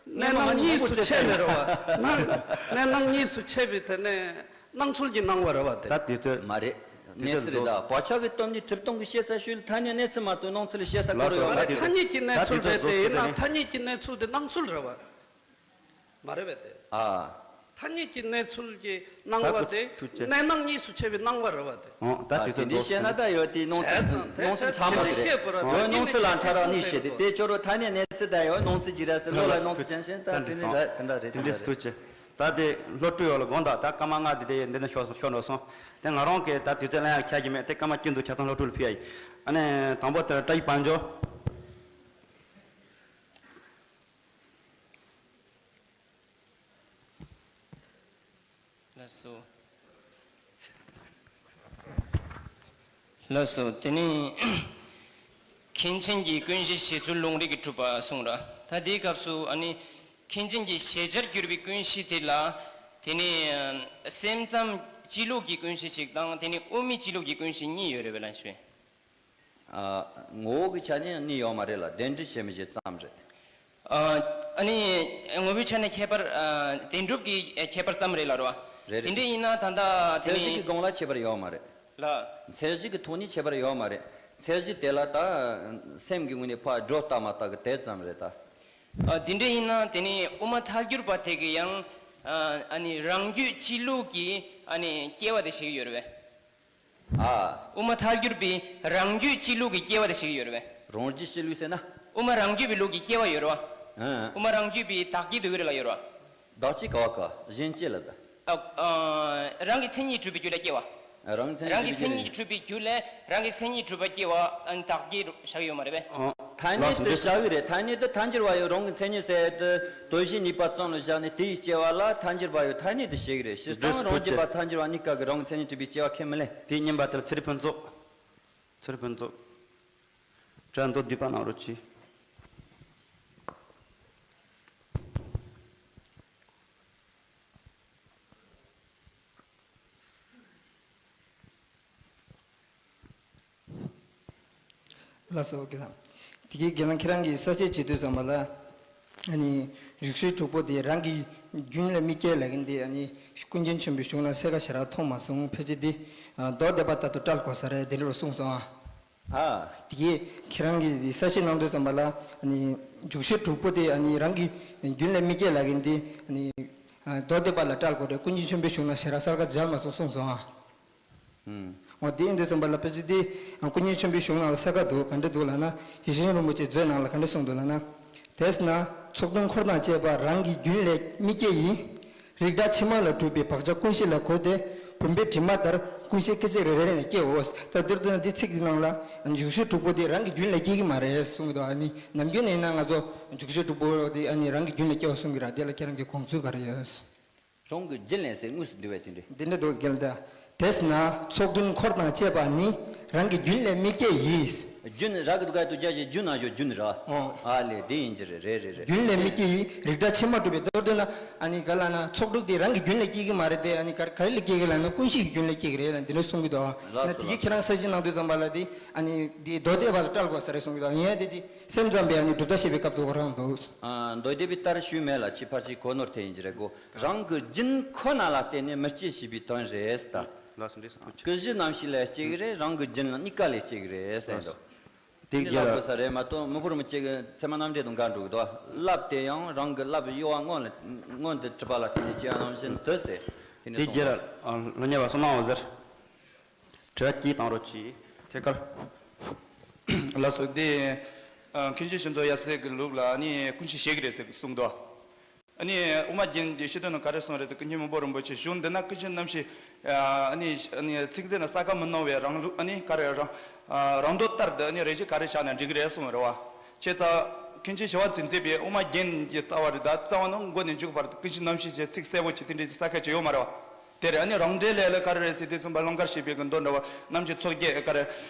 གནས་སྣང་གཉིས་སུ་ཕྱེ་ནས་རེད་བ། སྣང་། གནས་སྣང་གཉིས་སུ་ཕྱེ་བའི་དེ་ནས་སྣང་ཚུལ་གྱི་སྣང་བ་རེད་བ་དེ། ད་དེ་ཚོ་མ་རེད། དེ་གནས་ཚུལ་རེད་ད། བག་ཆགས་ཀྱི་སྟོབས་ནི་གྲུབ་སྟངས་ཀྱི་ཤེས་ཚད་ཤུལ་ཐ་སྙད་གནས་ཚུལ་མ་གཏོགས་སྣང་ཚུལ་ལ་ཤེས་ཚད་ལགས་སོ། ག་རེ་ཡོད་མ་རེད། ད་ཐ་སྙད་ཀྱི་གནས་ཚུལ་རེད་དེ་ཡིན་ན་ཐ་སྙད་ཀྱི་གནས་ཚུལ་དེ་སྣང་ཚུལ་རེད་བ། མ་རེད་པས་དེ། ཨ། ཐ་སྙད་ཀྱི་གནས་ཚུལ་གྱི་སྣང་བ་དེ་ད་ཐུགས་རྗེ་གནས་སྣང་གཉིས་སུ་ཕྱེ་བའི་སྣང་བ་རེད་བ་དེ། ཨོ་ད་དེ་ཚོ་དེ་འདྲའི་བཤད་ན་ད་ཡོད་དེ་སྣང་ཚུལ་སྣང་ཚུལ་ཚང་མ་རེད། ཡོད་སྣང་ཚུལ་ལ་ཕྲ་རགས་གཉིས་བཤད་དེ་དེ་སྐྱོ་རོ་ཐ་སྙད་གནས་ཚུལ་ད་ཡོད་སྣང་ཚུལ་ཅི་རེད་ཟེར་ལོ་ལ་སྣང་ཚུལ་ཅན་ཤེས་ད་དེ་ནི་ད་དེ་འདྲ་རེད། དེ་འདྲའི་ཐུགས་རྗེ། ད་དེ་སློབ་ཕྲུག་ཡོད་ལ་དགོངས་དག་ད་སྐར་མ་ལྔ་དེ་དེ་འདི་ནས་ཤོར་སོང་ཤོར་འགྲོ་སོང་། དེ་ང་རང་གིས་ད་དུས་ཚོད་ལེན་ཡག་ཁྱད་ཀྱི་མེད་དེ་སྐར་མ་བཅུ་འདུག་ཆ་ཚང་སློབ་ཕྲུག་ལ་ཕུལ་ཡ་ཡིན། ཨ་ནི་དང་པོ་དེ་བཀྲ་ཤིས་དཔལ་འབྱོར། ལགས་སོ། ལགས་སོ། དེ་ནི་མཁན་ཆེན་གྱི་ཀུན་གཞི་བཞེད་ཚུལ་ལུང་རིགས་ཀྱི་གྲུབ་པ་གསུངས་ར། ད་དེའི་སྐབས་སུ་ཨ་ནི་མཁན་ཆེན་གྱི་བཞེད་བྱར་གྱུར་པའི་ཀུན་གཞི་དེ་ལ་དེ་ནི་སེམས་ཙམ་སྤྱི་ལུགས་ཀྱི་ཀུན་གཞི་ཞིག་དང་དེ་ནི་དབུ་མའི་སྤྱི་ལུགས་ཀྱི་ཀུན་གཞི་གཉིས་ཡོད་རེད་པས་ལགས་ཞུ། ཨ། ངོ་བོ་གི་ཆ་ནས་གནས་ཡོད་མ་རེད་ལ་གདན་འདྲེན་བྱེད་མི་བྱེད་ཙམ་རེད། ཨ། ཨ་ནི་ངོ་བོའི་ཆ་ནས་ཁྱད་པར་ཨ། བདེན་གྲུབ་ཀྱི་ཁྱད་པར་ཙམ་རེད་ལ་རོ། རེད་རེད། དེ་འདྲ་ཡིན་ན་ད་ལྟ་དེ་མཚན་གཞི་ནི་གི་སྒང་ལ་ཁྱད་པར་ཡོད་མ་རེད། ལ། མཚན་གཞི་གི་ཐོག་ནས་ཁྱད་པར་ཡོད་མ་རེད། མཚན་གཞི་དེ་ལ་ད་སེམས་ཀྱི་ངོས་ནས་ཕར་སྒྲོ་བཏགས་མ་བཏགས་གི་དེ་ཙམ་རེད་ད། ཨ། དེ་འདྲ་ཡིན་ན་དེ་ནི་དབུ་མ་ཐལ་འགྱུར་བ་དེ་གི་ཡང་ཨ། ཨ་ནི་རང་རྒྱུད་སྤྱི་ལུགས་ཀྱི་ཨ་ནི་སྐྱེ་བ་དེ་ཞིག་ཡོད་རེད་པས། ཨ། དབུ་མ་ཐལ་འགྱུར་བའི་རང་རྒྱུད་སྤྱི་ལུགས་ཀྱི་སྐྱེ་བ་དེ་ཞིག་ཡོད་རེད་པས། རང་རྒྱུད་སྤྱི་ལུགས་ཟེར་ན། དབུ་མ་རང་རྒྱུད་པའི་ལུགས་ཀྱི་སྐྱེ་བ་ཡོད་རེད་པ། ཨ། དབུ་མ་རང་རྒྱུད་པའི་བདག་བསྐྱེད་དུ་ཡོད་རེད་ལ་ཡོད་རེད་པ། བདག་བསྐྱེད་ག་བ་ག་གཞན་གཅེས་ལ་ད། ཨ། ཨ། རང་གི་མཚན་ཉིད་གྲུབ་པའི་རྒྱུ་ལས་སྐྱེ་བ། རང་གི་མཚན་ཉིད་རང་གི་གྲུབ་པའི་མཚན་རྒྱུ་ཉིད་གྲུབ་པའི་རྒྱུ་ལས་རང་གི་མཚན་ཉིད་གྲུབ་པ་སྐྱེ་བ་ཨ་ནི་བདག་བསྐྱེད་བཞག་ཡོད་མ་རེད་པས། ཨོ། ཐ་སྙད་དུ་བཞག་གི་རེད། ཐ་སྙད་དུ་ཐལ་འགྱུར་བ་ཡོད་རང་གི་མཚན་ཉིད་ཟེར་དུས་དོན་གཞི་གཉིས་པ་ཙམ་ལ་བཞག་ནས་དེའི་སྐྱེ་བ་ལ་ཐལ་འགྱུར་བ་ཡོད་ཐ་སྙད་དུ་བཤད་གི་རེད། སྤྱིར་བཏང་རང་རྒྱུད་པ་ཐལ་འགྱུར་བ་གཉིས་ཀ་གི་རང་གི་མཚན་ཉིད་གྲུབ་པའི་སྐྱེ་བ་ཁས་མི་ལེན། དེའི་རྙིང་པ་དེར་ཚེ་རིང་ཕུན་ཚོགས། ཚེ་རིང་ཕུན་ཚོགས། དྲ་མདོ་བསྡུས་པ་གནང་རོགས་གྱིས། ལགས་སོ་དགེ་ལགས། དེ་གའི་དགེ་ལགས་ཁྱེད་རང་གིས་གསལ་བཤད་བྱེད་དུས་ཙམ་པ་ལ། ཨ་ནི་བཞུགས་ཤེས་དྲུག་པོ་དེ་རང་གི་རྒྱུན་ལས་མི་སྐྱེ་ལབ་མཁན་དེ་ཨ་ནི་ཀུན་མཁྱེན་ཆེན་པོའི་གཞུང་ལ་གསལ་ཁ་ཞེ་དྲག་མཐོང་མ་སོང་། ཕལ་ཆེར་དེ་མདོ་སྡེ་པ་ལྟར་དུ་བཀྲལ་དགོས་ས་རེད་དེ་འདྲ་གསུངས་སོང་ཨ། ཨ། དེ་གའི་ཁྱེད་རང་གིས་གསལ་བཤད་གནང་དུས་ཙམ་པ་ལ་ཨ་ནི་བཞུགས་ཤེས་དྲུག་པོ་དེ་ཨ་ནི་རང་གི་རྒྱུན་ལས་མི་སྐྱེ་ལབ་མཁན་དེ་ཨ་ནི་མདོ་སྡེ་པ་ལ་བཀྲལ་དགོས་རེད། ཀུན་མཁྱེན་ཆེན་པོའི་གཞུང་ལ་ཞེ་དྲག་གསལ་ཁ་མཇལ་མ་སོང་གསུངས་སོང་ཨ། ཨུམ། འོ་དེ་ཡིན་དུས་ཙམ་པ་ལ་ཕལ་ཆེར་དེ་ཀུན་མཁྱེན་ཆེན་པོའི་གཞུང་ནང་ལ་གསལ་ཁ་འདུག་ག་འདྲ་འདུག་ལབ་ན་ཡེ་ཤེས་མཚོ་རིན་པོ་ཆེའི་མཛོད་ནང་ལ་ག་འདྲ་གསུངས་འདུག་ལབ་ན། དེས་ན་ཚོགས་དོན་འཁོར་དང་བཅས་པ་རང་གི་རྒྱུན་ལས་མི་སྐྱེ་ཡི། རིགས་འདྲ་ཕྱི་མ་ལ་གྲུབ་པའི་བག་ཆགས་ཀུན་གཞི་ལ་གོས་ཏེ་བུམ་པའི་དྲི་མ་ལྟར་ཀུན་གཞི་སྐད་ཅིག་རེ་རེ་ནས་སྐྱེའོ། ད་འདིར་འདོན་འདི་ཚིག་འདི་ནང་ལ་བཞུགས་ཤེས་དྲུག་པོ་དེ་རང་གི་རྒྱུན་ལས་སྐྱེ་གི་མ་རེད་གསུངས་གི་འདུག་ཨ་ནི་ནམ་རྒྱུན་ནས་ན་ང་ཚོ་བཞུགས་ཤེས་དྲུག་པོ་དེ་ཨ་ནི་རང་གི་རྒྱུན་ལས་སྐྱེའོ་གསུངས་གི་ར། དེ་ལ་ཁྱེད་རང་གི་དགོངས་ཚུལ་ག་རེ་ཡོད། རང་གི་རྒྱུན་ལས་ཟེར་དངོས་སུ་འདུལ་བའི་དོན་འགྲེལ། འདི་འདྲ་འདུག་གལ་ཏེ། དེས་ན་ཚོགས་དོན་འཁོར་དང་བཅས་པ་ནི་རང་གི་རྒྱུན་ལས་མི་སྐྱེ་ཡིས། རྒྱུན་ར་གི་འདུག་ག་དུ་རྒྱ་ཞེས་རྒྱུན་ན་ཞོ་རྒྱུན་ར། ཨོ། ཨ་ལས་དེ་ཡིན་གྱི་རེད་རེད་རེད་རེད། རྒྱུན་ལས་མི་སྐྱེ་ཡིས་རིགས་འདྲ་ཕྱི་མ་གྲུབ་པའི་མདོར་བསྡུ་ན་ཨ་ནི་ག་ལ་ན་ཚོགས་དྲུག་དེ་རང་གི་རྒྱུན་ལས་སྐྱེ་གི་མ་རེད་དེ། ཨ་ནི་ག་ག་རེ་ལས་སྐྱེ་གི་ལ་ན་ཀུན་གཞི་གི་རྒྱུན་ལས་སྐྱེ་གི་རེད་ལ་འདི་འདྲ་གསུང་གི་འདུག་ཨ། ལགས་ན་སོ་དེ་གི་ལགས། ཁྱེད་རང་གསལ་བཤད་གནང་དུས་ཙམ་པ་ལ་དེ་ཨ་ནི་དེ་མདོ་སྡེ་པ་ལ་བཀྲལ་དགོས་ས་རེད་གསུང་གི་འདུག་ཡིན་ཡང་དེ་དེ་སེམས་ཙམ་པའི་ཨ་ནི་གྲུབ་མཐའ་བཤད་པའི་སྐབས་དུ་གོ་རང་འདུག་ཨ། མདོ་སྡེ་པའི་ལྟར་ཞུས་མེད་ལ་ཕྱི་ཕར་ཕྱི་གོ་ནོར་དེ་ཡིན་གྱི་རེད་གོ། རང་གི་རྒྱུན་ཁོ་ན་ལ་བརྟེན་ནས་མི་སྐྱེ་ཞེས་པའི་དོན་རེད་ད། ལགས་སོ་འདི་སུ་ཐུགས་ཆེ། ཀུན་གཞི་རྣམ་ཤེས་ལས་སྐྱེ་གི་རེད། རང་གི་རྒྱུན་ལ་གཉིས་ཀ་ལས་སྐྱེ་གི་རེད་ཟེར་འདུག་དེ་འདི་རྒྱལ་ལབ་དགོས་ས་རེད་མ་གཏོགས་མི་བུ་རུ་མི་སྐྱེ་གི་ཚད་མ་རྣམ་འགྲེལ་དང་འགལ་འགྲོ་གི་འདུག་ལབ་དེ་ཡང་རང་གི་ལབ་གཡོ་བ་སྔོན་ལ་སྔོན་དུ་གྲུབ་པ་ལ་བརྟེན་ནས་སྐྱེ་བ་ནང་བཞིན་དུ་ཟེར་དེ་ནས་དེ་གསུངས་རྒྱལ་ལ་ལ་ཉེ་བ་སོ་ནའོ་ཟེར། དྲི་བ་གཅིག་བཏང་རོགས་གྱིས། ཐད་ཀར། ལགས་སོ་དེ། ཨ། མཁན་ཆེན་ཆོས་མཚོ་ཡབ་སྲས་ཀྱི་ལུགས་ལ་ནི་ཀུན་གཞི་བཞེད་ཀྱི་རེད་ཟེར་གསུངས་འདུག་ཨ་ནི་དབུ་མ་རྒྱན་གྱི་བཤད་དོན་ནང་ག་རེ་གསུངས་རེད་ཟེར་ཀུན་མཁྱེན་མི་བུ་རིན་པོ་ཆེ་གཞུང་འདི་ན་ཀུན་གཞི་རྣམ་ཤེས། ཨ་ནི་ཨ་ནི་ཚིག་ཟེར་ན་ས་ཀ་མི་སྣང་བའི་རང་ལུགས་ཨ་ནི་ག་རེ་རང་། ཨ། རང་འདོད་ལྟར་དུ་ཨ་ནི་རེ་ཞིག་ག་རེ་བཞག་ན་འགྲིག་གི་རེད་གསུངས་རེད་བ། བྱས་ཙང་། མཁན་ཆེན་ཞི་བ་འཚོས་མཛད་པའི་དབུ་མ་རྒྱན་གྱི་རྩ་བ་རེད། ད་རྩ་བ་ནས་མགོ་ནས་མཇུག་བར་དུ་ཀུན་གཞི་རྣམ་ཤེས་ཅེས་ཚིག་གསལ་པོ་ཅིག་དེ་འདྲའི་ས་ཁ་ཅིག་ཡོད་མ་རེད་བ། དེ་རེད། ཨ་ནི་རང་འགྲེལ་ལས་ལ་ག་རེ་རེད་ཟེར་དུས་ཙམ་པ་ཀློང་དཀར་བཞད་པའི་གི་མདོ་འདྲ་བ། རྣམ་བཤད་ཚོགས་བརྒྱད་ག་རེ།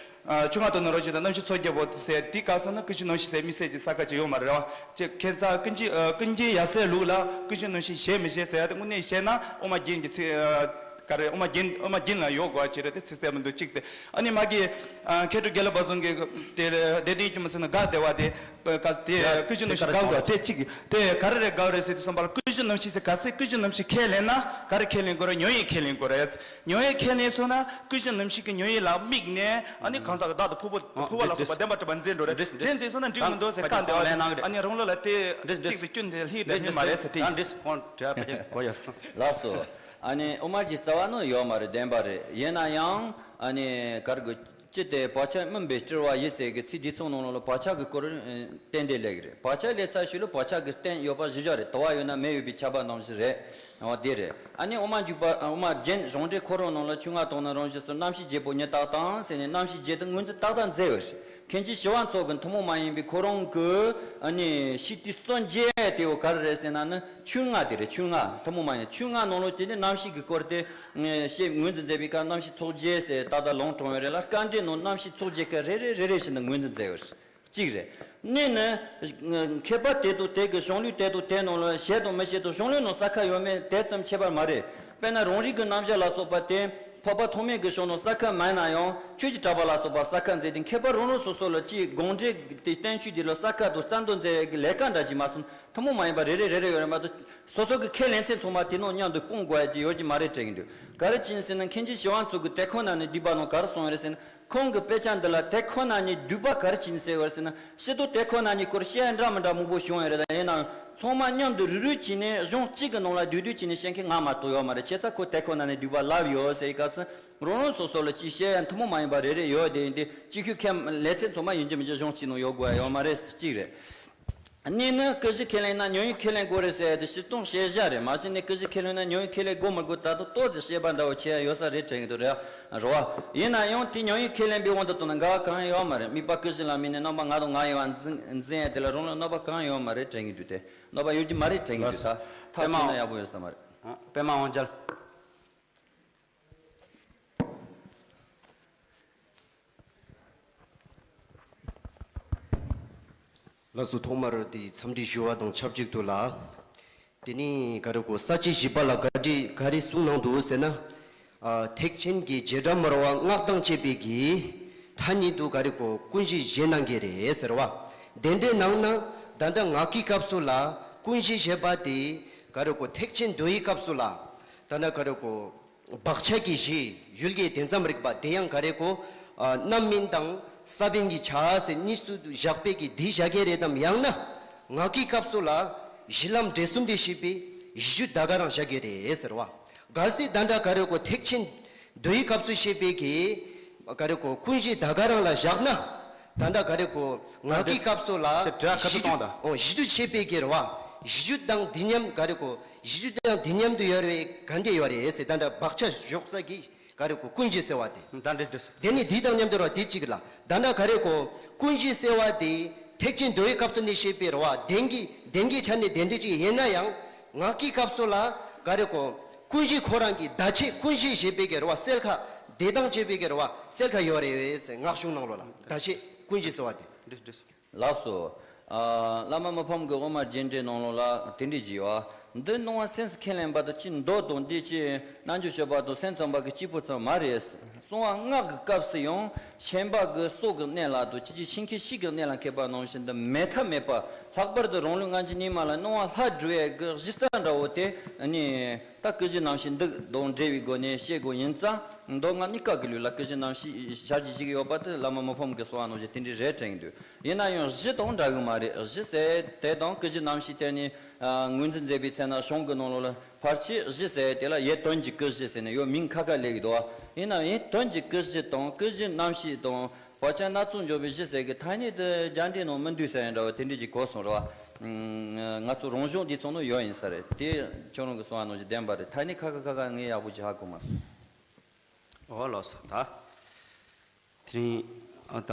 ཨ། ཆོས་ལྔ་སྟོང་ནས་རང་བཞིན་དང་རྣམ་བཤད་ཚོགས་བརྒྱད་པོ་ཟེར་དེ་ག་ས་ན་ཀུན་གཞི་རྣམ་ཤེས་ཟེར་དམིགས་བསལ་གྱི་ས་ཁ་ཅིག་ཡོད་མ་རེད་བ། ཅེས་ཁྱད་མཚར་ཀུན་གཞི། ཨ། ཀུན་མཁྱེན་ཡབ་སྲས་ལུགས་ལ་ཀུན་གཞི་རྣམ་ཤེས་ཞེས་མི་བཞེད་ཟེར་ཡ་དེ་དངོས་གནས་བཤད་ན་དབུ་མ་རྒྱན་གྱི་ཚིག། ཨ། ག་རེ། དབུ་མ་རྒྱན། དབུ་མ་རྒྱན་ལ་ཡོད་དགོས་པ་ཅིག་རེད། དེ་ཚིག་གསལ་པོ་འདུག་གཅིག་དེ། ཨ་ནི་མ་གི། ཨ། མཁས་གྲུབ་དགེ་ལེགས་དཔལ་བཟང་གིས་དེ་ལས་བདེ་ལྡན་སྐྱེད་མོས་ཚལ་ནང་དགའ་བདེ་བ་དེ། ག་དེ་ཀུན་གཞི་རྣམ་ཤེས་དགའ་བ་དེ་གཅིག་དེ་ག་རེ་རེད། དགའ་བ་རེད་ཟེར་དུས་ཙམ་པ་ལ་ཀུན་གཞི་རྣམ་ཤེས་ཟེར་ག་ཚད། ཀུན་གཞི་རྣམ་ཤེས་ཁས་ལེན་ན་ག་རེ་ཁས་ལེན་དགོས་རེད། ཉོན་ཡིད་ཁས་ལེན་དགོས་རེད། ཉོན་ཡིད་ཁས་ལེན་སོང་ན་ཀུན་གཞི་རྣམ་ཤེས་ཀྱི་ཉོན་ཡིད་ལ་དམིགས་ནས། ཨ་ནི་གང་ཟག་གི་བདག་དང་ཕུང་པོ། ཨ། ཕུང་པོ་ལ་སོགས་པ་བདེན་པར་གྲུབ་པ་འཛིན་འགྲོ་རེད། འདྲེས་འདྲེས། དེ་འཛིན་སོང་ན་འགྲིག་མི་འདུག་ཟེར། ད་བཀའ་འདི་བ་ལན་གནང་གི་རེད། ཨ་ནི་རང་ལུགས་ལ་དེ། འདྲེས་འདྲེས། ཏིག་ཙམ་སྐྱོན་དེ་ལྷིག་དེ་ལྷིག་མ་རེད་ཟེར། དེ་ཡིན། འདྲེས་ཁོང་དྲ་བ་གོ་ཡོད། ལགས་སོ། ཨ་ནི་དབུ་མ་གི་རྩ་བ་ནི་ཡོད་མ་རེད། བདེན་པ་རེད། ཡིན་ན་ཡང་ཨ་ནི་ག་རེ་དགོས། ཅི་སྟེ་བག་ཆགས་མུན་པས་སྤྲུལ་བ་ཡི་ཟེར་གི་ཚིག་འདི་ཚོ་ནང་ལོགས་ལ་བག་ཆགས་ཀྱི་སྐོར་ཏན་ཏན་སླེབས་ཀྱི་རེད། བག་ཆགས་སླེབས་ཚར་ཤུལ་ལ་བག་ཆགས་ཀྱི་རྟེན་ཡོད་པ་གཞི་བཞག་རེད། དུ་བ་ཡོད་ན་མེ་ཡོད་པའི་ཆ་བ་ནང་བཞིན་རེད། འོ་དེ་རེད། ཨ་ནི་དབུ་མ་འཇུག་པ། དབུ་མ་རྒྱན་གཞུང་འགྲེལ་ཁོ་རང་ནང་ལ་ཆོས་ལྔ་སྟོང་ནས་རང་བཞིན་སུ་རྣམ་ཤེས་བརྒྱད་པོ་ཉིད་རྟག་དང་ཟེར་ནས་རྣམ་ཤེས་བརྒྱད་དེ་ངོས་འཛིན་ཏག་ཏག་མཛད་ཡོད་རེད། མཁན་ཆེན་ཞི་བ་འཚོ་གི་ཐུན་མོང་མ་ཡིན་པའི་ཁོ་རང་གི་ཨ་ནི་ཤེས་བཏུས་སངས་རྒྱས་དེ་བོ་ག་རེ་རེད་ཟེར་ན་ནི། ཆོས་ལྔ་དེ་རེད། ཆོས་ལྔ་ཐུན་མོང་མ་ཡིན། ཆོས་ལྔ་ནང་ལོགས་དེ་ནི་རྣམ་ཤེས་ཀྱི་སྐོར་དེ་བཤད་ངོས་འཛིན་མཛད་པའི་སྐབས་རྣམ་ཤེས་ཚོགས་བརྒྱད་ཟེར་ད་ལྟ་ལུང་དྲངས་ཡོད་རེད་ལ། དཀའ་འགྲེལ་ནང་རྣམ་ཤེས་ཚོགས་བརྒྱད་ཀ་རེ་རེ་རེ་རེ་བཞིན་དུ་ངོས་འཛིན་མཛད་ཡོད་རེད། གཅིག་རེད། གཉིས་ནི། མཁས་པ་དེ་དང་དེ་གི་གཞུང་ལུགས་དེ་དང་དེ་ནང་ལ་བཞེད་དང་མི་བཞེད་དང་གཞུང་ལུགས་ནང་ས་ཁ་ཡོད་མེད་དེ་ཙམ་ཁྱད་པར་མ་རེད། དཔེར་ན་རང་རིག་གི་རྣམ་གཞག་ལ་སོགས་པ་དེ་འཕགས་པ་ཐོགས་མེད་ཀྱི་གཞུང་ནང་ས་ཁ་མེད་ན་ཡང་ཆོས་ཀྱི་གྲགས་པ་ལ་སོགས་པ་ས་ཁ་མཛད་དེ། མཁས་པ་རང་རང་སོ་སོ་ལ་ཅིག་དགོངས་འགྲེལ་དེ་བསྟན་བཅོས་དེ་ལ་ས་ཁ་དང་རྩ་འདོན་མཛད་ཡས་ཀྱི་ལས་ཀ་འདྲ་ཅིག་མ་སོང་། ཐུན་མོང་མ་ཡིན་པ་རེ་རེ་རེ་རེ་ཡོད་རེད་མ་གཏོགས། སོ་སོ་གི་ཁས་ལེན་ཚད་ཚང་མ་དེ་ནང་མཉམ་དུ་སྤུངས་དགོས་ཡ་ཅིག་ཡོད་ཀྱི་མ་རེད་དྲན་གྱི་འདུག་ག་རེ་བྱས་ནས་ཟེར་ན། མཁན་ཆེན་ཞི་བ་འཚོ་གི་དེ་ཁོ་ན་ནས་བསྡུས་པ་ནང་ག་རེ་གསུངས་ཡོད་རེད་ཟེར་ན། ཁོང་གི་དཔེ་ཆ་འདི་ལ་དེ་ཁོ་ན་ཉིད་བསྡུས་པ་ག་རེ་བྱས་ནས་ཟེར་བ་ཟེར་ན། སྤྱིར་བཏང་དེ་ཁོ་ན་ཉིད་སྐོར་བཤད་ཡ་འདྲ་མི་འདྲ་མང་པོ་བྱུང་ཡོད་རེད། ད་ཡིན་ནའང་ཚང་མ་མཉམ་དུ་རུག་རུག་བྱས་ནས་གཞུང་གཅིག་གི་ནང་ལ་བསྡུས་བསྡུས་བྱས་ནས་བཤད་མཁན་ང་མ་གཏོགས་ཡོད་མ་རེད། བྱས་ཙང་ཁོ་དེ་ཁོ་ན་ནས་བསྡུས་པ་ལབ་ཡོད་ཟེར་བའི་སྐབས་སུ་རང་རང་སོ་སོ་ལ་ཅིག་བཤད་ཡ་ཐུན་མོང་མ་ཡིན་པ་རེ་རེ་ཡོད་དེ། ཡིན་དུས་གཅིག་ཁྱོད་ཁས་ལེན་ཚད་ཚང་མ་ཡིན་གཅིག་མིན་གཅིག་གཞུང་གཅིག་ནང་ཡོད་དགོས་ཡ་ཡོད་མ་རེད། གཅིག་རེད། གཉིས་ནི་ཀུན་གཞི་ཁས་ལེན་ན་ཉོན་ཡིད་ཁས་ལེན་དགོས་རེད་ཟེར་ཡ་དེ་སྤྱིར་བཏང་བཤད་བྱ་རེད། མ་གཞི་ནས་ཀུན་གཞི་ཁས་ལེན་ན་ཉོན་ཡིད་ཁས་ལེན་དགོས་མི་དགོས་ད་དུང་ཏོག་ཙམ་བཤད་པ་འདྲ་བོ་བྱེད་ཡ་ཡོད་ས་རེད་དྲན་གྱི་འདུག་རེད་བ། ཡིན་ན་ཡང་དེ་ཉོན་ཡིད་ཁས་ལེན་པའི་དབང་དུ་བཏང་ན་འགལ་བ་གང་ཡང་ཡོད་མ་རེད། དམིགས་པ་ཀུན་གཞི་ལ་དམིགས་ནས་རྣམ་པ་ང་དང་ང་ཡིན་པ་འཛིན་འཛིན་ཡ་དེ་ལ་རང་ལ་གནོད་པ་གང་ཡང་ཡོད་མ་རེད་དྲན་གྱི་འདུག་དེ་གནོད་པ་ཡོད་ཀྱི་མ་རེད་དྲན་གྱི་འདུག་ད་ཐག་ཆོད་ན་ཡག་པོ་ཡོད་ས་མ་རེད། པདྨ་དབང་རྒྱལ། ལགས་སོ། ཐོག་མར་དེ་འཚམས་འདྲི་ཞུ་བ་དང་ཆབས་ཅིག་ཏུ་ལ། དེ་ནི་ག་རེ་གོ། ས་བཅད་བཞི་པ་ལ་ག་རེ་ག་རེ་གསུངས་གནང་འདུག་ཟེར་ན། ཨ། ཐེག་ཆེན་གྱི་རྗེས་འབྲང་མར་པ་སྔགས་དང་བཅས་པའི་གི་ཐ་སྙད་དུ་ག་རེ་གོ། ཀུན་གཞི་བཞེད་གནང་གི་རེད་ཟེར་བ། དེ་འདྲའི་ནང་ན་ད་ལྟ་ངག་གི་སྐབས་སུ་ལ་ཀུན་གཞི་ཞེས་པ་དེ་ག་རེ་གོ། ཐེག་ཆེན་མདོ་ཡི་སྐབས་སུ་ལ་ད་ལྟ་ག་རེ་གོ། བག་ཆགས་ཀྱི་གཞི་ཡུལ་གྱི་དོན་ཙམ་རིག་པ་དེ་ཡང་ག་རེ་གོ། ཨ། རྣམ་སྨིན་དང་ས་བོན་གྱི་ཆ་ཟེར་གཉིས་སུ་བཞག་པའི་གི་དེ་བཞག་གི་རེད་དམ། ཡང་ན་ངག་གི་སྐབས་སུ་ལ་གཞི་ལམ་འབྲས་གསུམ་དེ་ཤེས་པའི་གཞི་རྒྱུད་ད་ག་རང་བཞག་གི་རེད་ཟེར་བ། གལ་སྲིད་ད་ལྟ་ག་རེ་གོ། ཐེག་ཆེན་མདོ་ཡི་སྐབས་སུ་བཤད་པའི་གི་ག་རེ་གོ། ཀུན་གཞི་ད་ག་རང་ལ་བཞག་ན། ད་ལྟ་ག་རེ་གོ། ངག་གི་སྐབས་སུ་ལ་གཞི་རྒྱུད། ཨོ། གཞི་རྒྱུད་བཤད་པའི་གི་རེད་བ། གཞི་རྒྱུད་དང་དེ་མཉམ་ག་རེ་གོ། གཞི་རྒྱུད་དང་དེ་མཉམ་དུ་ཡོད་རེད། ག་འདྲ་ཡོད་རེད་ཟེར། ད་ལྟ་བག་ཆགས་བཞག་ས་གི་ག་རེ་གོ། ཀུན་གཞི་ཟེར་བ་དེ། ད་འདྲ་འདྲ། དེ་ནི་དེ་དང་མཉམ་དུ་རེད་བ། དེ་གཅིག་ལ། ད་ལྟ་ག་རེ་གོ། ཀུན་གཞི་ཟེར་བ་དེ་ཐེག་ཆེན་མདོའི་སྐབས་སུ་ནི་བཤད་པའི་རེད་བ། བདེན་གྱི་བདེན་གྱི་ཆ་ནས་བདེན་འདྲ་གཅིག་ཡིན་ན་ཡང་། ངག་གི་སྐབས་སུ་ལ་ག་རེ་གོ། ཀུན་གཞི་ཁོ་རང་གི་བརྡ་ཆད་ཀུན་གཞི་ཞེས་པའི་གི་རེད་བ། གསལ་ཁ་དེ་དང་བཅས་པའི་གི་རེད་བ། གསལ་ཁ་ཡོད་རེད་ཟེར། སྔགས་གཞུང་ནང་ལོགས་ལ་བརྡ་ཆད་ཀུན་གཞི་ཟེར་བ་དེ། འདྲ་འདྲ། ལགས་སོ། ཨ། བླ་མ་མི་ཕམ་གྱི་དབུ་མ་རྒྱན་འགྲེལ་ནང་ལོགས་ལ་དེ་འདྲ་ཞིག་ཡོད། འདི་སྣང་བ་སེམས་སུ་ཁས་ལེན་པ་དང་གཅིག། མདོ་དང་འདི་ཅི་རྣལ་འབྱོར་སྤྱོད་པ་དང་སེམས་ཙམ་པ་གི་གཅིག་པུ་ཙམ་མ་རེད། གསང་བ་སྔགས་ཀྱི་སྐབས་སུ་ཡང་ཤན་པ་གི་སྲོག་གི་གནད་ལ་དང་ཅི་ཅི་ཤིང་ཁའི་ཤིག་གི་གནད་ལ་མཁས་པ་རྣམས་བཞིན་དུ་མེད་ཐབས་མེད་པ། ལྷག་པར་དུ་རང་ལུགས་སྔ་ཕྱི་གཉིས་མ་ལ་སྣང་བ་ལྷག་འགྲོ་བའི་གི་གཞི་རྩ་འདྲ་བོ་དེ་ནི། ད་ཀུན་གཞི་རྣམ་ཤེས་འདི་དང་འབྲེལ་བའི་སྒོ་ནས་བཤད་དགོས་ཡིན་ཙང་། མདོ་སྔགས་གཉིས་ཀ་གི་ལུགས་ལ་ཀུན་གཞི་རྣམ་ཤེས་ཞལ་གྱིས་བཞེས་ཀྱི་ཡོད་པ་དེ་བླ་མ་མི་ཕམ་གྱི་གསུང་བ་ནང་བཞིན་དེ་འདྲའི་རེད་དྲན་གྱི་འདུག་ཡིན་ན་ཡང་གཞི་དང་འདྲ་གི་མ་རེད། གཞི་ཟེར་དེ་དང་ཀུན་གཞི་རྣམ་ཤེས་དེ་ནི་ངོས་འཛིན་མཛད་པའི་ཚེ་ན་གཞུང་གི་ནང་ལོགས་ལ་ཕལ་ཆེར་གཞི་ཟེར་དེ་ལ་ཡུལ་དོན་གྱི་ཀུན་གཞི་ཟེར་ནས་ཡོད་མིང་ཁ་ཁ་སླེབས་ཀྱི་འདུག་ཡིན་ན་ཡང་དོན་གྱི་ཀུན་གཞི་དང་ཀུན་གཞི་རྣམ་ཤེས་དང་བག་ཆགས་སྣ་ཚོགས་འཇོམས་པའི་གཞི་ཟེར་གི་ཐ་སྙད་དེ་རྒྱ་འགྲེལ་ནང་མི་འདུག་ཟེར་ཡང་འདྲ་བ་དེ་འདྲ་ཞིག་གོ་སོང་རེད་བ། ང་ཚོ་རང་གཞུང་འདི་ཚོ་ནང་ཡོད་ཡིན་ས་རེད། དེ་ཁྱོད་རང་གི་གསུང་བ་ནང་བཞིན་བདེན་པ་རེད། ཐ་སྙད་ཁ་ཁ་ཁ་ཁ་ངས་ཡག་པོ་ཅིག་ཧ་གོ་མ་སོང་། འོ་ལགས་སོ། ད་དེ་རིང་ཨ་ད་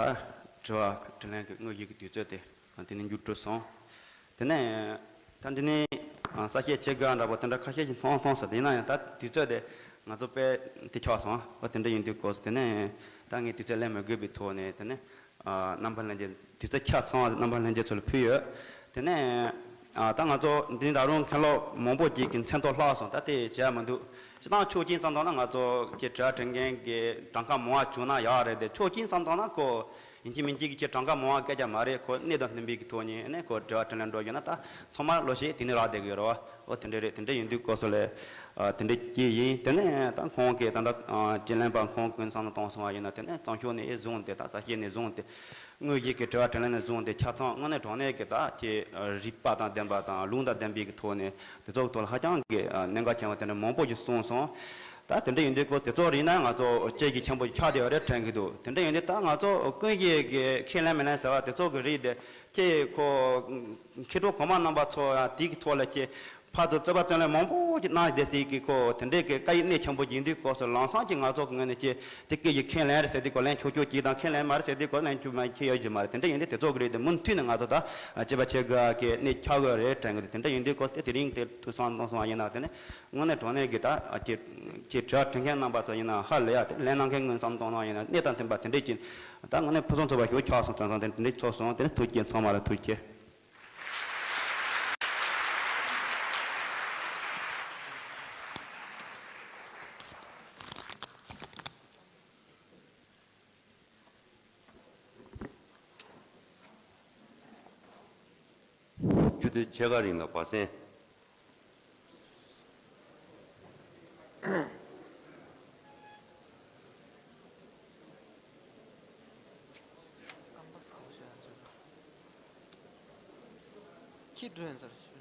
དྲི་བ་དྲིས་ལན་གྱི་དངོས་ཡོད་ཀྱི་དུས་ཚོད་དེ་དེ་ནས་མཇུག་གྲོལ་སོང་ དེ་ནས་ད་འདི་ནས་ཨ་གསལ་བཤད་བྱེད་དགོས་འདྲ་པོ་དེ་འདྲ་ཁ་ཤས་ཤིག་མཐོང་མཐོང་སོང་། དེ་ཡིན་ན་ཡང་ད་དུས་ཚོད་དེ་ང་ཚོ་དཔེ་དེ་ཆགས་སོང་། ཨོ་དེ་འདྲ་ཡིན་དུས་སྐབས་སུ་དེ་ནས་ད་ངས་དུས་ཚོད་ལེན་མི་དགོས་པའི་ཐོག་ནས་དེ་ནས་ཨ་རྣམ་པ་ལྷན་རྒྱས་དུས་ཚོད་ཆ་ཚང་བ་རྣམ་པ་ལྷན་རྒྱས་ཚོ་ལ་ཕུལ་ཡོད། དེ་ནས་ཨ་ད་ང་ཚོ་འདི་ད་རུང་མཁན་སློབ་མང་པོ་ཅིག་གི་མཚན་ཐོ་ལྷག་སོང་། ད་དེ་བྱས་མི་འདུག་སྤྱིར་བཏང་ཆོག་མཆན་བརྩམས་བཏང་ན་ང་ཚོ་ཀྱི་དྲི་བ་དྲི་མཁན་གྱི་གྲངས་ཀ་མང་བ་བྱུང་ན་ཡག་རེད་དེ། ཆོག་མཆན་བརྩམས་བཏང་ན་ཁོ་ཡིན་གཅིག་མིན་གཅིག་གི་གྲངས་ཀ་མང་བ་སྐད་ཆ་མ་རེད། ཁོ་གནད་དང་མཐུན་པའི་གི་ཐོག་ནས་ནས་ཁོ་དྲི་བ་དྲིས་ལན་འགྲོ་རྒྱུ་ན་ད་ཚང་མ་ལོ་ཤས་དེ་ནས་རག་བསྡད་གི་ཡོད་རེད་བ། ཨོ་དེ་འདྲ་རེད། དེ་འདྲ་ཡིན་དུས་སྐབས་སུ་ལས་ཨ་དེ་འདྲ་སྐྱེས་ཡིན། དེ་ནས་ད་ཁོང་གིས་ད་ལྟ་ཨ་དྲིས་ལན་པ་ཁོང་ཀུན་བསམ་བློ་གཏོང་སོང་བ་ཡིན་ན། དེ་ནས་བརྩམས་ཆོས་ནས་བཟུང་སྟེ་ད་གསལ་བཤད་ནས་བཟུང་སྟེ་དངོས་གཞི་གི་དྲི་བ་དྲིས་ལན་ནས་བཟུང་སྟེ་ཆ་ཚང་དངོས་གནས་དྲང་གནས་ཀྱི་ད་ཀྱི་རིགས་པ་དང་ལྡན་པ་དང་ལུང་དང་ལྡན་པའི་གི་ཐོག་ནས་དེ་ཚོ་གི་ཐོག་ལ་ཧ་ཅང་གི་ཨ་གནད་འགག་ཆེན་པོ་དེ་འདྲ་མང་པོ་ཞིག་གསུངས་སོང་། ད་དེ་འདྲ་ཡིན་དུས་ཁོ་དེ་ཚོ་རིགས་ན་ང་ཚོ་དཔྱད་གཞི་ཆེན་པོ་ཆགས་བསྡད་ཡོད་རེད་དྲན་གི་འདུག་དེ་འདྲ་ཡིན་དུས་ད་ང་ཚོ་ཀུན་གཞི་གི་ཁས་ལེན་མི་ལེན་ཟེར་བ་དེ་ཚོ་གི་རིགས་དེ་ཁྱེད་ཁོ་མཁས་གྲུབ་གོང་མ་རྣམ་པ་ཚོ་ཡང་དེའི་གི་ཐོག་ལ་ཁྱེད་ཕར་ཚུར་རྩོད་པ་རྩོད་ལེན་མང་པོ་ཅིག་གནང་བསྡད་སྲིད་ཀི། ཁོ་དེ་འདྲའི་གི་བཀའ་ཡིག་གནད་ཆེན་པོ་ཡིན་དུས་སྐབས་སུ་ལམ་སང་ཅིག་ང་ཚོ་གི་ངོས་ནས་ཅིག་དེ་སྐད་ཀྱི་ཁས་ལེན་རེད་ཟེར་དུས་སྐབས་ལེན་ཆོག་ཆོག་ཅིག་དང་ཁས་ལེན་མ་རེད་ཟེར་དུས་སྐབས་ལེན་ཆོག་མ་ཁྱེད་ཡོད་རྒྱུ་མ་རེད། དེ་འདྲ་ཡིན་དུས་དེ་ཚོ་གི་རིགས་དེ་མུ་མཐུད་ནས་ང་ཚོ་ད་བྱེད་པ་བྱེད་དགོས་ཀི་གནད་ཆགས་དགོས་རེད་དྲན་གི་འདུག་དེ་འདྲ་ཡིན་དུས་སྐབས་དེ་དེ་རིང་དེ་ཐུགས་བསམ་གཏོང་སོང་བ་ཡིན་ན། དེ་ནས་དངོས་གནས་དྲང་གནས་ཀྱི་ད་ཁྱེད་ཁྱེད་དྲི་བ་དྲི་མཁན་རྣམ་པ་ཚོ་ཡིན་ན་ཧ་ལས་ཡ་དེ་ལན་གནང་མཁན་དངོས་བསམ་གཏོང་གནང་ཡིན་ན་གནད་དང་མཐུན་པ་དེ་འདྲས་ཀྱི་ད་དངོས་གནས་ཕུན་སུམ་ཚོགས་པ་ཞིག་ཆགས་སོང་། དོན་དག་དེ་འདྲས་ཚོགས་སོང་། དེ་ནས་ཐུགས་རྗེ་ཆེ། ཚང་མ་ལ་ཐུགས་རྗེ་ཆེ། ཆུ་ཚོད་ཕྱེད་ཀ་རིང་ལ་བ་སེན། ཁྱི་སྒྲོན་ཟེར།